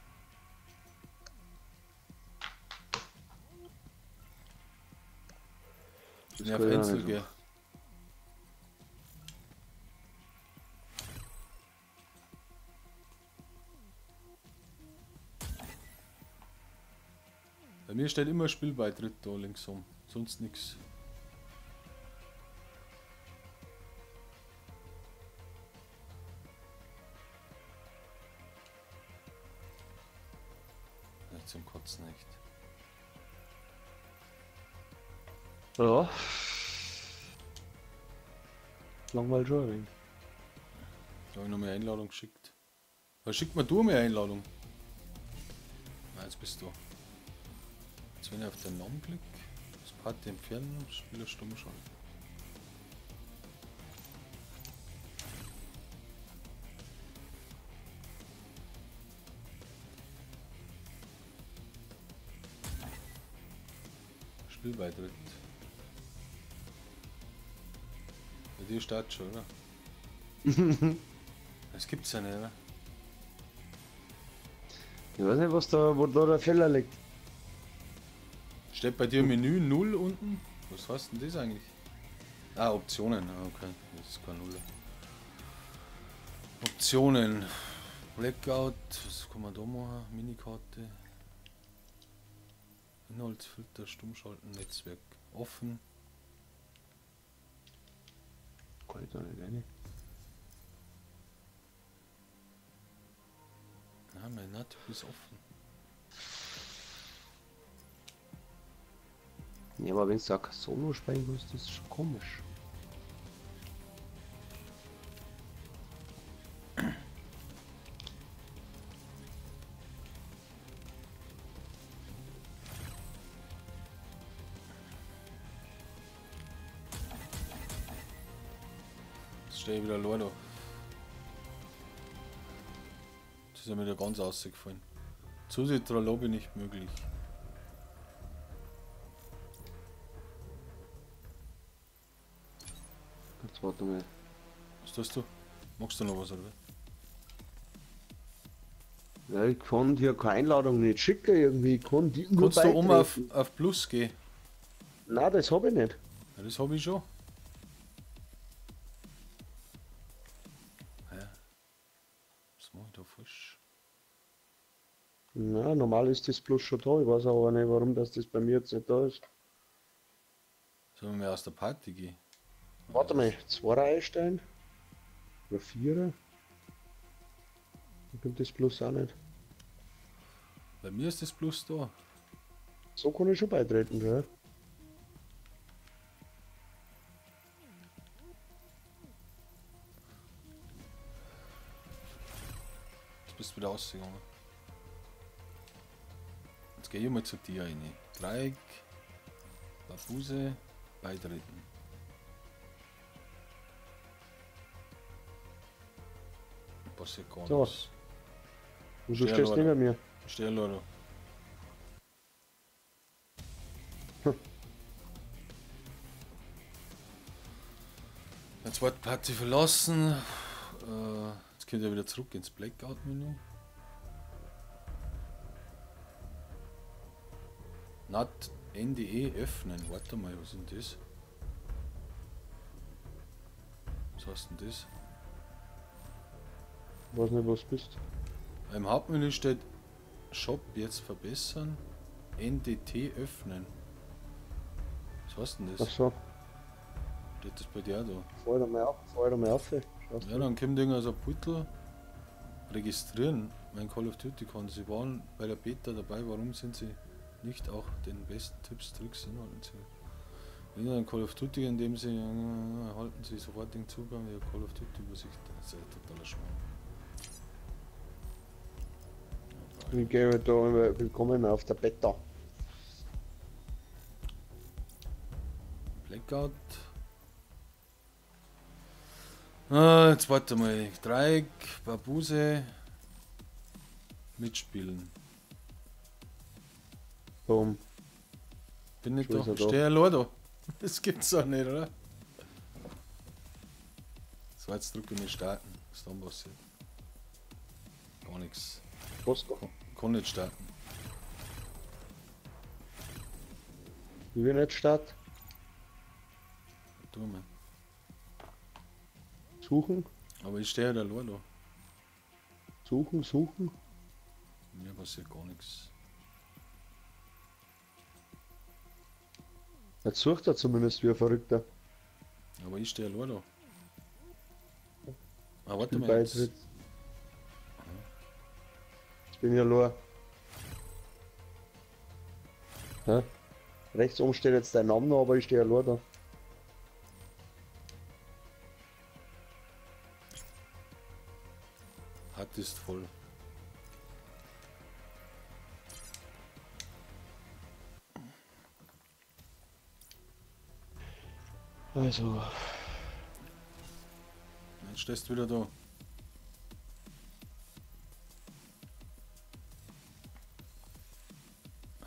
Wenn ich auf Einzel gehe. Bei mir steht immer Spielbeitritt da links um, sonst nichts. Zum Kotzen echt. Ja. Langweil schon ein wenig. Da habe ich noch mehr Einladung geschickt. Aber schick mir du mehr Einladung. Nein, jetzt bist du. Jetzt wenn ich auf den Namen klicke, das Party entfernen, Spieler stumm schalten. Spielbeitritt. Bei dir startet schon, oder? Das gibt's ja nicht, oder? Ich weiß nicht, was da, wo da der Fehler liegt. Steht bei dir Menü 0 unten? Was heißt denn das eigentlich? Ah, Optionen. Ah, okay, das ist kein Null. Optionen. Blackout. Was kann man da machen? Minikarte. Inhaltsfilter, Stummschalten, Netzwerk offen. Kann ich da nicht rein? Nein, mein Netzwerk ist offen. Ja, aber wenn du auch kein Solo spielen willst, das ist schon komisch. Jetzt stehe ich wieder allein da. Das ist ja wieder ganz rausgefallen. Zusätzlicher Lobby nicht möglich. Jetzt warte mal. Was tust du? Magst du noch was, oder? Ja, ich kann dir keine Einladung nicht schicken irgendwie. Ich kann die nur Kannst du um beitreten. auf Plus gehen? Nein, das habe ich nicht. Ja, das habe ich schon. Ja. Was mache ich da falsch? Na, normal ist das Plus schon da. Ich weiß aber nicht, warum das bei mir jetzt nicht da ist. Sollen wir aus der Party gehen? Warte mal, 2er einstellen? Oder 4er? Da kommt das Plus auch nicht. Bei mir ist das Plus da. So kann ich schon beitreten, gell? wieder rausgegangen. Jetzt gehe ich mal zu dir rein. Dreieck, Bafuse, beitreten. Passiert gar So. nichts. Und du stehst neben mir. Steh allein da. Die zweite Party verlassen. Jetzt kommt er wieder zurück ins Blackout-Menü. NAT NDE öffnen. Warte mal, was ist denn das? Was heißt denn das? Ich weiß nicht, was du bist. Im Hauptmenü steht Shop jetzt verbessern, NDT öffnen. Was heißt denn das? Ach so. Steht das bei dir auch da? Fahr da mal auf, fahr da mal auf. Ja, dann kommt irgendein so ein Puttel. Registrieren. Mein Call of Duty kann. Sie waren bei der Beta dabei, warum sind sie nicht auch den besten Tipps, Tricks, Inhalten zu? Wenn Sie Call of Duty, indem Sie erhalten Sie sofort den Zugang der Call of Duty Übersicht. Das ist ja totaler Schmarrn. Ich gehe da willkommen auf der Beta. Blackout. Ah, jetzt warte mal. Dreieck, Babuse. Mitspielen. Boom. Bin nicht da. Steh allein da. Das gibt's doch nicht, oder? So, jetzt drücke ich starten. Was dann passiert? Gar nichts. Was? Kann nicht starten. Ich will nicht starten. Tu mal. Suchen. Aber ich stehe ja da allein da. Suchen, suchen. Mir passiert gar nichts. Jetzt sucht er zumindest wie ein Verrückter. Aber ich stehe allein da. Ah, warte mal. Jetzt. Jetzt bin ich allein. Hä? Rechts oben steht jetzt dein Name noch, aber ich stehe allein da. Hat ist voll. Also. Jetzt stehst du wieder da.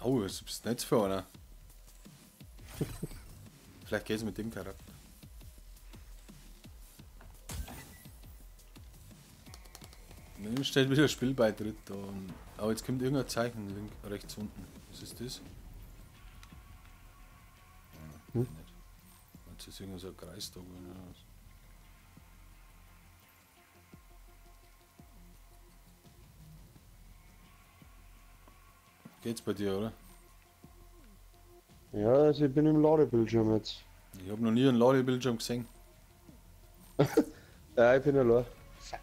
Oh, was bist du denn jetzt für einer? Vielleicht geht's mit dem Charakter. Mir steht wieder Spielbeitritt da. Aber jetzt kommt irgendein Zeichen link, rechts unten. Was ist das? Ah, nicht. Jetzt ist irgendein so ein Kreis da gewesen, oder was? Geht's bei dir, oder? Ja, also ich bin im Ladebildschirm jetzt. Ich habe noch nie einen Ladebildschirm gesehen. Ja, ich bin allein. Fuck.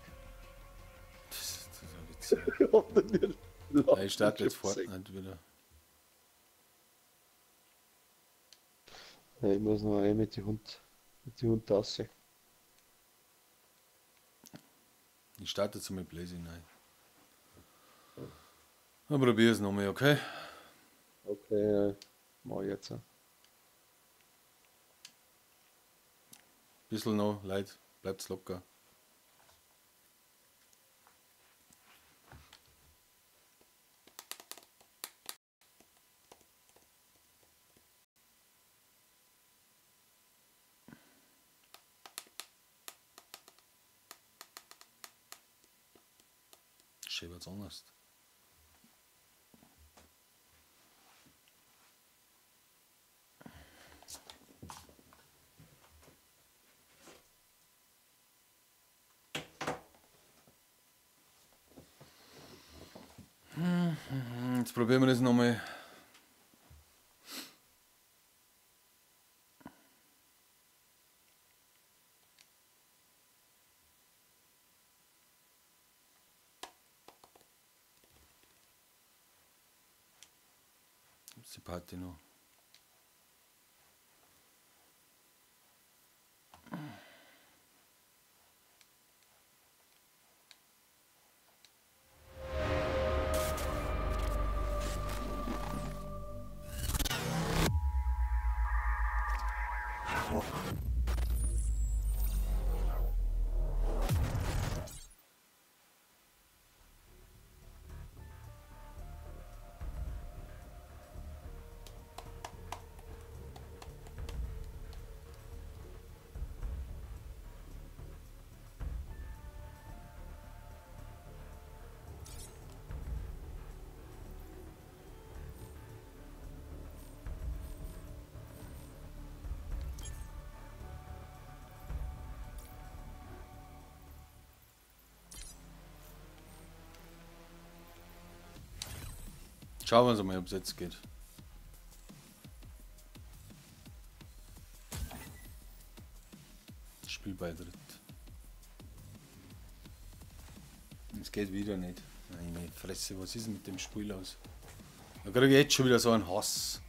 Das ist ein Witz. Ich hab noch nie einen Ja, ich starte jetzt Ladebildschirm Fortnite wieder. Ja, ich muss noch mit die Hund, raus. Ich starte jetzt mal Blazing rein. Dann probier es nochmal, okay? Okay, ja. Mach ich jetzt. Bisschen noch, Leute, bleibt's locker. Schön wird's anders. Jetzt probieren wir das nochmal. Gibt's die Party noch? Schauen wir uns mal, ob es jetzt geht. Spielbeitritt. Es geht wieder nicht. Meine Fresse, was ist denn mit dem Spiel los? Da kriege ich jetzt schon wieder so einen Hass.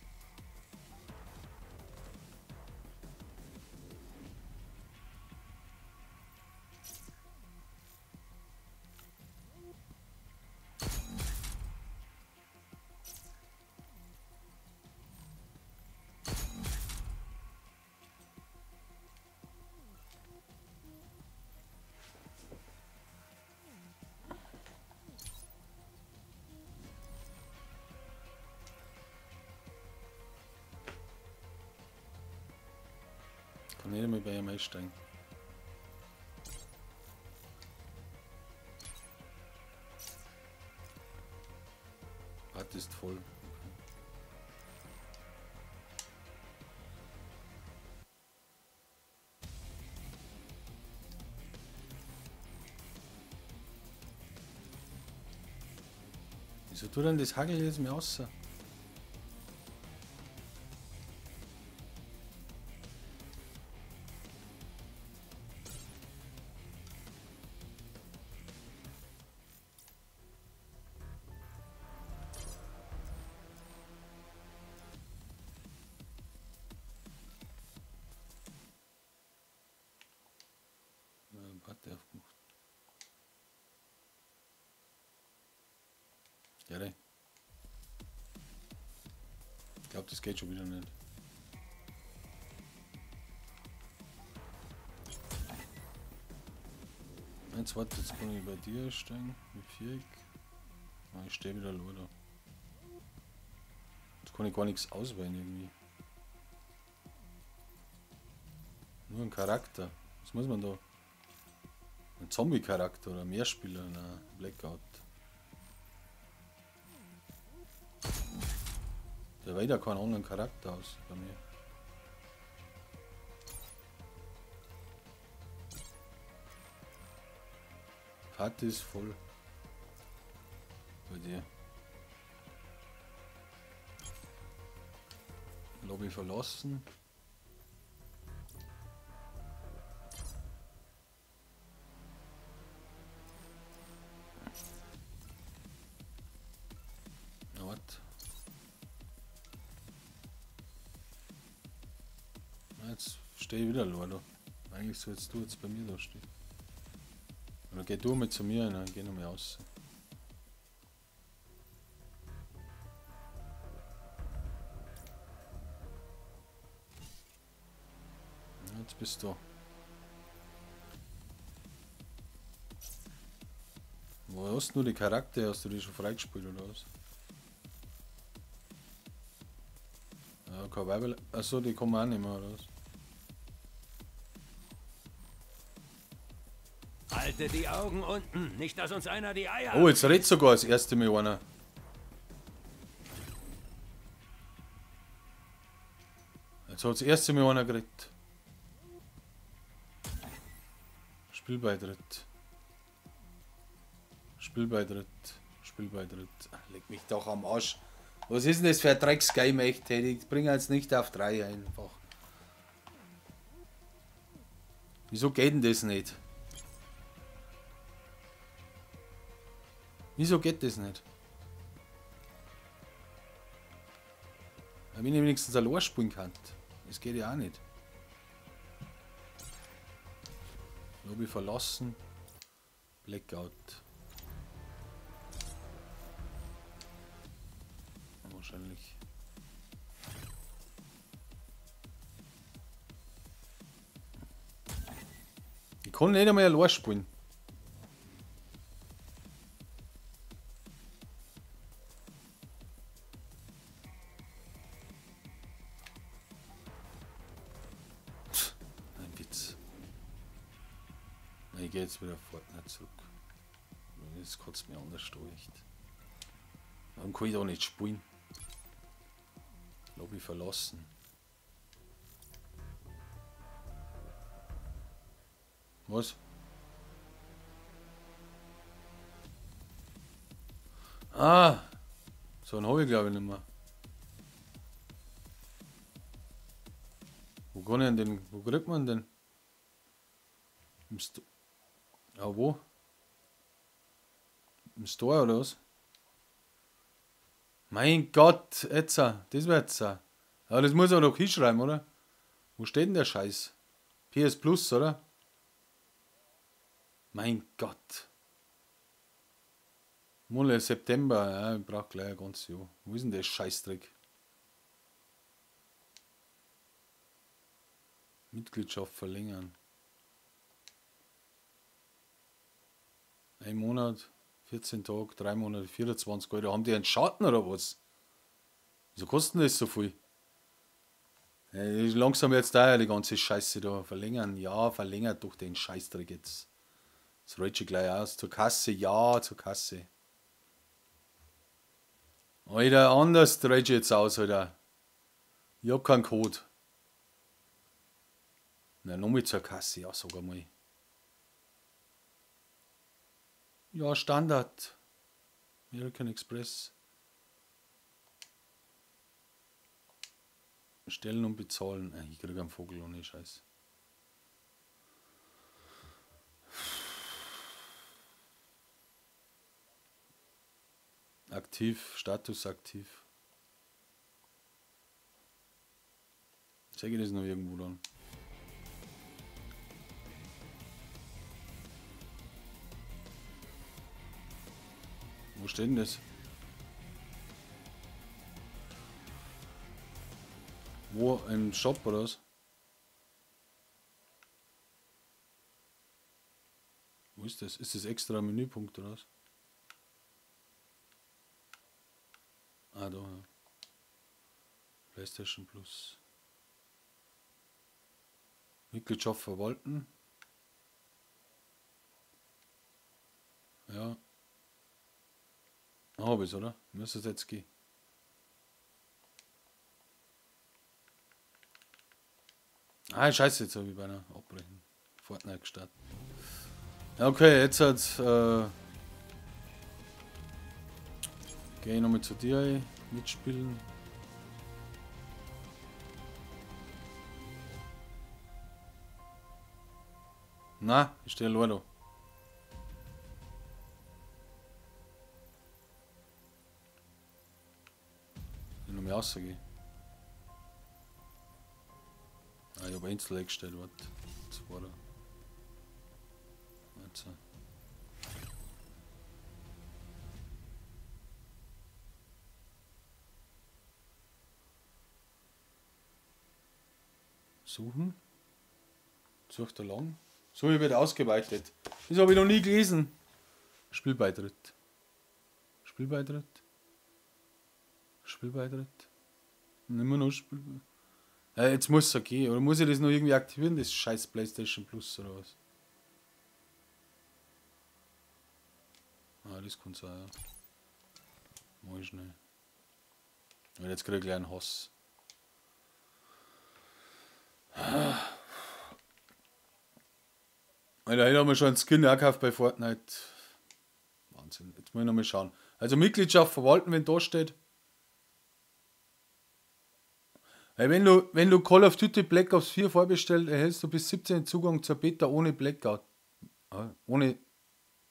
Kann nicht mehr bei ihm einsteigen. Bad ist voll. Okay. Wieso tut denn das Hagel jetzt mehr außer? Ich glaube, das geht schon wieder nicht. Jetzt warte, jetzt kann ich bei dir stehen. Mit Viereck. Ich stehe wieder da. Jetzt kann ich gar nichts auswählen irgendwie. Nur ein Charakter. Was muss man da? Ein Zombie-Charakter oder Mehrspieler? Na, Blackout. Der wählt ja keinen anderen Charakter aus bei mir. Party ist voll. Bei dir. Lobby verlassen. Na, warte. Jetzt stehe ich wieder allein da. Eigentlich sollst du jetzt bei mir da stehen. Oder geh du mit zu mir und dann geh noch mal raus. Jetzt bist du. Wo hast du die Charakter? Hast du die schon freigespielt oder was? Ja, kein Weiberl. Achso, die kommen auch nicht mehr, oder was? Halte die Augen unten, nicht dass uns einer die Eier. Oh, jetzt redet sogar das erste Mal einer. Jetzt hat das erste Mal einer geredet. Spielbeitritt. Spielbeitritt. Spielbeitritt. Leg mich doch am Arsch. Was ist denn das für ein Drecksgame, echt, Teddy? Ich bringe jetzt nicht auf 3 einfach. Wieso geht denn das nicht? Wieso geht das nicht? Wenn ich wenigstens allein spielen kann. Das geht ja auch nicht. Lobby verlassen. Blackout. Wahrscheinlich. Ich kann nicht einmal allein spielen. Ein Witz. Ich gehe jetzt wieder Fortnite zurück. Das kotzt mir anders echt. Warum kann ich da nicht spielen? Lobby verlassen. Was? Ah! So einen habe ich glaube ich nicht mehr. Wo kann ich denn, wo kriegt man denn? Im Store. Ja, wo? Im Store oder was? Mein Gott, jetzt, das wird's. Ja, das muss ich auch noch hinschreiben, oder? Wo steht denn der Scheiß? PS Plus, oder? Mein Gott. Monat September, ja, ich brauch gleich ein ganzes Jahr. Wo ist denn der Scheißdreck? Mitgliedschaft verlängern. Ein Monat, 14 Tage, 3 Monate, 24 Euro. Haben die einen Schatten oder was? Wieso kostet denn das so viel? Ja, langsam jetzt da die ganze Scheiße da verlängern. Ja, verlängert doch den Scheißdreck jetzt. Das rollt schon gleich aus. Zur Kasse, ja, zur Kasse. Alter, anders dreht schon jetzt aus, Alter. Ich hab keinen Code. Na, nochmal zur Kasse, ja, sag einmal. Ja, Standard. American Express. Stellen und bezahlen. Ich krieg einen Vogel ohne Scheiß. Aktiv, Status aktiv. Zeige ich das noch irgendwo dann? Wo steht denn das? Wo? Im Shop oder was? Wo ist das? Ist das extra Menüpunkt oder was? Ah, da. Ja. PlayStation Plus. Mitgliedschaft verwalten. Ja. Hab ich's, oder? Müsste es jetzt gehen. Ah, scheiße, jetzt habe ich beinahe abbrechen. Fortnite gestartet. Ja, okay, jetzt hat's. Gehe ich nochmal zu dir mitspielen. Na, ich stehe allein da. Ich noch mehr rausgehen. Ah, ich habe einzeln eingestellt, warte. Das war da. Jetzt. Suchen. Sucht er lang. So, hier wird ausgeweitet. Das habe ich noch nie gelesen. Spielbeitritt. Spielbeitritt. Spielbeitritt. Immer noch Spielbeitritt. Ja, jetzt muss es gehen. Oder muss ich das noch irgendwie aktivieren, das scheiß PlayStation Plus oder was? Ah, das kann sein, ja. Mach ich schnell. Und jetzt krieg ich gleich einen Hass. Alter, heute haben wir schon einen Skin gekauft bei Fortnite. Wahnsinn. Jetzt muss ich nochmal schauen. Also Mitgliedschaft verwalten, wenn da steht. Hey, wenn du Call of Duty Black Ops 4 vorbestellst, erhältst du bis 17 Zugang zur Beta ohne Blackout. Ohne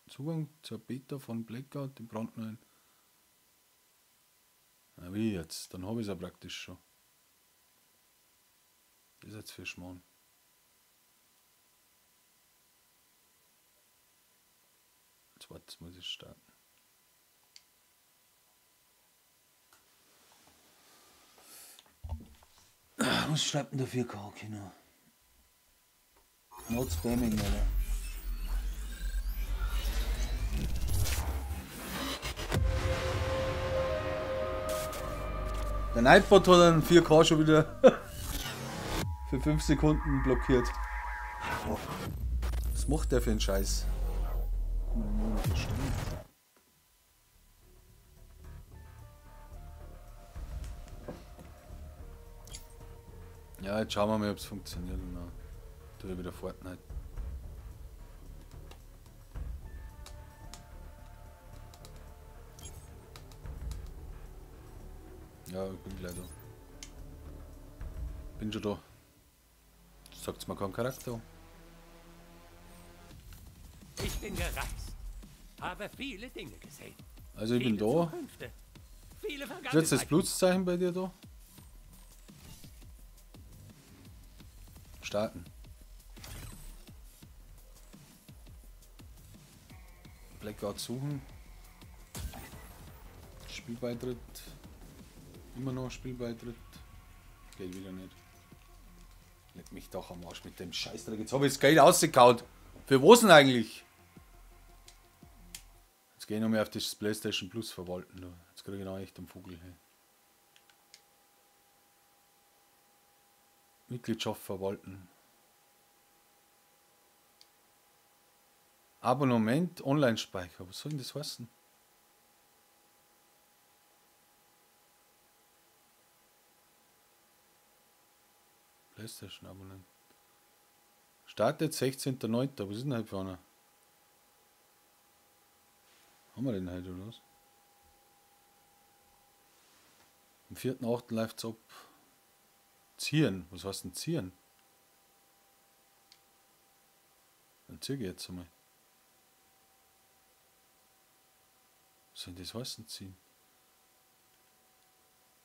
Zugang zur Beta von Blackout, dem brandneuen. Na wie jetzt? Dann habe ich es ja praktisch schon. Das ist jetzt für Schmarrn. Jetzt warte, jetzt muss ich starten. Was schreibt denn der 4K Kino? Not Spamming, oder? Der Nightbot hat einen 4K schon wieder für 5 Sekunden blockiert. Was macht der für einen Scheiß? Ja, jetzt schauen wir mal, ob es funktioniert. Und dann tue ich wieder Fortnite. Ja, ich bin gleich da. Bin schon da. Sagt's mir keinen Charakter. Ich bin gereist. Habe viele Dinge gesehen. Also ich bin da. Ist jetzt das Pluszeichen bei dir da? Starten. Blackout suchen. Spielbeitritt. Immer noch Spielbeitritt. Geht wieder nicht. Leck mich doch am Arsch mit dem Scheißdreck. Jetzt habe ich das Geld ausgekaut. Für was denn eigentlich? Jetzt gehe ich noch mehr auf das PlayStation Plus verwalten. Jetzt kriege ich noch echt einen Vogel. Hey. Mitgliedschaft verwalten. Abonnement, Online-Speicher. Was soll denn das heißen? PlayStation Abonnent. Startet 16.09. Was ist denn heute für einer? Haben wir den heute oder was? Am 4.8. läuft's ab. Ziehen. Was heißt denn ziehen? Dann ziehe ich jetzt einmal. Was soll denn das heißen, ziehen?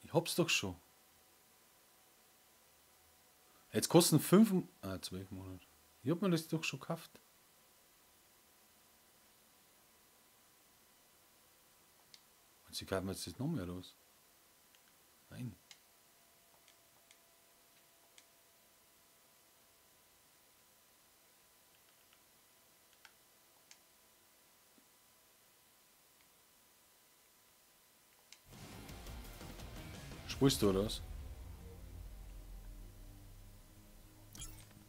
Ich hab's doch schon. Jetzt kosten 12 Monate. Ich hab mir das doch schon gekauft. Und sie kaufen jetzt das noch mehr raus. Nein. Spielst du oder was?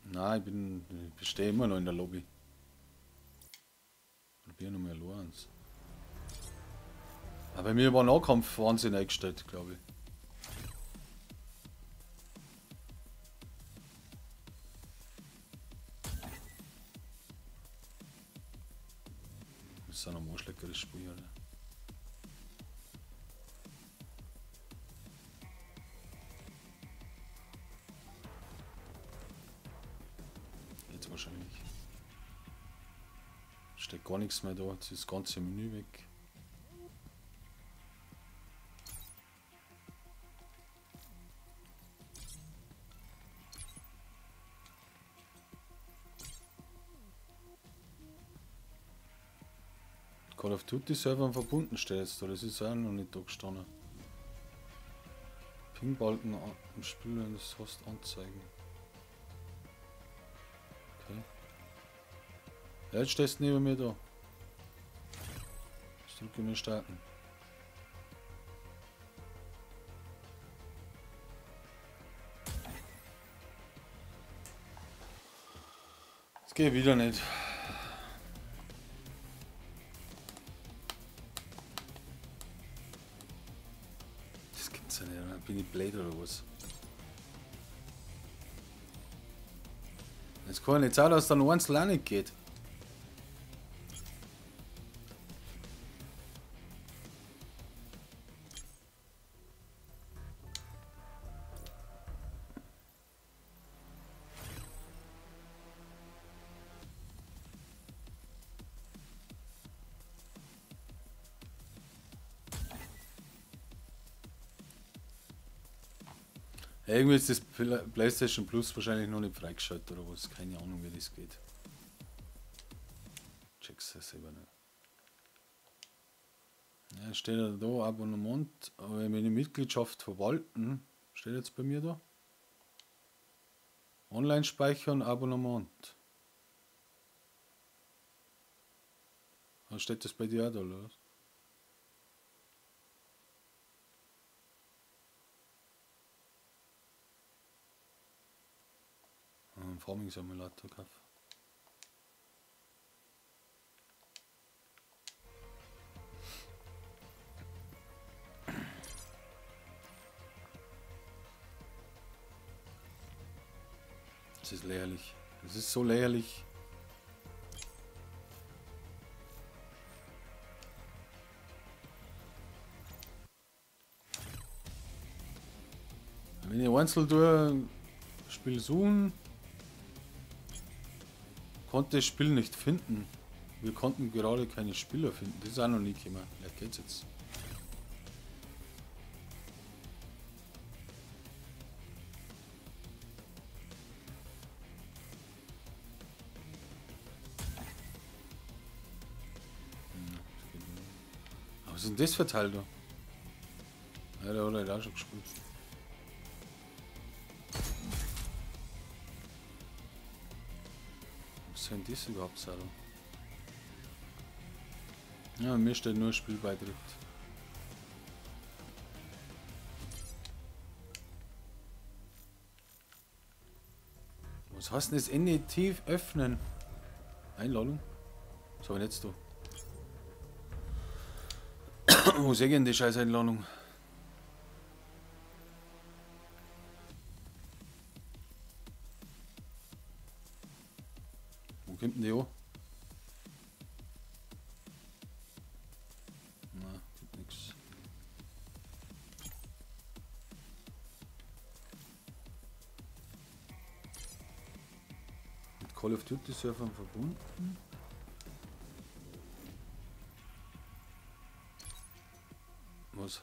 Nein, ich stehe immer noch in der Lobby. Probier noch mehr Lorenz. Aber bei mir war Nahkampf Wahnsinn eingestellt, glaube ich. Das ist auch noch ein arschleckeres Spiel, oder? Jetzt wahrscheinlich. Steht gar nichts mehr da, jetzt ist das ganze Menü weg. Call of Duty Server verbunden steht jetzt da, das ist auch noch nicht da gestanden. Pingbalken am Spiel und das Host anzeigen. Okay. Ja, jetzt stehst du neben mir da. Jetzt drücke ich mir starten. Das geht wieder nicht. Das gibt's ja nicht, oder? Bin ich blöd oder was? Es kann ja nicht sein, dass dann eins auch nicht geht. Irgendwie ist das PlayStation Plus wahrscheinlich noch nicht freigeschaltet oder was. Keine Ahnung, wie das geht. Check's ja selber nicht. Ja, steht ja da Abonnement, aber meine Mitgliedschaft verwalten, steht jetzt bei mir da. Online speichern, Abonnement. Steht das bei dir auch da, oder was? Einen Farming Simulator kaufen. Das ist lächerlich. Das ist so lächerlich. Wenn ich einzeln tue, Spiel suchen, konnte das Spiel nicht finden. Wir konnten gerade keine Spieler finden. Das ist auch noch nie gekommen. Vielleicht geht's jetzt. Was ist denn das für Teil da? Ja, der hat halt auch schon gespielt. Was soll denn das überhaupt sein? Ja, mir steht nur Spielbeitritt. Was heißt denn das NET öffnen? Einladung? Was hab ich jetzt da? Wo sehe ich denn die scheiß Einladung? Wo kommt denn die an? Na, gibt nix. Mit Call of Duty Servern verbunden? Was?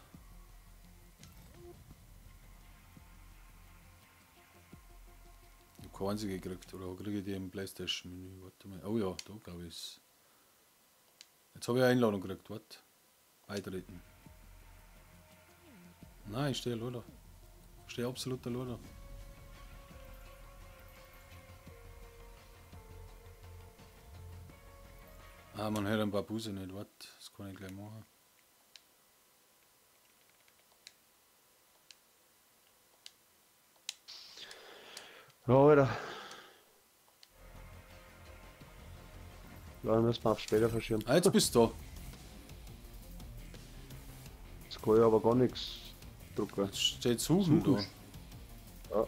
Ich hab keine einzige gekriegt, oder kriege ich die im Playstation-Menü? Warte mal. Oh ja, da glaube ich. Jetzt habe ich eine Einladung gekriegt, warte. Beitreten. Nein, ich stehe allein da. Ich stehe absolut allein da. Ah, man hört ein paar Busse nicht, warte. Das kann ich gleich machen. Ja, Alter. Ja, müssen wir auf später verschieben. Ah, jetzt bist du da. Jetzt kann ich aber gar nichts drucken. Jetzt steht Suchen da. Ja.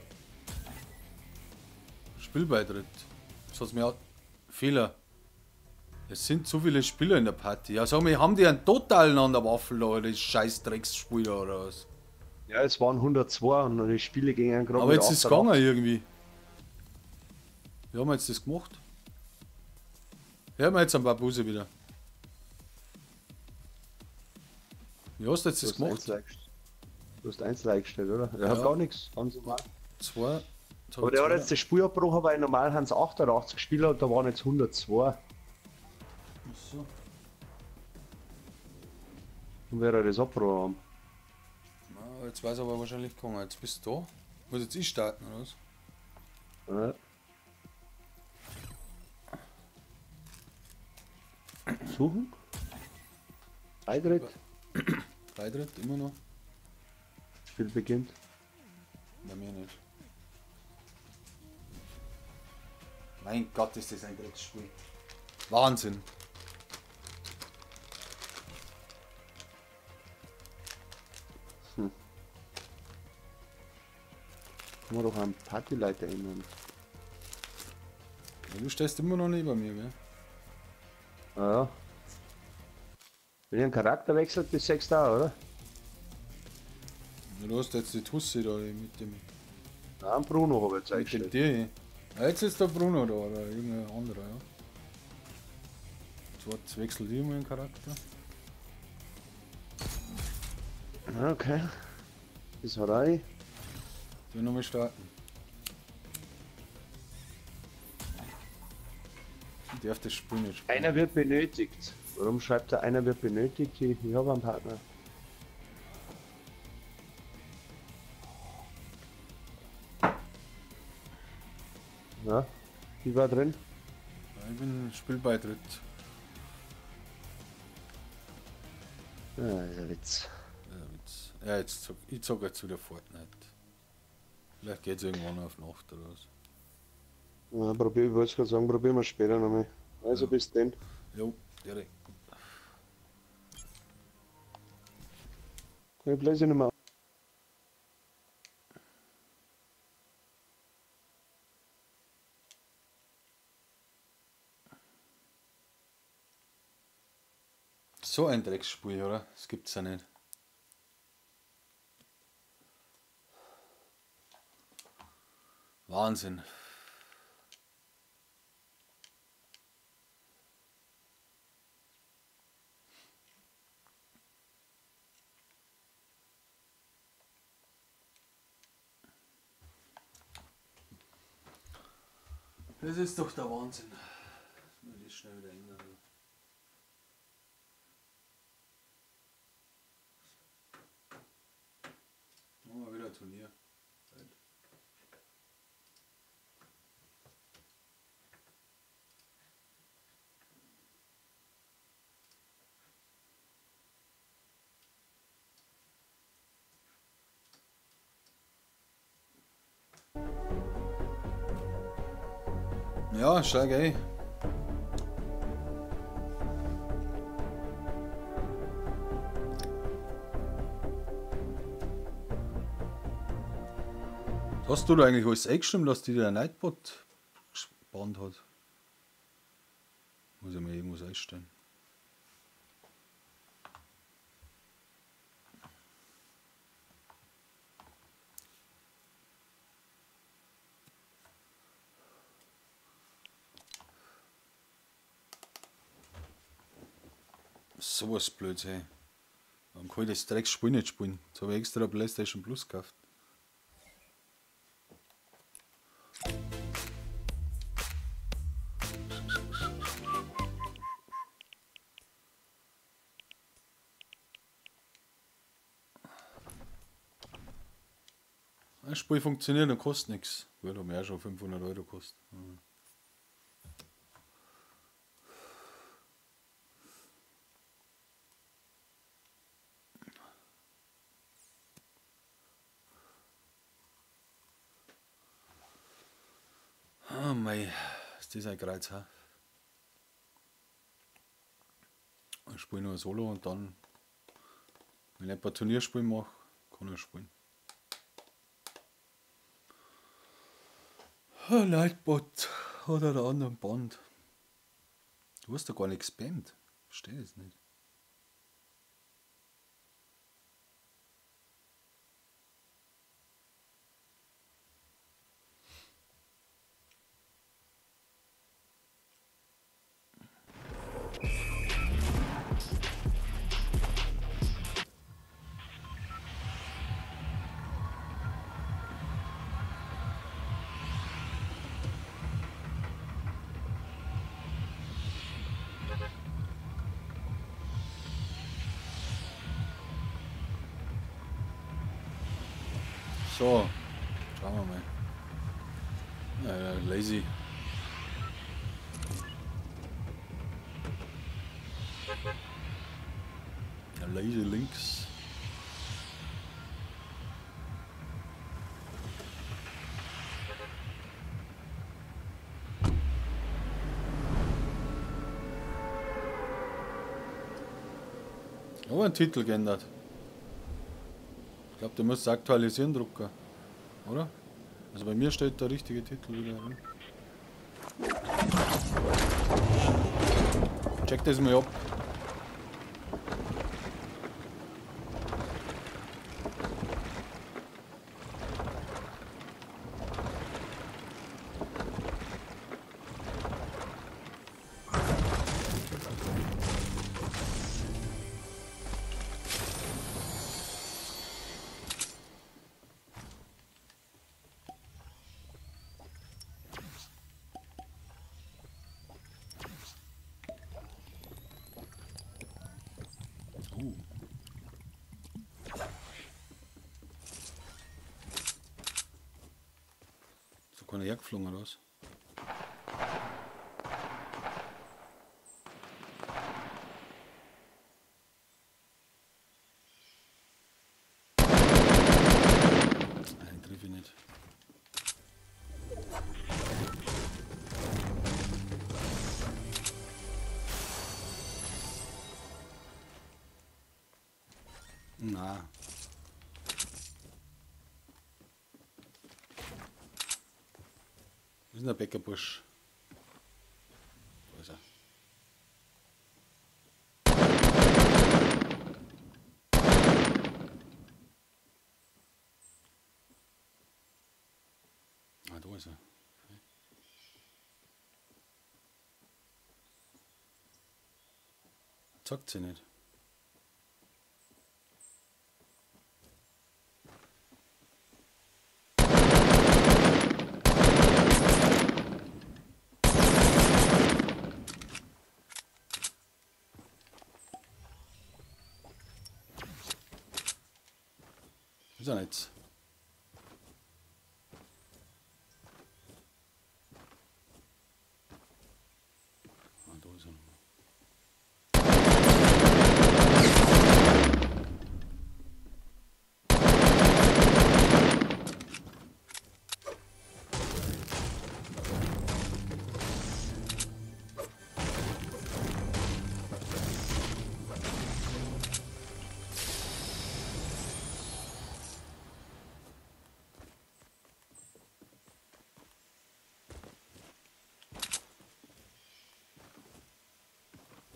Spielbeitritt. Das hat's mir auch. Fehler. Es sind zu viele Spieler in der Party. Ja, sag mal, haben die einen totalen an der Waffel da, oder das scheiß Drecksspieler oder was? Ja, es waren 102 und die Spiele gingen gerade. Aber jetzt ist es gegangen irgendwie. Wie haben wir jetzt das gemacht? Hören wir jetzt ein paar Busse wieder. Wie hast du jetzt das gemacht? Du hast 1 eingestellt, oder? Ich hab gar nichts, ganz normal. 2. Aber der hat jetzt das Spiel abgebrochen, weil normal haben es 88 Spieler und da waren jetzt 102. Ach so. Und wer hat das abgebrochen haben? Na, jetzt weiß aber wahrscheinlich gegangen. Jetzt bist du da. Muss jetzt ich starten, oder was? Ja. Suchen? Beitritt? Beitritt, immer noch. Spiel beginnt. Bei mir nicht. Mein Gott, ist das ein Drecksspiel. Wahnsinn. Hm. Kann man doch einen Partyleiter ändern. Ja, du stehst immer noch neben mir, gell? Ja. Wenn ich einen Charakter wechselt, bis 6 da, oder? Ja, du hast jetzt die Tussi da mit dem. Nein, Bruno habe ich jetzt eingestellt. Mit dem ja, jetzt ist der Bruno da oder irgendein anderer, ja. Jetzt wechselt ich mal den Charakter. Okay. Das hat er. Ich nochmal starten. Ich darf das Spiel nicht spielen. Einer wird benötigt. Warum schreibt er, einer wird benötigt? Ich habe einen Partner. Na, wie war drin? Ja, ich bin Spielbeitritt. Ah, das ist ein Witz. Ja, Witz. Ja, jetzt zock, ich zocke jetzt wieder Fortnite. Vielleicht geht's irgendwann auf Nacht oder was. Ja, probier, ich wollte gerade sagen, probieren wir später nochmal. Also ja. Bis dann. Jo, direkt. Ich bläse nicht mehr. So ein Drecksspiel, oder? Das gibt's ja nicht. Wahnsinn. Das ist doch der Wahnsinn. Das muss ich schnell wieder ändern. Machen wir wieder Turnier. Ja, steig ein. Hast du da eigentlich alles eingestimmt, dass die der Nightbot gespannt hat? Muss ich mir irgendwas einstellen. So was blöd, hey. Warum kann ich das Drecksspiel nicht spielen? Jetzt habe ich extra PlayStation Plus gekauft. Das Spiel funktioniert und kostet nichts. Gut, hat mir auch schon 500 Euro gekostet. Mhm. Oh mei, ist das ein Kreuz, ha? Ich spiele nur Solo und dann, wenn ich ein paar Turnierspiele mache, kann ich spielen. Oh, Nightbot oder der anderen Band. Du hast doch gar nicht gespammt. Verstehe das nicht. So, schauen wir mal. Ja, lazy. Lazy links. Oh, einen Titel geändert. Ich glaube, du musst aktualisieren, Drucker, oder? Also bei mir steht der richtige Titel wieder drin. Check das mal ab. So kann er hergeflogen oder was? Nein, triff ich nicht. Na. Wo ist denn der Bäckerbursch? Da ist er. Ah, Da ist er. Okay. Zeigt sie nicht. Ist ja nichts. Ah, da ist er nochmal.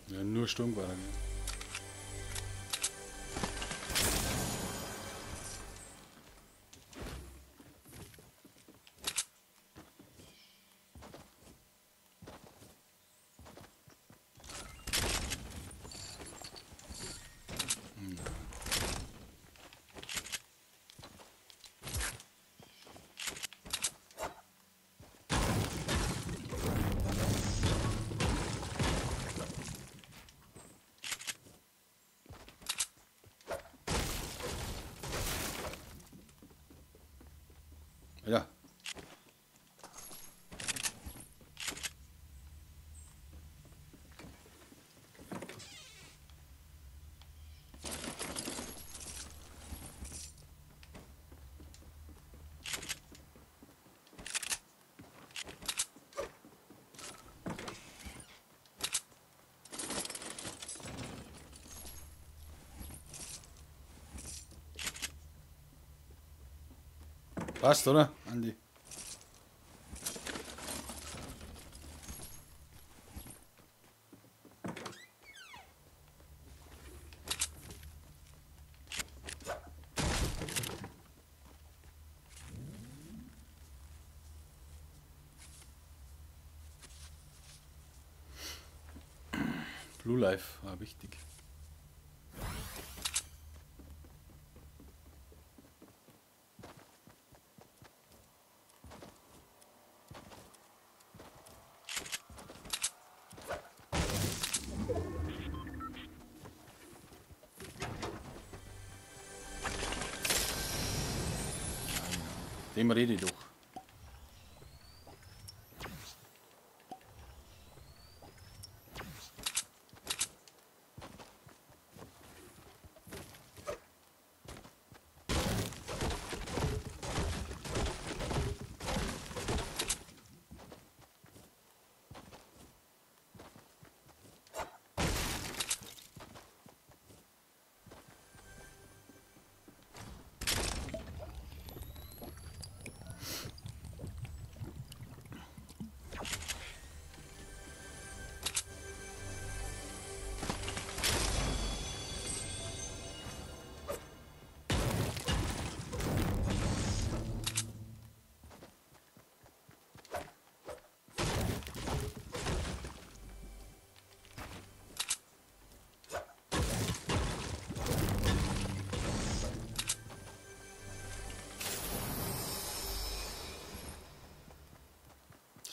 Ja, nur Sturmgewehr. Ja. Passt, oder, Andi? Blue Life war wichtig. Dem rede ich doch.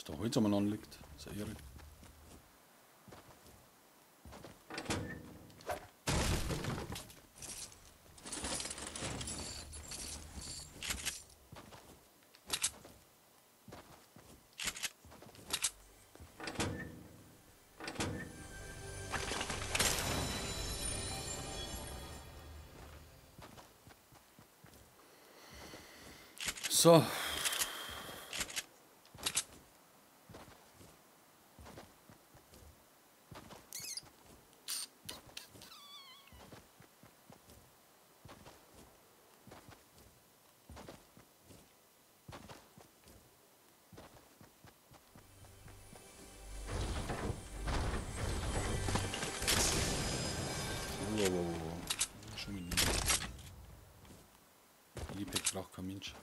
Da Holz umeinander liegt. Das ist ja irre. So. Schon mit Gepäck braucht kein Mensch.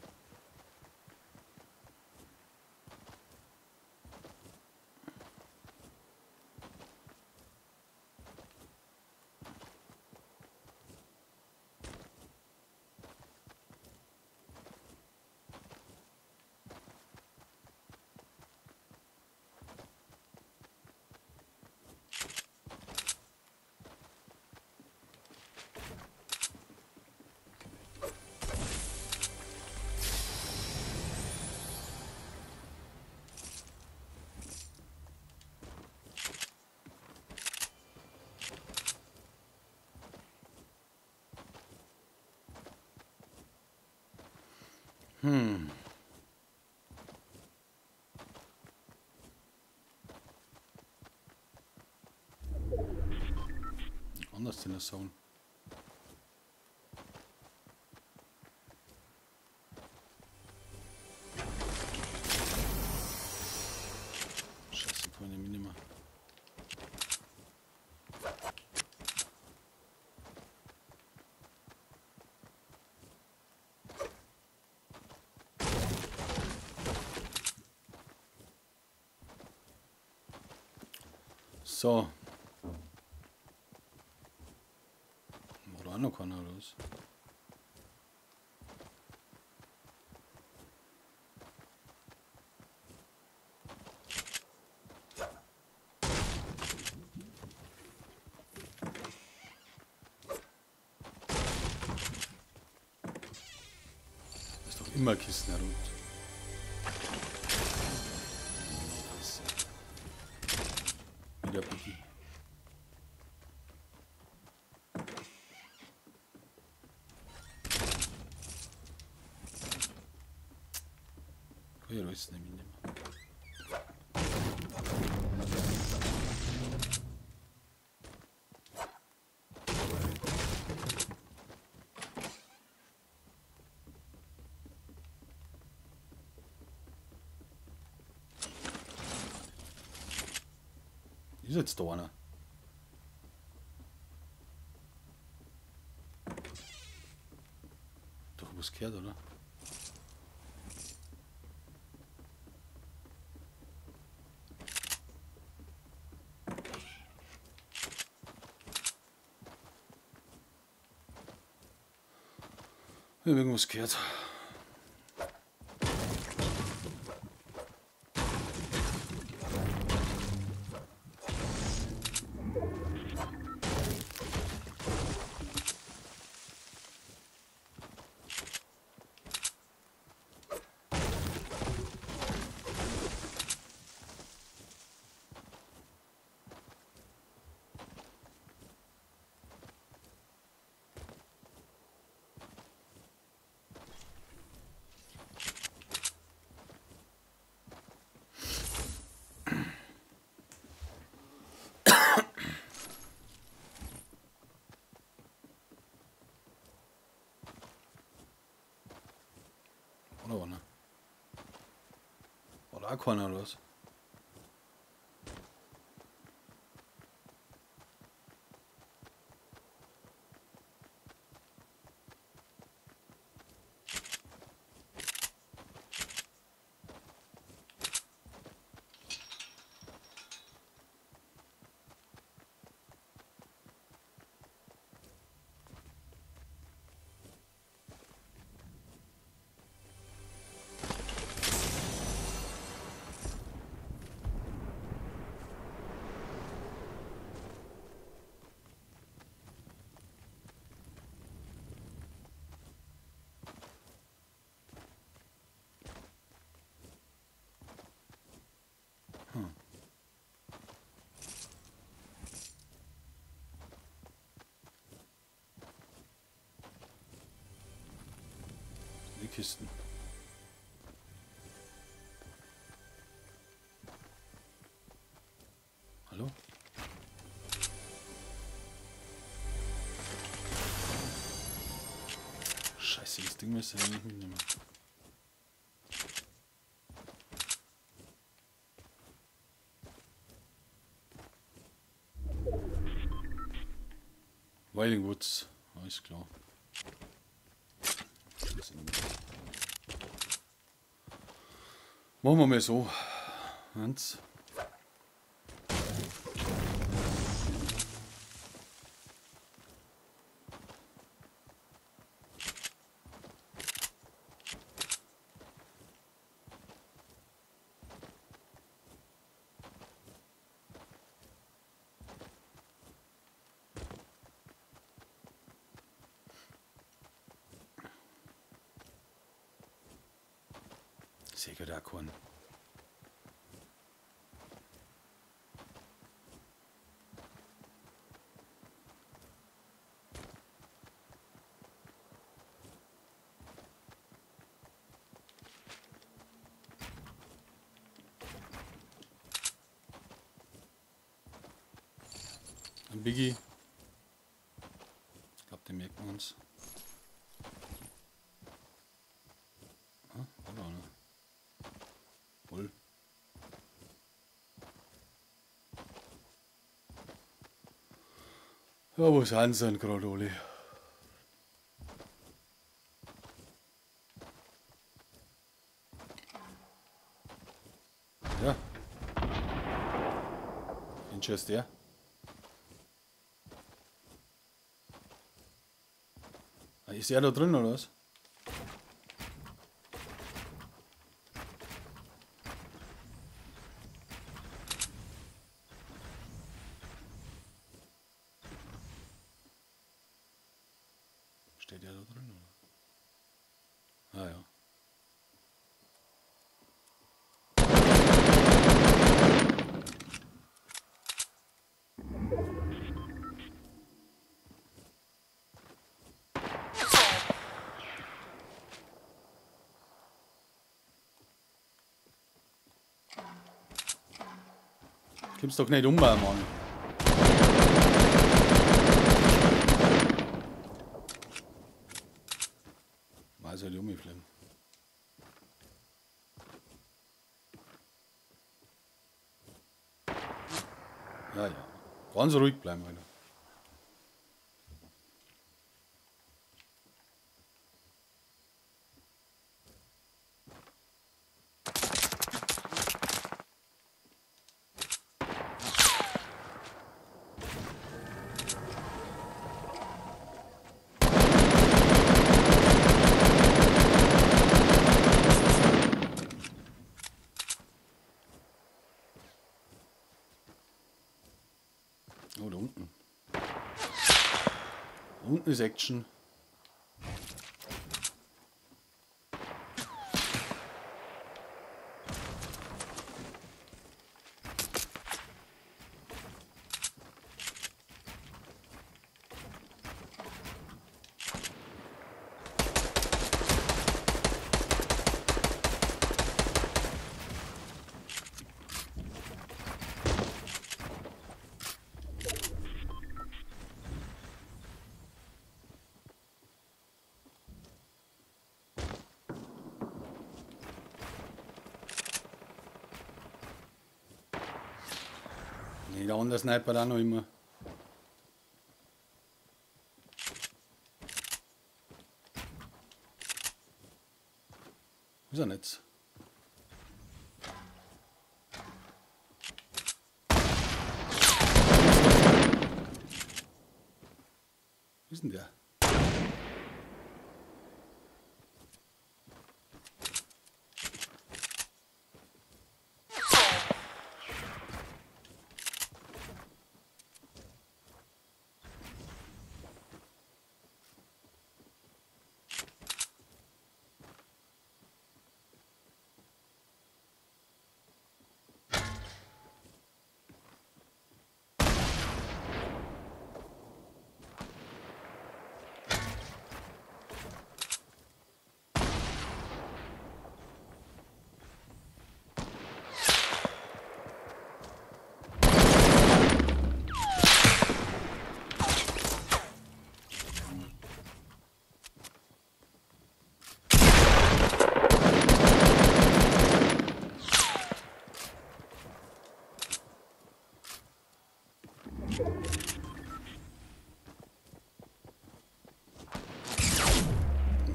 Anders in der Zone. Scheiße, kann ich nicht mehr. So. War da auch noch keiner los? Ist doch immer Kisten herunter. Wieder Biggie. Kann ich alles nicht mitnehmen. Ist jetzt da einer? Doch was gehört, oder? Ich hab irgendwas gehört. Oder einer? War da auch keiner oder was? Die Kisten. Hallo? Scheiße, das Ding müsste ich nicht mitnehmen. Wailing Woods, alles klar. Machen wir mal so. Eins. Sehe da keinen. Ein Biggie. Ich glaube, den merken wir uns. Ah, war da einer. Voll. Ja, wo sind sie denn gerade alle? Ja. Den ist der. Ist er da drin oder was? Steht er da drin oder? Ah ja. Kommst doch nicht um, Mann. Mal soll ich umfliegen. Ja, ja. Ganz ruhig bleiben, Alter. Oh, da unten. Da unten ist Action. Nee, der andere Sniper auch noch immer. Ist er nicht. Wo ist denn der?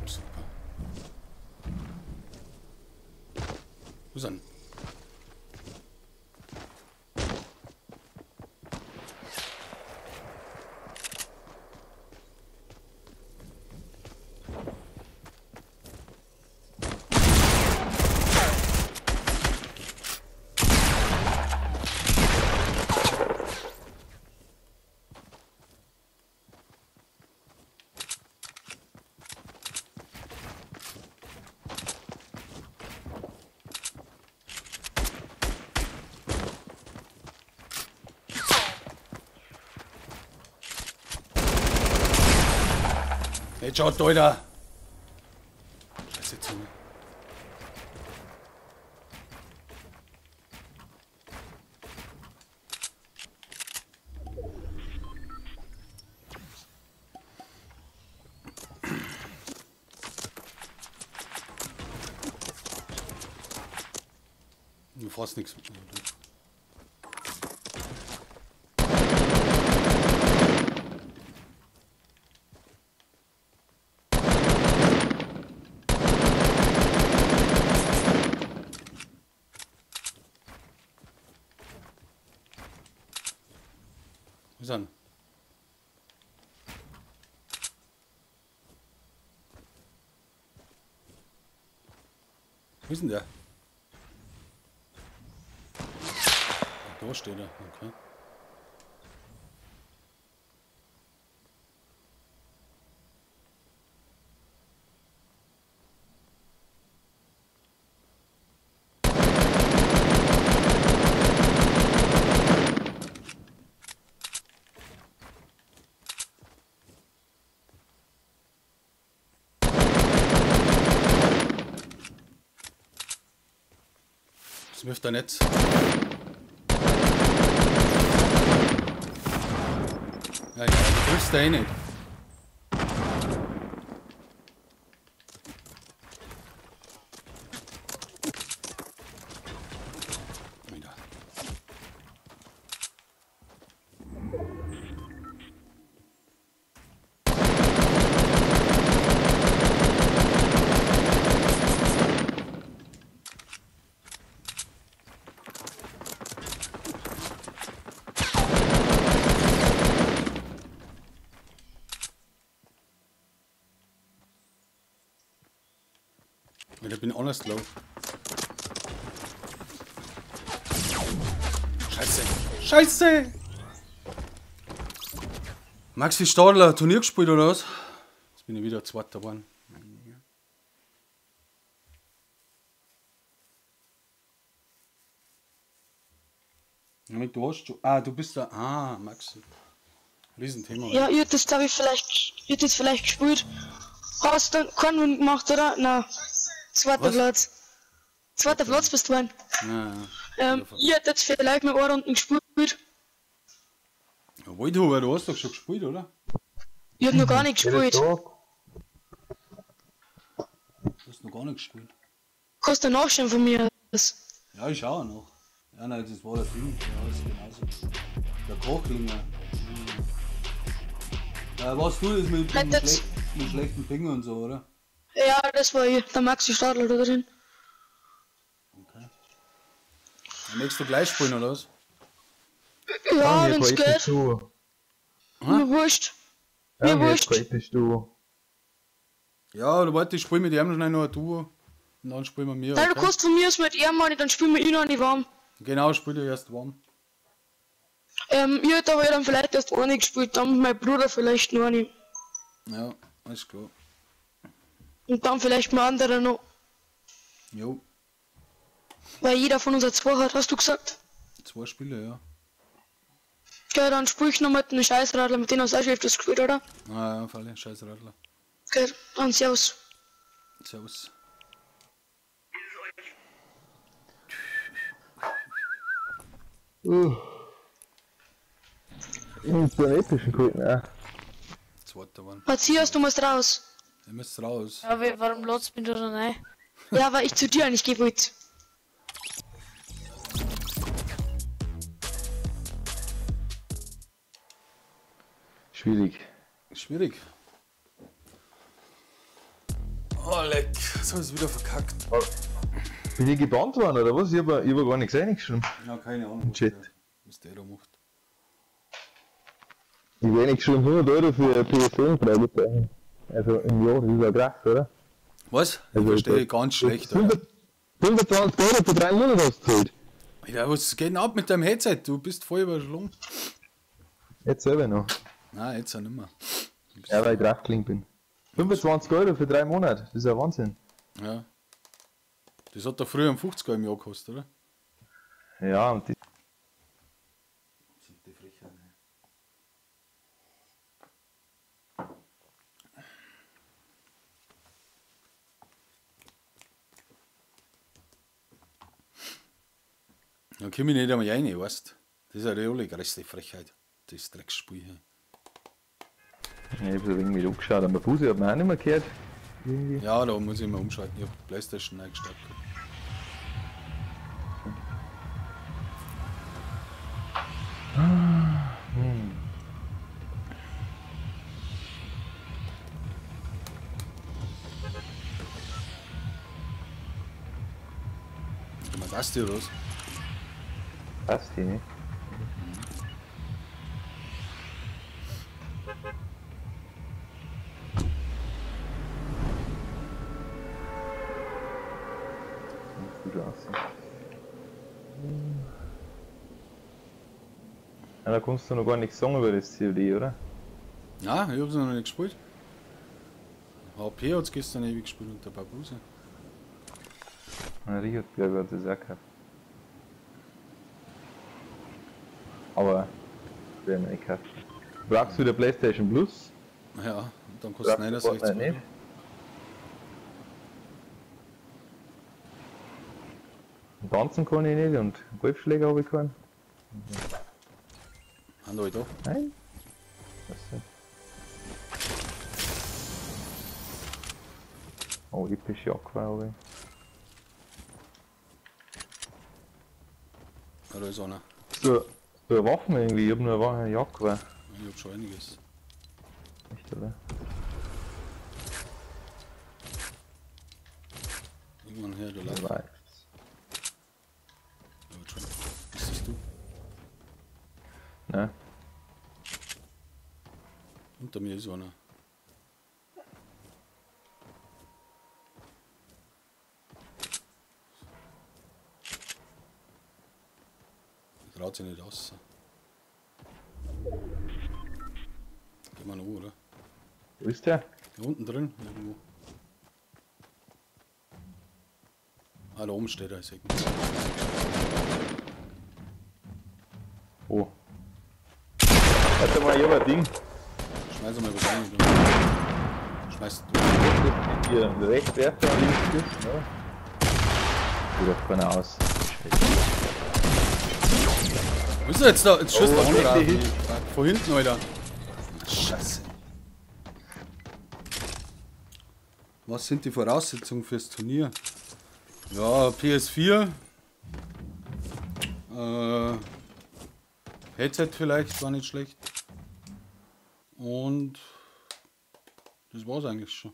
Super. Wo ist er denn? Headshot, Alter! Scheiße Zunge. Und fast nichts. Wo ist er? Wo ist denn der? Ach, da steht er, okay. Das wirft er nicht. Ja, ja, du triffst da eh nicht. Alter. Ich bin honest low. Scheiße. Scheiße! Maxi Stadler, Turnier gespielt oder was? Jetzt bin ich wieder Zweiter geworden. Du hast schon. Ah, du bist da. Ah, Maxi. Riesenthema. Ja, ihr hättet das, glaube ich, vielleicht. Ihr hättet vielleicht gespielt. Hast du keinen Win gemacht, oder? Nein. Zweiter Was? Platz. Zweiter Platz bist du ein. Ja, ja. Ich hätte jetzt vielleicht mal eine Runde gespielt. Ja, Waldhuber, du hast doch schon gespielt, oder? Ich hab noch gar nicht gespielt. Du hast noch gar nicht gespielt. Kannst du nachschauen von mir aus? Ja, ich schaue noch. Ja, nein, das war der Ding. Ja, ist genauso. Der Kochlinger. Ja, warst du das mit dem schlechten Finger und so, oder? Ja, das war ich, der Maxi Stadler da drin. Okay. Dann möchtest du gleich spielen, oder was? Ja, wenn's geht. Mir wurscht. Mir wurscht. Ja, du warte, ich spiel mit ihm schnell noch ein Duo. Und dann spielen wir mir. Nein, du kannst von mir aus mit ihm nicht, dann spielen wir ihn noch nicht warm. Genau, spiel du erst warm. Ich hätte aber dann vielleicht erst eine gespielt, dann mein Bruder vielleicht noch eine. Ja, alles klar. Und dann vielleicht mal andere noch. Jo. Weil jeder von uns hat zwei hat, hast du gesagt? Zwei Spiele, ja. Ja, dann spiel ich noch mit einem Scheißradler, mit denen hast du auch schon öfters gespielt, oder? Ah, ja, Falle, Scheißradler. Okay, dann servus. Servus. Ich bin so einen epischen gehalten, ja. Zweiter Mann. Matthias, du musst raus. Ich muss raus. Ja, warum lädst du mich da dann rein? Ja, weil ich zu dir nicht gehen wollte. Schwierig. Schwierig. Oh leck, so ist wieder verkackt. Bin ich gebannt worden oder was? Ich hab gar nichts reingeschrieben. Ja, keine Ahnung, was der da macht. Ich hab reingeschrieben 100 Euro für PSN Fragezeichen. Also im Jahr, das ist ja krass, oder? Was? Ich Also, verstehe ganz schlecht. Alter. 125 Euro für 3 Monate hast du gezahlt. Alter, was geht denn ab mit deinem Headset? Du bist voll überschlungen. Jetzt selber noch. Nein, jetzt auch nicht mehr. Ja, weil ich draufgelinkt bin. 25 Euro für 3 Monate, das ist ja Wahnsinn. Ja. Das hat doch früher 50er im Jahr gekostet, oder? Ja, und das. Die Frechheit. Da komm ich nicht einmal rein, weißt du? Das ist ja die größte Frechheit. Das Drecksspiel hier. Ja, ich hab so ein wenig mit angeschaut, aber Busi hat man auch nicht mehr gehört. Irgendwie. Ja, da muss ich mal umschalten. Ich hab die Playstation eingestellt. Basti oder was? Basti, ne? Gut aussehen. Ja, da kannst du noch gar nichts sagen über das COD, oder? Nein, ich hab's noch nicht gespielt. HP hat's gestern ewig gespielt und der Babuse. Ja, Richard, glaube ich, hat das auch gehabt. Aber werden wir nicht kaufen. Brauchst du wieder PlayStation Plus? Ja, und dann kostet 69 Euro. Tanzen kann ich nicht und Golfschläger habe ich keinen. Haben alle da? Nein. Was denn? Oh, epische Aqua habe ich. Ja, da ist einer. So, so Waffen irgendwie, ich hab nur eine Jacke. Ich hab schon einiges. Echt, oder? Irgendwann her, der läuft. Ist das du? Nein. Unter mir ist einer. Der traut sich nicht raus. Gehen wir noch, oder? Wo ist der? Da unten drin, irgendwo. Ah, da oben steht er, ich seh ihn. Oh. Warte mal, ich hab ein Ding. Schmeiß mal was rein. Schmeiß du. Hier rechts werfen und links schießen, oder? Geht doch keiner aus. Scheiße. Wo ist er jetzt da? Jetzt schießt oh, der andere. Von hinten, Alter. Scheiße. Was sind die Voraussetzungen fürs Turnier? Ja, PS4. Headset vielleicht, war nicht schlecht. Und das war's eigentlich schon.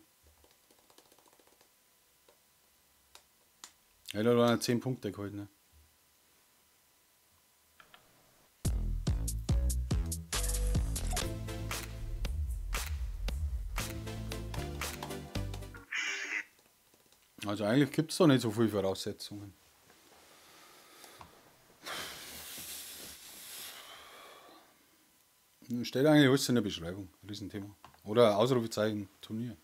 Ja, da waren 10 Punkte geholt, ne? Also eigentlich gibt es da nicht so viele Voraussetzungen. Steht eigentlich alles in der Beschreibung, Riesenthema. Oder Ausrufezeichen Turnier.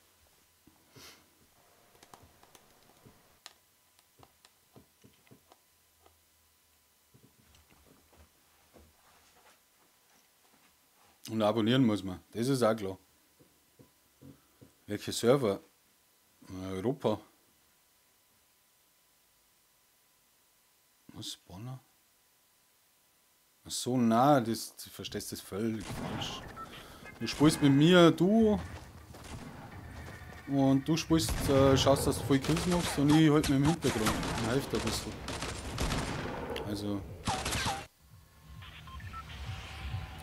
Und abonnieren muss man, das ist auch klar. Welche Server? Europa. Was, Bonner? Ach so, na, das, du verstehst das völlig falsch. Du spielst mit mir, du. Und du spielst, schaust, dass du voll Kills machst und ich halt mir im Hintergrund und helfe dir ein bisschen. Also.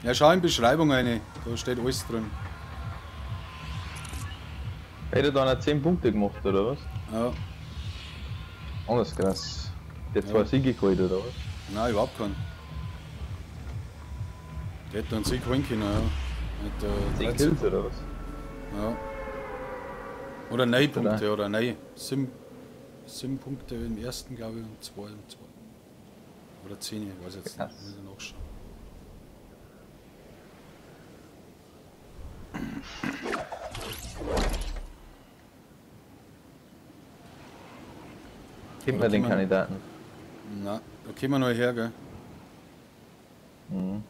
Ja, schau in die Beschreibung rein, da steht alles drin. Hätte da einer 10 Punkte gemacht, oder was? Ja. Anders krass. Der hat 2 Siege geholt, oder was? Nein, überhaupt keinen. Der hätte einen Sieg holen können, ja. Mit, 10 Kills, oder was? Ja. Oder 9 Punkte, oder 9. 7 Punkte im ersten, glaube ich, und 2 im zweiten. Oder 10, ich weiß jetzt nicht, muss ich nachschauen. Kennt man den Kandidaten? Na, da kommen wir noch her, gell? Mhm.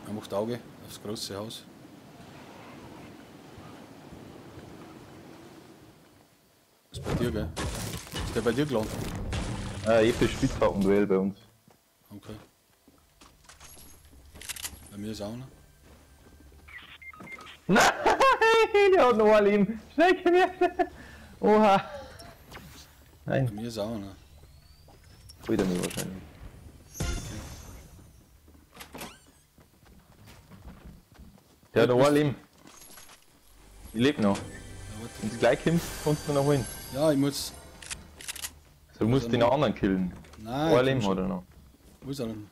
Er macht Auge aufs große Haus. Ist bei dir, gell? Ist der bei dir gelandet? Ah, episch Spitzhacken-Duell bei uns. Okay. Bei mir ist auch einer. Nein! Der hat noch ein Leben! Schnell, komm her! Oha! Nein. Bei mir ist auch einer. Wieder mir wahrscheinlich. Okay. Der hat noch ein Leben. Ich lebe noch. Ja, Wenn du gleich kommst, kannst du noch holen. Ja, ich muss. Du musst den anderen killen. Nein. Ein Leben hat er noch. Wo ist er denn?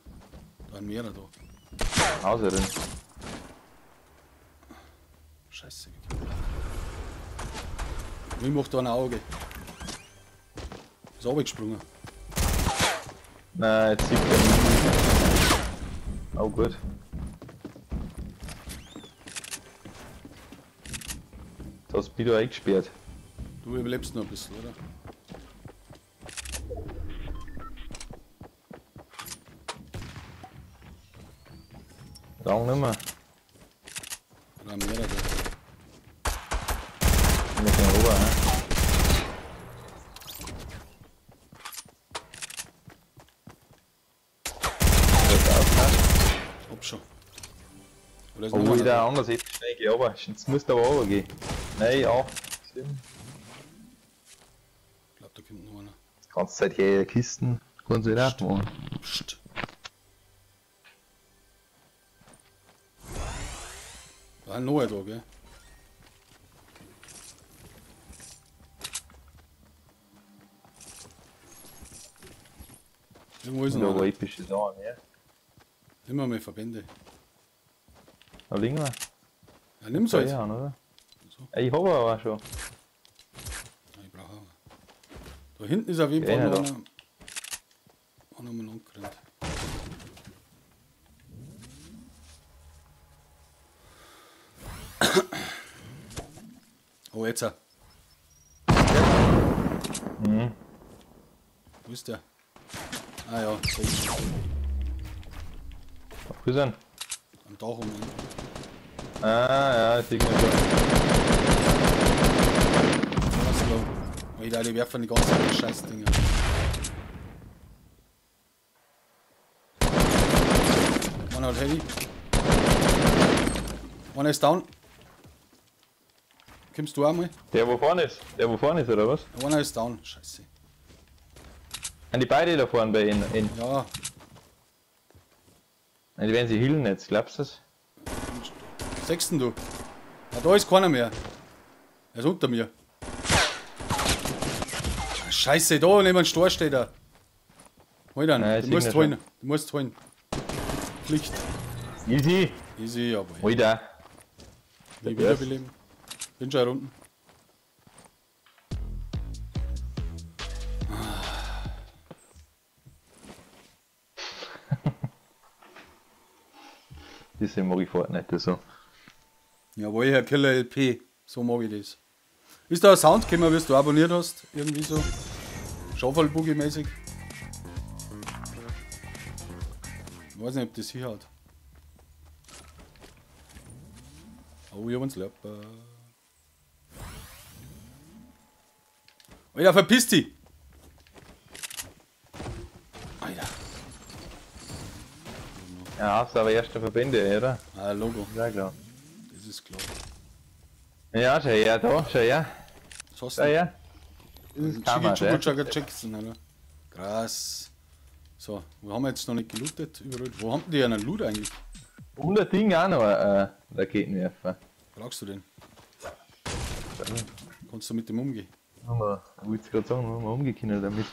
Da ein mehrere da. Außer drin. Scheiße. Ich mach da ein Auge. Ist runtergesprungen. Nein, jetzt sieht er nicht. Oh gut. Da hast du wieder eingesperrt. Du überlebst noch ein bisschen, oder? Lang nicht mehr. Oder mehrere. Wir können rüber, ne? Hab schon. Oder ist oh, wieder anders jetzt schnell geh runter. Jetzt musst du aber runtergehen. Nein, 8, 7. Ich glaub, da kommt noch einer. Die ganze Zeit hier Kisten. Kannst du wieder aufmachen. Psst. War ein neuer da, gell? Irgendwo ist noch einer. Epische Sachen, ja. Immer mehr Verbände. Da liegen wir. Ja, nimm's halt. Ja, oder? So. Ja, ich hab aber schon. Ich brauche auch. Da hinten ist auf jeden Fall noch einer. Einer mal angerannt. Oh, jetzt. Mhm. Wo ist der? Ah ja, sehe ich. Wo ist er? Am Dach um. Ah ja, ich sehe ihn schon. Was da? Alter, die werfen die ganze Zeit Scheißdinger. Einer hat Heavy. Einer ist down. Kommst du auch mal? Der wo vorne ist? Der wo vorne ist, oder was? Einer ist down. Scheiße. Sind die beide da vorne bei Ihnen? Ja. Nein, die werden sie healen jetzt, glaubst du das? Sechsten du. Ah, da ist keiner mehr. Er ist unter mir. Scheiße, da neben dem Stor steht er. Hol dann. Nein, Du musst holen. Du musst holen. Pflicht. Easy. Easy, aber. Hol da. Nie wiederbeleben. Bin schon unten. Deswegen mag ich Fortnite so. Jawohl, Herr Killer LP. So mag ich das. Ist da ein Sound gekommen, wie du abonniert hast? Irgendwie so? Schaufelboogie-mäßig? Ich weiß nicht, ob das hier hat. Oh, ich hab einen Slurper. Alter, verpiss dich! Alter. Ja, hast du aber erste Verbände, oder? Ah, Logo. Ja, klar. Das ist klar. Ja, schau her, da, schau her. Was hast Schau du? her. Das ist Kamera, Chugga Jackson, oder? Krass. So, wo haben wir jetzt noch nicht gelootet? Überall. Wo haben die einen Loot eigentlich? Und ein Ding auch noch, Raketenwerfer. Brauchst du den? Kannst du mit dem umgehen? Ich wollte gerade sagen, haben wir umgehen damit.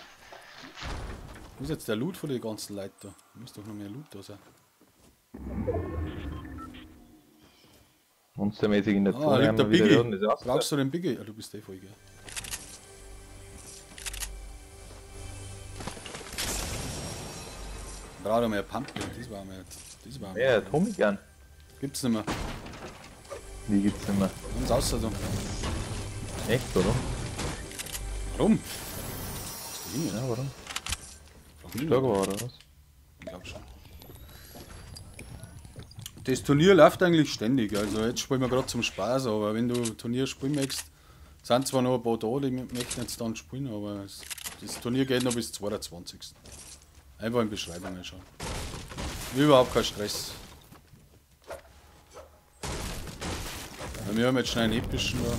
Wo ist jetzt der Loot von den ganzen Leuten da? Muss doch noch mehr Loot da sein. Monstermäßig in der Ah, Zone liegt der haben wir wieder Biggie. das aus. Brauchst du den Biggie? Ja, du bist eh voll, gell? Brauch doch mehr Pumpkin, das war mir. Das war Ja, Tommy gern. Gibt's nicht mehr. Wie gibt's nicht mehr? Haben's außer da. Echt, oder? Warum? Ist der hin, Ja, warum? Frag mich Stark nicht. war, oder was? Ich glaub schon. Das Turnier läuft eigentlich ständig, also jetzt spielen wir gerade zum Spaß, aber wenn du Turnier spielen möchtest, sind zwar noch ein paar da, die möchten jetzt dann spielen, aber das Turnier geht noch bis 22. Einfach in Beschreibungen schauen. Überhaupt kein Stress. Ja, wir haben jetzt schnell einen epischen da.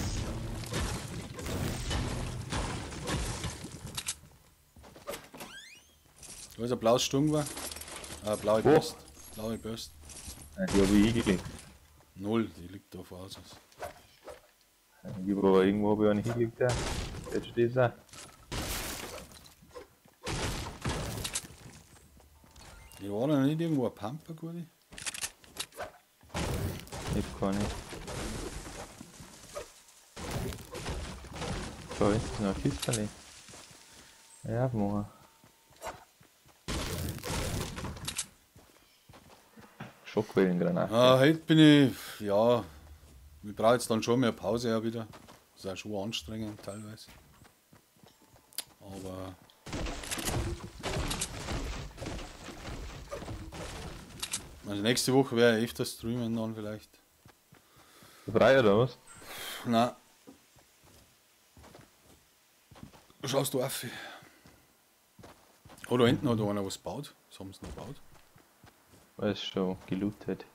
Da ist ein blaues Sturmgewehr. Ah, blaue Wo? Burst. Blaue Burst. Nein, die habe ich hingelegt. Null, die liegt da vor Haus aus. Ich hab aber irgendwo hab ich eine hingelegt, ja. Jetzt steht es auch. Ich war da nicht irgendwo ein Pumper, gute? Ich hab keine. So, jetzt ist noch ein Kistchen. Ja, machen. Schockwellengranate. Ah, heute bin ich, ja, ich brauche jetzt dann schon mehr Pause ja wieder. Das ist auch schon anstrengend teilweise. Aber also nächste Woche werde ich öfter streamen dann vielleicht. Frei oder was? Nein. Schaust du auf? Oh, da hinten hat einer was gebaut. Was haben sie noch gebaut? Ist schon gelootet.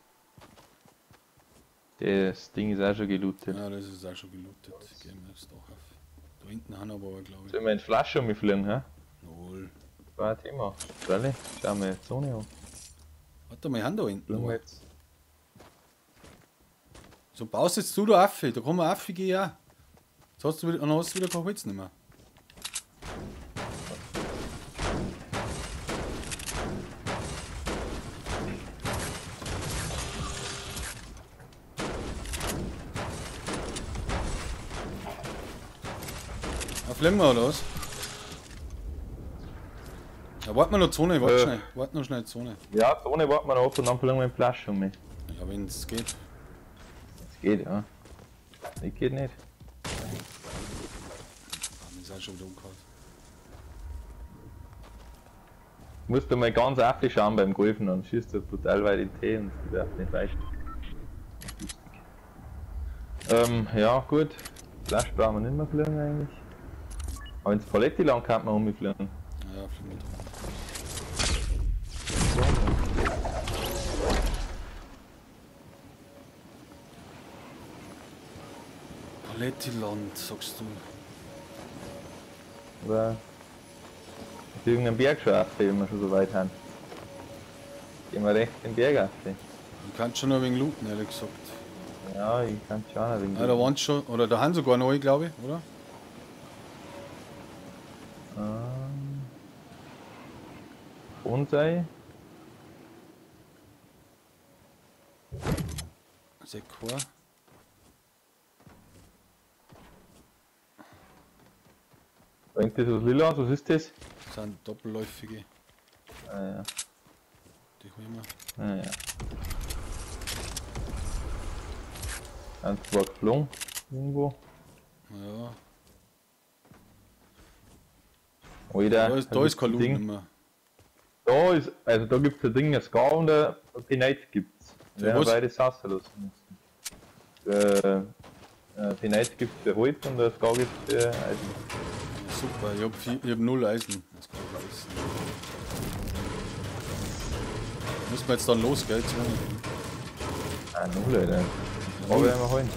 Das Ding ist auch schon gelootet. Ja, das ist auch schon gelootet. Gehen wir jetzt doch auf. Da hinten haben wir aber, glaube ich. Sollen wir in Flasche umfliegen, hä? Null. War ein Thema. Freilich, schauen wir die Zone an. Warte mal, haben da hinten. Jetzt. So baust jetzt du da auf, da kann man auf gehen ja. Jetzt hast du wieder, dann hast du wieder kein Holz nicht mehr. Fliegen wir oder was? Ja, warten wir noch Zone, warte schnell. Warten noch schnell Zone. Ja, Zone warten wir noch ab und dann fliegen wir in die Flasche um mich. Ja, wenn es geht. Es geht, ja. Ich geht nicht. Ah, wir sind schon wieder umgehauen. Musst du mal ganz auf schauen beim Golfen, dann schießt du brutal weit in den Tee und du darfst nicht weit. Ja, gut. Flasche brauchen wir nicht mehr fliegen eigentlich. Aber ins Paletti-Land kann man umfliegen. Ja, fliegen wir doch. Paletti-Land, sagst du. Oder auf irgendeinem Berg schon auf, wenn wir schon so weit haben. Gehen wir rechts den Berg auf. Ich kann schon ein wenig looten, ehrlich gesagt. Ja, ich kann schon ein wenig. Ja, da waren schon, oder da haben sogar neue, glaube ich, oder? Bonsai. Sekor. Bringt das was lila? Was ist das? Das sind doppelläufige. Ah ja. Die holen wir. Ah ja. Eins war geflogen. Irgendwo. Ja. Alter, da ist kein Loot mehr. Da ist, also da gibt's ein Ding, ein Scar und ein P90 gibt's. Ja, beide rauslassen müssen. P90 gibt's für Holz und ein Scar gibt's für Eisen. Ja, super, ich hab 0 Eisen. Das kann ich vergessen. Müssen wir jetzt dann los, gell? Ah, 0, Alter. Aber werden wir holen.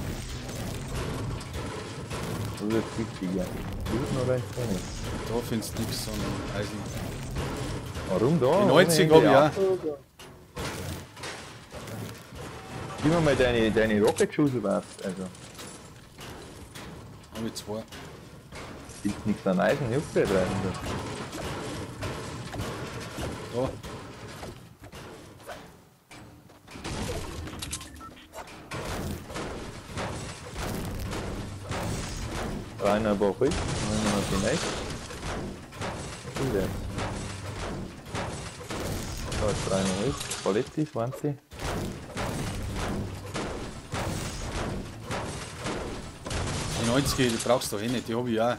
Das ist jetzt wichtiger. Looten oder in Zone? Da findest du nichts an Eisen. Warum da? Die 90 hab ich auch. Gib mir mal deine Rocket Shoes überhaupt. Also. Hab ich zwei. Gibt's nichts an Eisen? Ich hab keine Eisen da. Da. Rein aber auch ruhig. Rein aber vielleicht. Was ist das? Da ist rein ruhig. Paletti, 20. Die 90, die brauchst du doch eh nicht, die hab ich auch.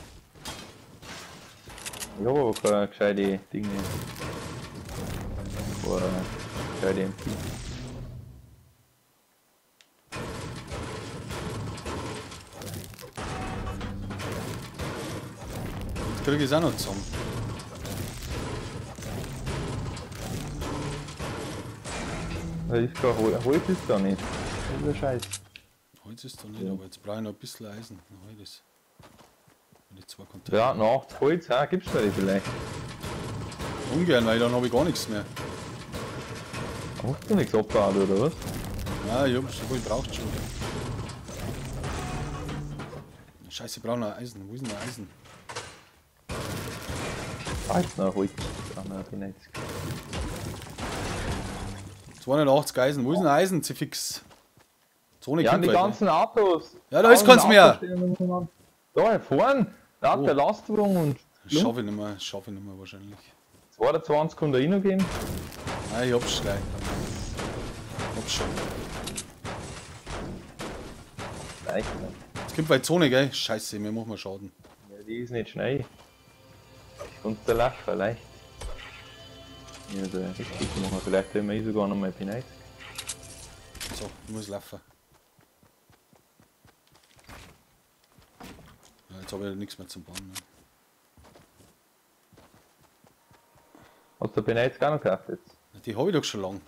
Ich hab aber keine gescheite Dinge. Keine gescheite MP. Jetzt krieg ich es auch noch zusammen. Da ist kein Holz ist da nicht. Das ist der Scheiß. Holz ist da nicht, ja. Aber jetzt brauche ich noch ein bisschen Eisen. Dann hol ich das. Die zwei Container. Ja, noch 80 Holz, ja, gibst du mir die vielleicht? Ungern, weil dann habe ich gar nichts mehr. Hast du nichts abgebaut oder was? Nein, ich hab so viel braucht schon. Scheiße, ich brauche noch Eisen. Wo ist denn noch Eisen? Ah, jetzt noch Holz. Ich brauche noch 90. 280 Eisen. Wo ist denn Eisen, Zifix? Zone Ja, die ganzen Autos. Ja, da ist keins mehr. Da vorne, lauter Lastwagen und. Schaffe ich nicht mehr, schaffe ich nicht mehr wahrscheinlich. 22 kann da rein gehen. Nein, ich hab's gleich. Hab's schon. Leicht. Jetzt kommt bei Zone, gell? Scheiße, mir machen wir Schaden. Ja, die ist nicht schnell. Ich kann da laufen, leicht. Ja, da richtig machen. Vielleicht haben wir sogar noch mal P90. So, ich muss laufen. Ja, jetzt habe ich nichts mehr zum Bauen. Ne? Hast du P90 auch noch gekauft jetzt? Die habe ich doch schon lange.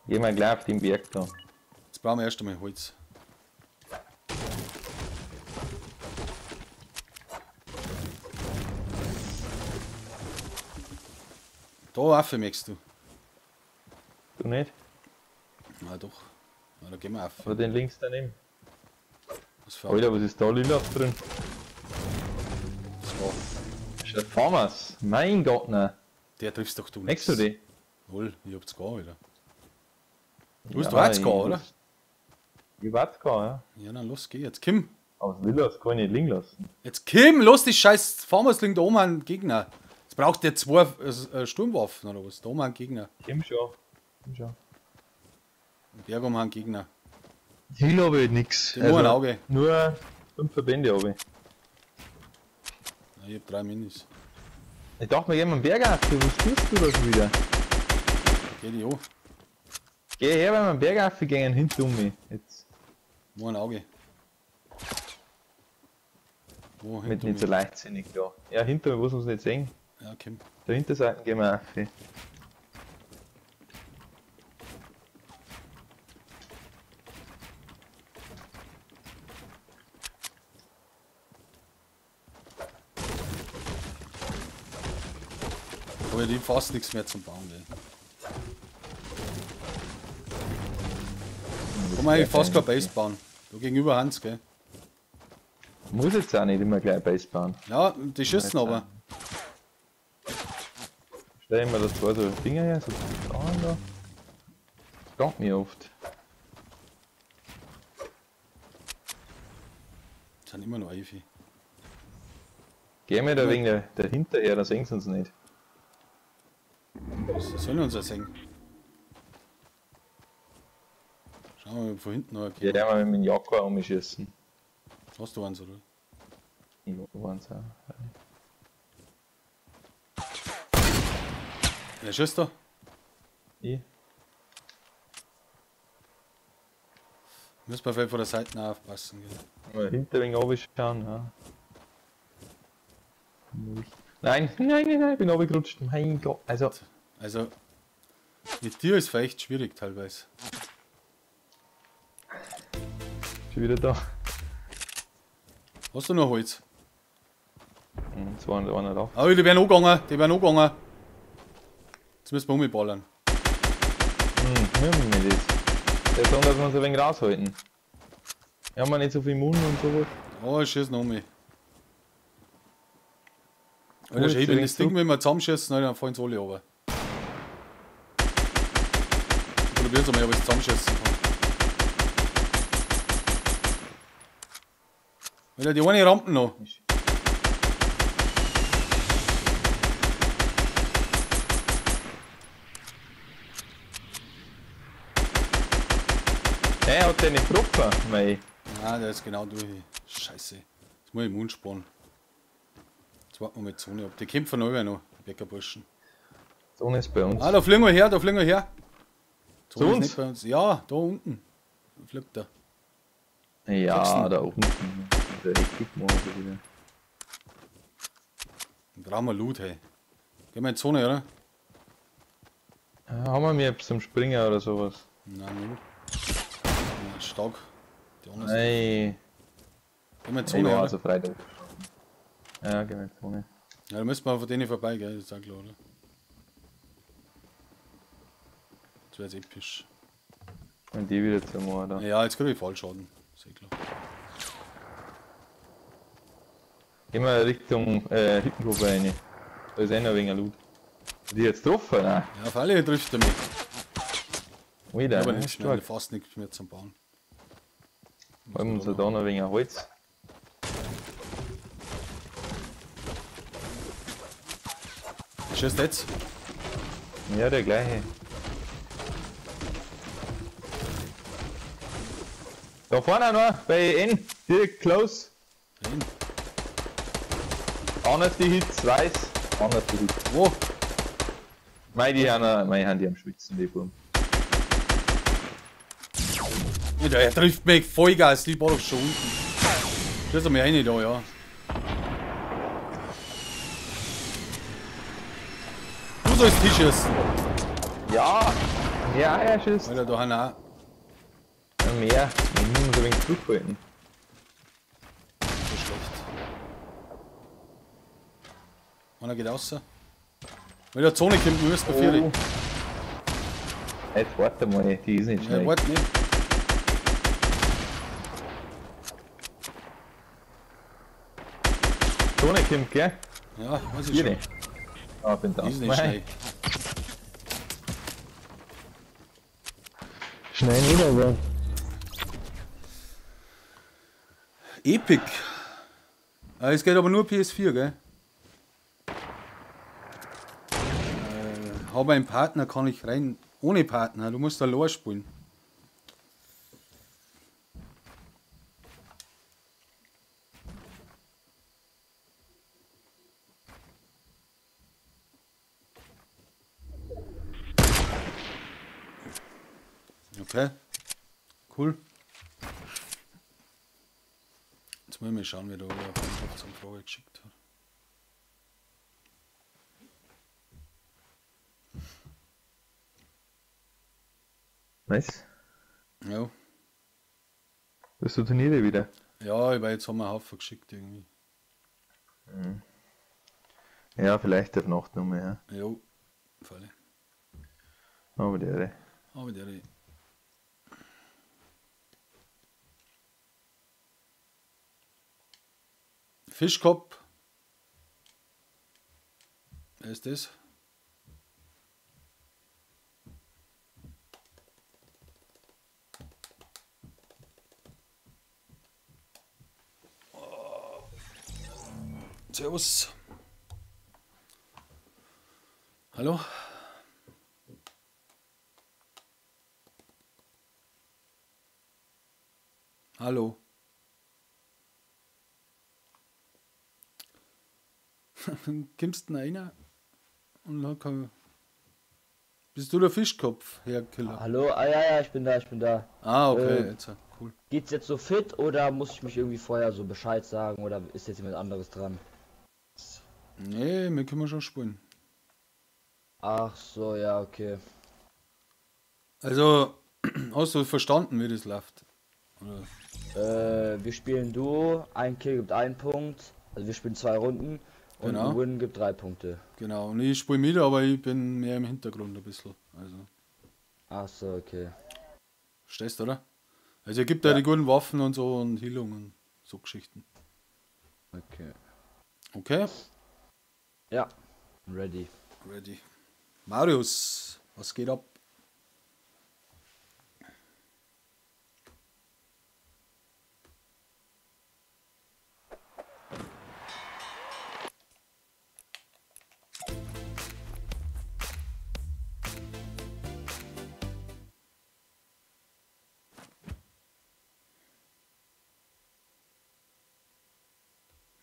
Geh mal gleich auf den Berg da. Jetzt brauchen wir erst einmal Holz. Da rauf möchtest du. Du nicht? Na doch. Na, da gehen wir auf. Oder den links daneben. Was für Alter, was ist da lila drin? Das war. Das ist der Farmers. Mein Gott, nein. Der triffst doch du nicht. Merkst du die? Null, ich hab's gar wieder. Du hast ja, gar, oder? Ich weiß gar, ja. Ja, dann los, geh jetzt. Kim! Aber das Lila, das kann ich nicht liegen lassen. Jetzt Kim, los die scheiß Farmers liegen da oben einen Gegner. Jetzt braucht der zwei Sturmwaffen oder was? Da oben einen Gegner. Kim schon. Kim schon. Berg um einen Gegner. Hier habe ich nix. Also, nur ein Auge. Nur 5 Verbände habe ich. Ja, ich hab 3 Minis. Ich dachte mir, gehen wir einen Berg auf. Was tust du da schon wieder? Geh die an. Geh her, wenn wir einen Berg aufgehen, hinter um mich. Jetzt. Nur ein Auge. Wo, mit nicht so leichtsinnig da. Ja, hinter mir muss man es nicht sehen. Ja, okay. Der Hinterseite gehen wir auf. Aber die fast nichts mehr zum Bauen, gell. Kann man eigentlich fast keine Base bauen. Da gegenüber Hans, gell? Muss jetzt auch nicht immer gleich Base bauen. Ja, die schießen aber. Stell ich mir das zwei so Dinger her, so da. Das kommt mir oft. Das sind immer noch Ivy. Gehen wir da wegen der hinterher, da sehen sie uns nicht. Was sollen uns da sehen? Schauen wir mal von hinten noch. Ja, der mal mit dem Jaguar umschießen. Hast du eins, oder? Ich hab eins auch. Wer schießt da? Ich. Müssen wir vielleicht von der Seite aufpassen. Gell? Mal hinter wegen runterschauen, ja. Nein, nein, nein, nein, ich bin runtergerutscht. Mein Gott, also. Also, mit dir ist vielleicht schwierig teilweise. Schon wieder da. Hast du noch Holz? 281. Oh, die werden angegangen, die werden angegangen. Jetzt müssen wir umballern. Hm, wir das. Der sagen, dass wir uns ein wenig raushalten. Wir haben ja nicht so viel Mund und sowas. Oh, ich schieße noch um mich. Alter, schau, wenn das Ding, wenn wir zusammenschießen, dann fallen sie alle runter. Ich probier's einmal, ob ich es zusammenschießen kann. Alter, die eine Rampen noch. Hey, hat der nicht getroffen? Mei. Nein, der ist genau durch. Scheiße. Jetzt muss ich im Mund sparen. Jetzt warten wir mit Zone ab. Die kämpfen noch noch, die Bäckerburschen. Zone ist bei uns. Ah, da fliegen wir her, da fliegen wir her. Zone Zu ist uns? nicht bei uns. Ja, da unten. Da fliegt er. Ja, da unten. Der Hektik machen wieder. Dann brauchen wir Loot, hey. Gehen wir in die Zone, oder? Ja, haben wir mir zum Springer oder sowas? Nein, null. Ja, stark. Die anderen sind. Nein. Gehen wir in die Ich Zone, war oder? also Freitag. Ja, gehen wir in die Zone. Ja, da müssen wir von denen vorbei, gell? Das ist auch klar, oder? Das wäre jetzt episch. Und die wieder zum oder? Ja, jetzt krieg ich Fallschaden. Ist eh klar. Gehen wir Richtung Hüttengruppe rein. Da ist eh noch ein wenig Loot. Die jetzt getroffen, ne? Ja, auf alle trifft er mich. Wieder, aber ne? nicht schnell, fast nichts mehr zum Bauen. Holen wir uns da noch wegen Holz. Schießt jetzt? Ja, der gleiche. Da vorne noch, bei N, direkt close. N. Anders die Hits, weiß. Anders die Hits. Wo? Mei, die haben die am Schwitzen, die Buben. Ja, der trifft mich Vollgas, die war doch schon unten. Schießt er mir rein da, ja. Du sollst die schießen. Ja, ja, er schießt. Alter, da haben auch. Ja, mehr. Wir müssen uns ein wenig zurückhalten. So schlecht. Einer geht raus. Weil der Zone kommt, wir müssen bei oh. Jetzt warte mal, die ist nicht schnell. Ja, warte nicht. Zone kommt, gell? Ja, weiß ich schon. Nicht. Ah, bin da. Die ist nicht schnell. Schnell nicht, aber. Epic. Es geht aber nur PS4, gell? Habe einen Partner, kann ich rein. Ohne Partner, du musst allein spielen. Okay, cool. Jetzt müssen wir schauen, wer da eine Freundschaftsanfrage geschickt hat. Nice. Ja. Bist du Turniere wieder? Ja, ich war jetzt haben wir einen Haufen geschickt irgendwie. Mhm. Ja, vielleicht auf Nacht nochmal, ja. Jo, Falle. Aber der. Aber der. Fischkopf. Wer ist das? Oh. Servus. Hallo? Hallo. Dann kommst du rein und dann kann. Bist du der Fischkopf, Herr Killer? Hallo? Ah ja, ja, ich bin da, ich bin da. Ah, okay, jetzt, cool. Geht's jetzt so fit oder muss ich mich irgendwie vorher so Bescheid sagen oder ist jetzt jemand anderes dran? Nee, wir können schon spielen. Ach so, ja, okay. Also, hast du verstanden, wie das läuft? Oder? Wir spielen Duo, ein Kill gibt einen Punkt, also wir spielen 2 Runden. Und genau. ein Win gibt 3 Punkte. Genau, und ich spiele mit, aber ich bin mehr im Hintergrund ein bisschen. Also. Ach so, okay. Verstehst du, oder? Also er gibt ja die guten Waffen und so und Heilung und so Geschichten. Okay. Okay? Ja, ready. Ready. Marius, was geht ab?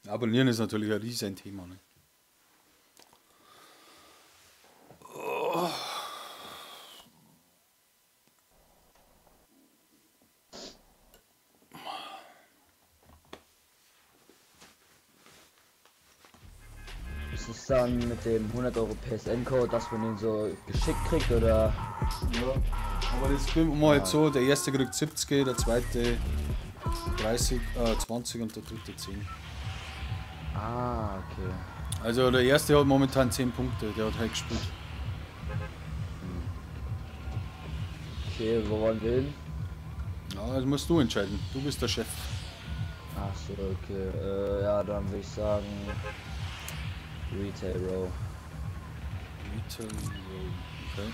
Abonnieren ist natürlich ein riesen Thema. Ne? Oh. Ist es dann mit dem 100 € PSN-Code, dass man den so geschickt kriegt, oder? Ja, aber das kriegen wir jetzt so, der erste kriegt 70, der zweite 30, 20 und der dritte 10. Ah, okay. Also der erste hat momentan 10 Punkte, der hat halt gespielt. Okay, wo wollen wir hin? Ja, das musst du entscheiden. Du bist der Chef. Ach so, okay. Ja, dann würde ich sagen Retail Row. Vital, okay.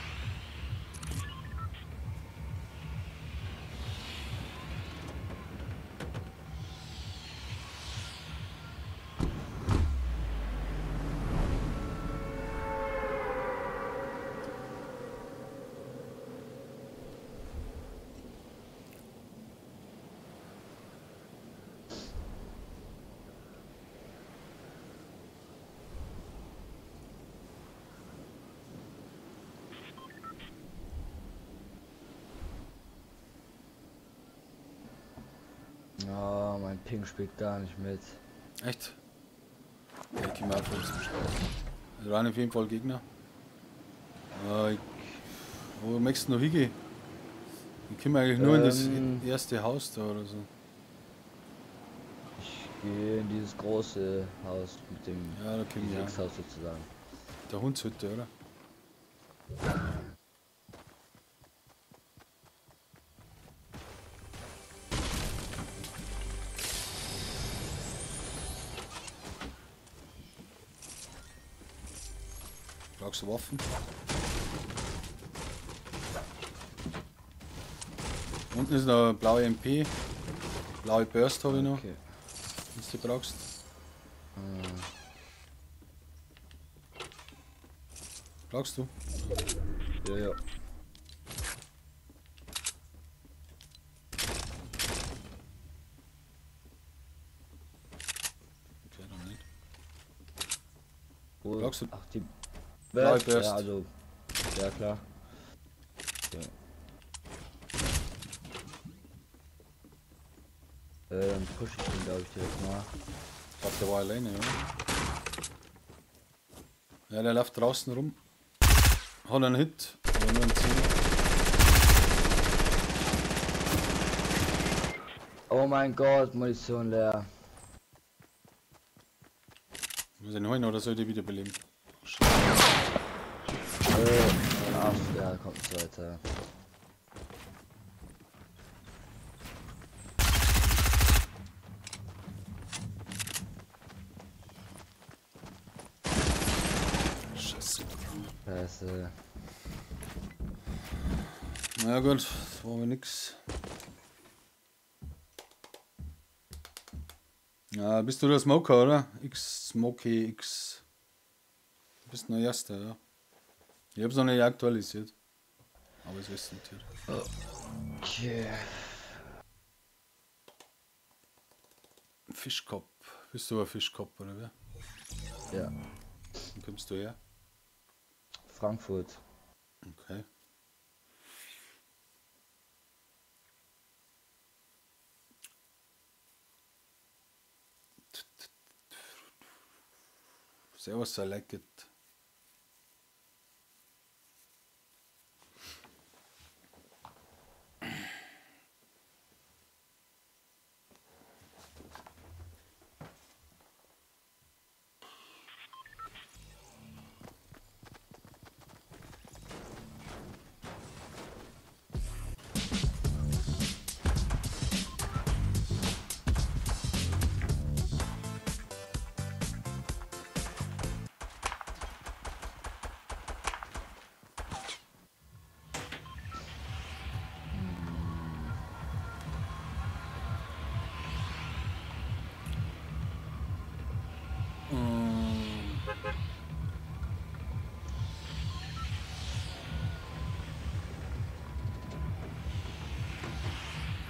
Oh, mein Ping spielt gar nicht mit. Echt? Ja, ich komme auch voll zum Spaß. Also waren auf jeden Fall Gegner. Wo möchtest du noch hingehen? Ich komme eigentlich nur in das erste Haus da oder so. Ich gehe in dieses große Haus mit dem, ja, da komm ich dieses Haus sozusagen. Der Hundshütte, oder? Brauchst du Waffen? Unten ist noch eine blaue MP. Blaue Burst habe ich noch. Okay. Wenn du die brauchst. Brauchst du? Ja, ja. Okay, dann nicht. Wo? Brauchst du? Ach, die Blaue Burst, Burst. ja, also. Ja, klar. Ja. Dann push ich den, glaube ich, direkt mal. Ich glaube, der war alleine, ja. Ja, der läuft draußen rum. Hat einen Hit, aber nur einen 10. Oh mein Gott, Munition leer. Muss ich ihn holen oder soll ich die wiederbeleben? Ach, ja, kommt ein zweiter. Scheiße. Scheiße. Na gut, das war aber nix. Ja, bist du der Smoker, oder? X Smokey X. Du bist noch Erster, ja. Ich hab's noch nicht aktualisiert. Aber es ist notiert. Okay. Fischkopf. Bist du ein Fischkopf, oder wer? Ja. Wo kommst du her? Frankfurt. Okay. Servus, I like it.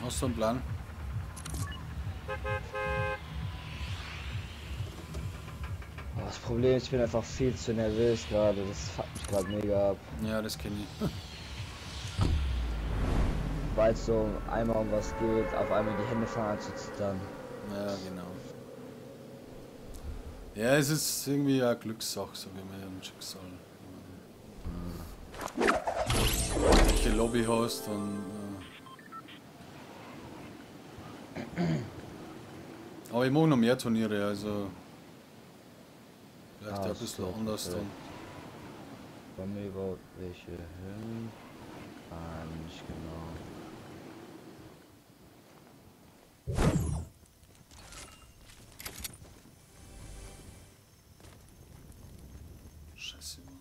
Hast du einen Plan? Oh, das Problem ist, ich bin einfach viel zu nervös gerade. Das fuckt mich gerade mega ab. Ja, das kenne ich. Weil es so einmal um was geht, auf einmal die Hände fangen an zu zittern. Ja, genau. Ja, es ist irgendwie eine Glückssache, so wie man ein Schicksal. Wenn du die Lobby hast und. Aber ich mache noch mehr Turniere, also vielleicht ein bisschen anders dann. Wollen wir überhaupt welche hin? Ah, nicht genau. Scheiße, Mann.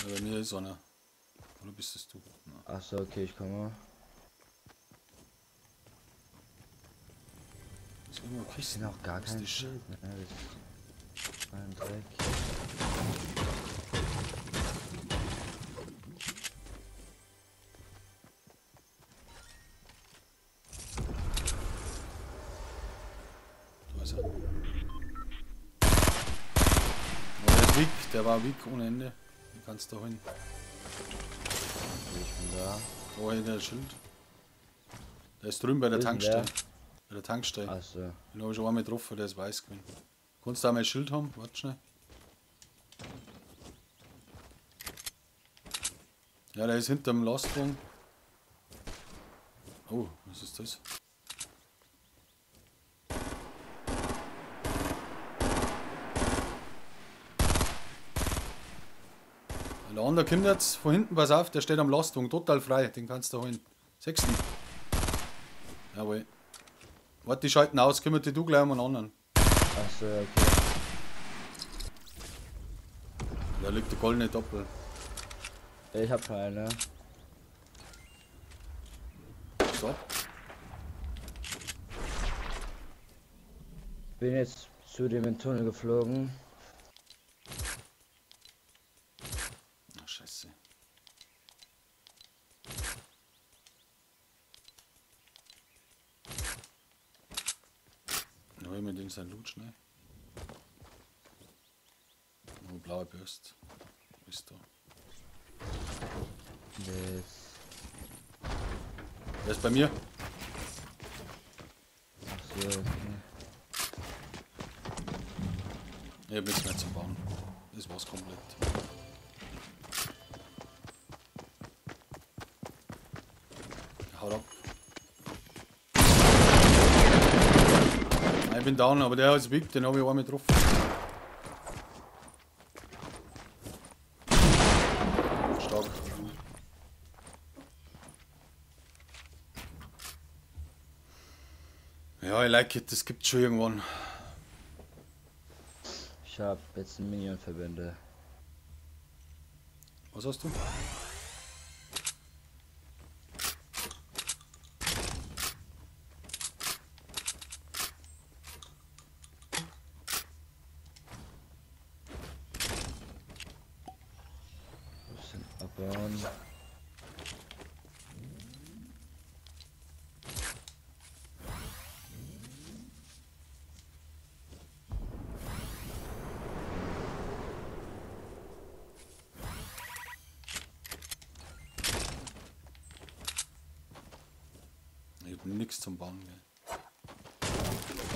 Ja, bei mir ist einer. Oder bist es du? Achso, okay, ich komme. Ist irgendwo Kisten. Ich bin auch gar kein Schild, ne? Das ist ein Dreck. Da ist er. Oh, der ist weak, der war weak ohne Ende. Den kannst du holen. Ich bin da. Da hinter der Schild. Der ist drüben bei der Tankstelle. Bei der Tankstelle. Ach so. Den habe ich schon einmal getroffen, der ist weiß gewesen. Kannst du auch mein Schild haben? Warte schnell. Ja, der ist hinterm Lastwagen. Oh, was ist das? Der andere kommt jetzt von hinten, pass auf, der steht am Lastwagen, total frei, den kannst du holen. Sechsten. Jawohl. Warte, die schalten aus, kümmert dich du gleich um einen anderen. Achso, okay. Da liegt der goldene Doppel. Ich hab keine. So. Bin jetzt zu dem in den Tunnel geflogen. Ach, scheiße. Dann hol ich mir den sein Loot schnell. Oh, blaue Bürste. Bist du? Das. Der ist bei mir. Ach so, okay. Ich hab nichts mehr zu bauen. Das war's komplett. Haut ab. Ich bin down, aber der ist weak, den habe ich einmal getroffen. Stark. Ja, I like it, das gibt's schon irgendwann. Ich hab jetzt einen Minion-Verbände. Was hast du? Bisschen abbauen. Ich hab nix zum Bauen, gell.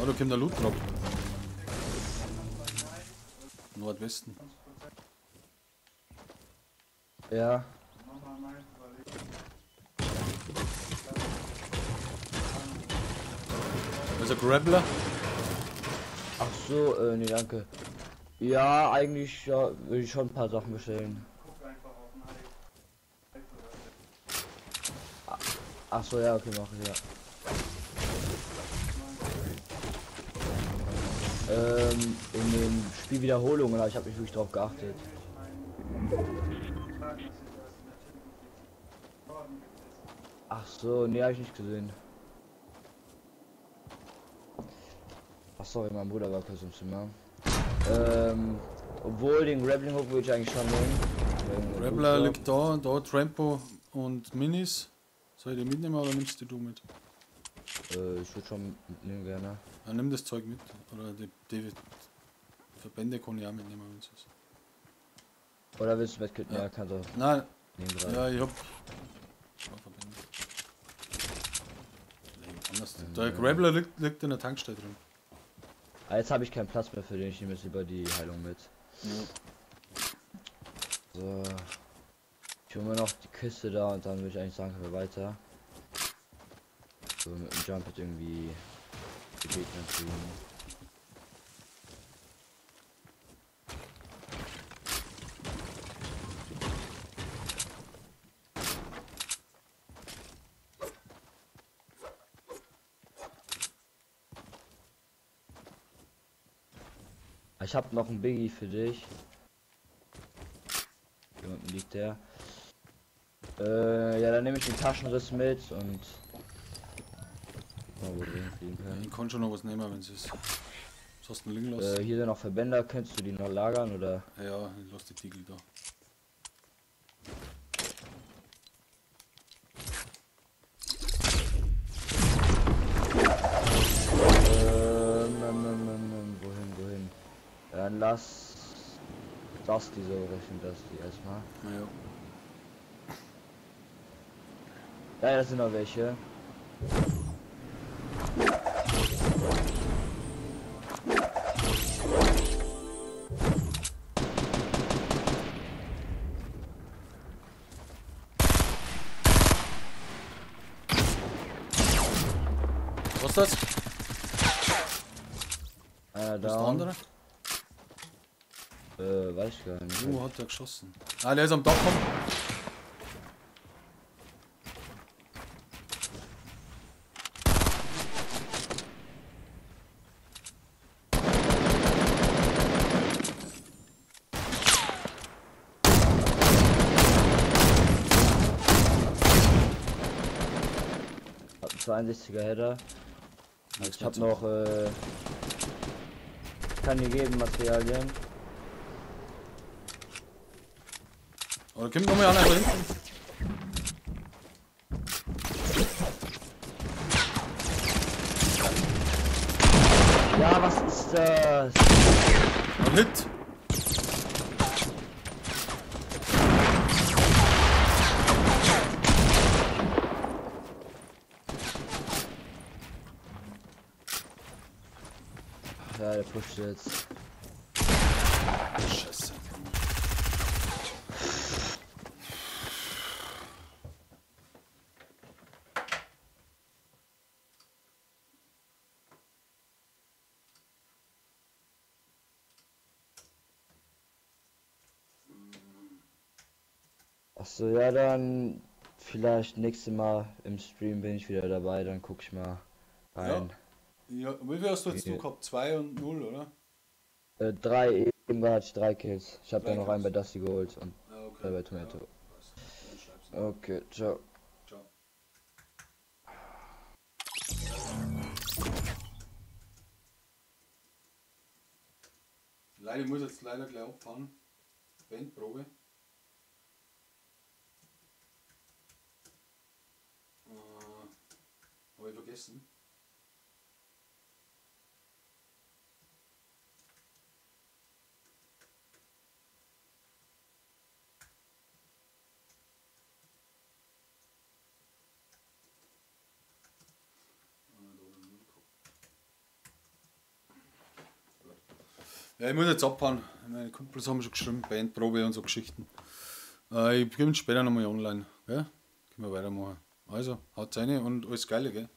Oh, da kommt der Loot Drop. Nordwesten. Ja. Das ist ein Grappler. Ach so, nee, danke. Ja, eigentlich ja, würde ich schon ein paar Sachen bestellen. Ach so, ja, okay, mach ich, ja. In den Spielwiederholungen, aber ich habe nicht wirklich drauf geachtet. Ach so, nee, habe ich nicht gesehen. Ach sorry, mein Bruder war kurz im Zimmer. Obwohl den Grappling Hook würde ich eigentlich schon nehmen. Grappler liegt da, da Trampo und Minis. Soll ich die mitnehmen oder nimmst du mit? Ich würde schon mitnehmen gerne. Ja, nimm das Zeug mit. Oder die Verbände kann ich auch mitnehmen, wenn es ist. Oder willst du Medkit? Ja, ja, kannst du. Nein. Nehmen drei. Ja, ich hab. Verbände. Anders. Der Grappler liegt in der Tankstelle drin. Ah, jetzt habe ich keinen Platz mehr für den, ich nehme jetzt lieber die Heilung mit. Ja. So. Ich hole mir noch die Kiste da und dann würde ich eigentlich sagen, können wir weiter. So mit dem Jump hat irgendwie die Gegner zu. Ich habe noch ein Biggie für dich. Hier unten liegt der. Ja, dann nehme ich den Taschenriss mit und mal, wo wir hinfliegen können. Ich kann schon noch was nehmen, wenn es ist. Was hast du denn liegen lassen? Hier sind noch Verbänder, könntest du die noch lagern oder? Ja, ich lass die Tiegel da. Wohin? Dann lass das die so Richtung, das die erstmal. Ja. Ja, das sind noch welche. Was ist das? Einer Was ist der down. andere? Weiß ich gar nicht. Wo hat der geschossen? Ah, der ist am Dach gekommen. Hab einen 62er Header. Ich hab noch, kann dir geben Materialien. Oh, da kommt noch mal einer da hinten. Ja, was ist das? Ein Hit. Ja, der pusht jetzt. Scheiße. Achso, ja, dann vielleicht nächstes Mal im Stream bin ich wieder dabei, dann guck ich mal rein. Ja, wie viel hast du jetzt Ja. du gehabt? 2 und 0, oder? 3, eben hatte ich 3 Kills. Ich habe Drei ja noch einen bei Kills. Dusty geholt und Ja, okay. drei bei Tomato. Ja, passt. Dann schreib's. Okay, ciao. Ciao. Leider, ich muss jetzt leider gleich abfahren. Bandprobe. Habe ich vergessen. Ja, ich muss jetzt abfahren. Meine Kumpels haben schon geschrieben, Bandprobe und so Geschichten. Ich bin später nochmal online. Gell? Können wir weitermachen. Also, haut rein und alles Geile, gell?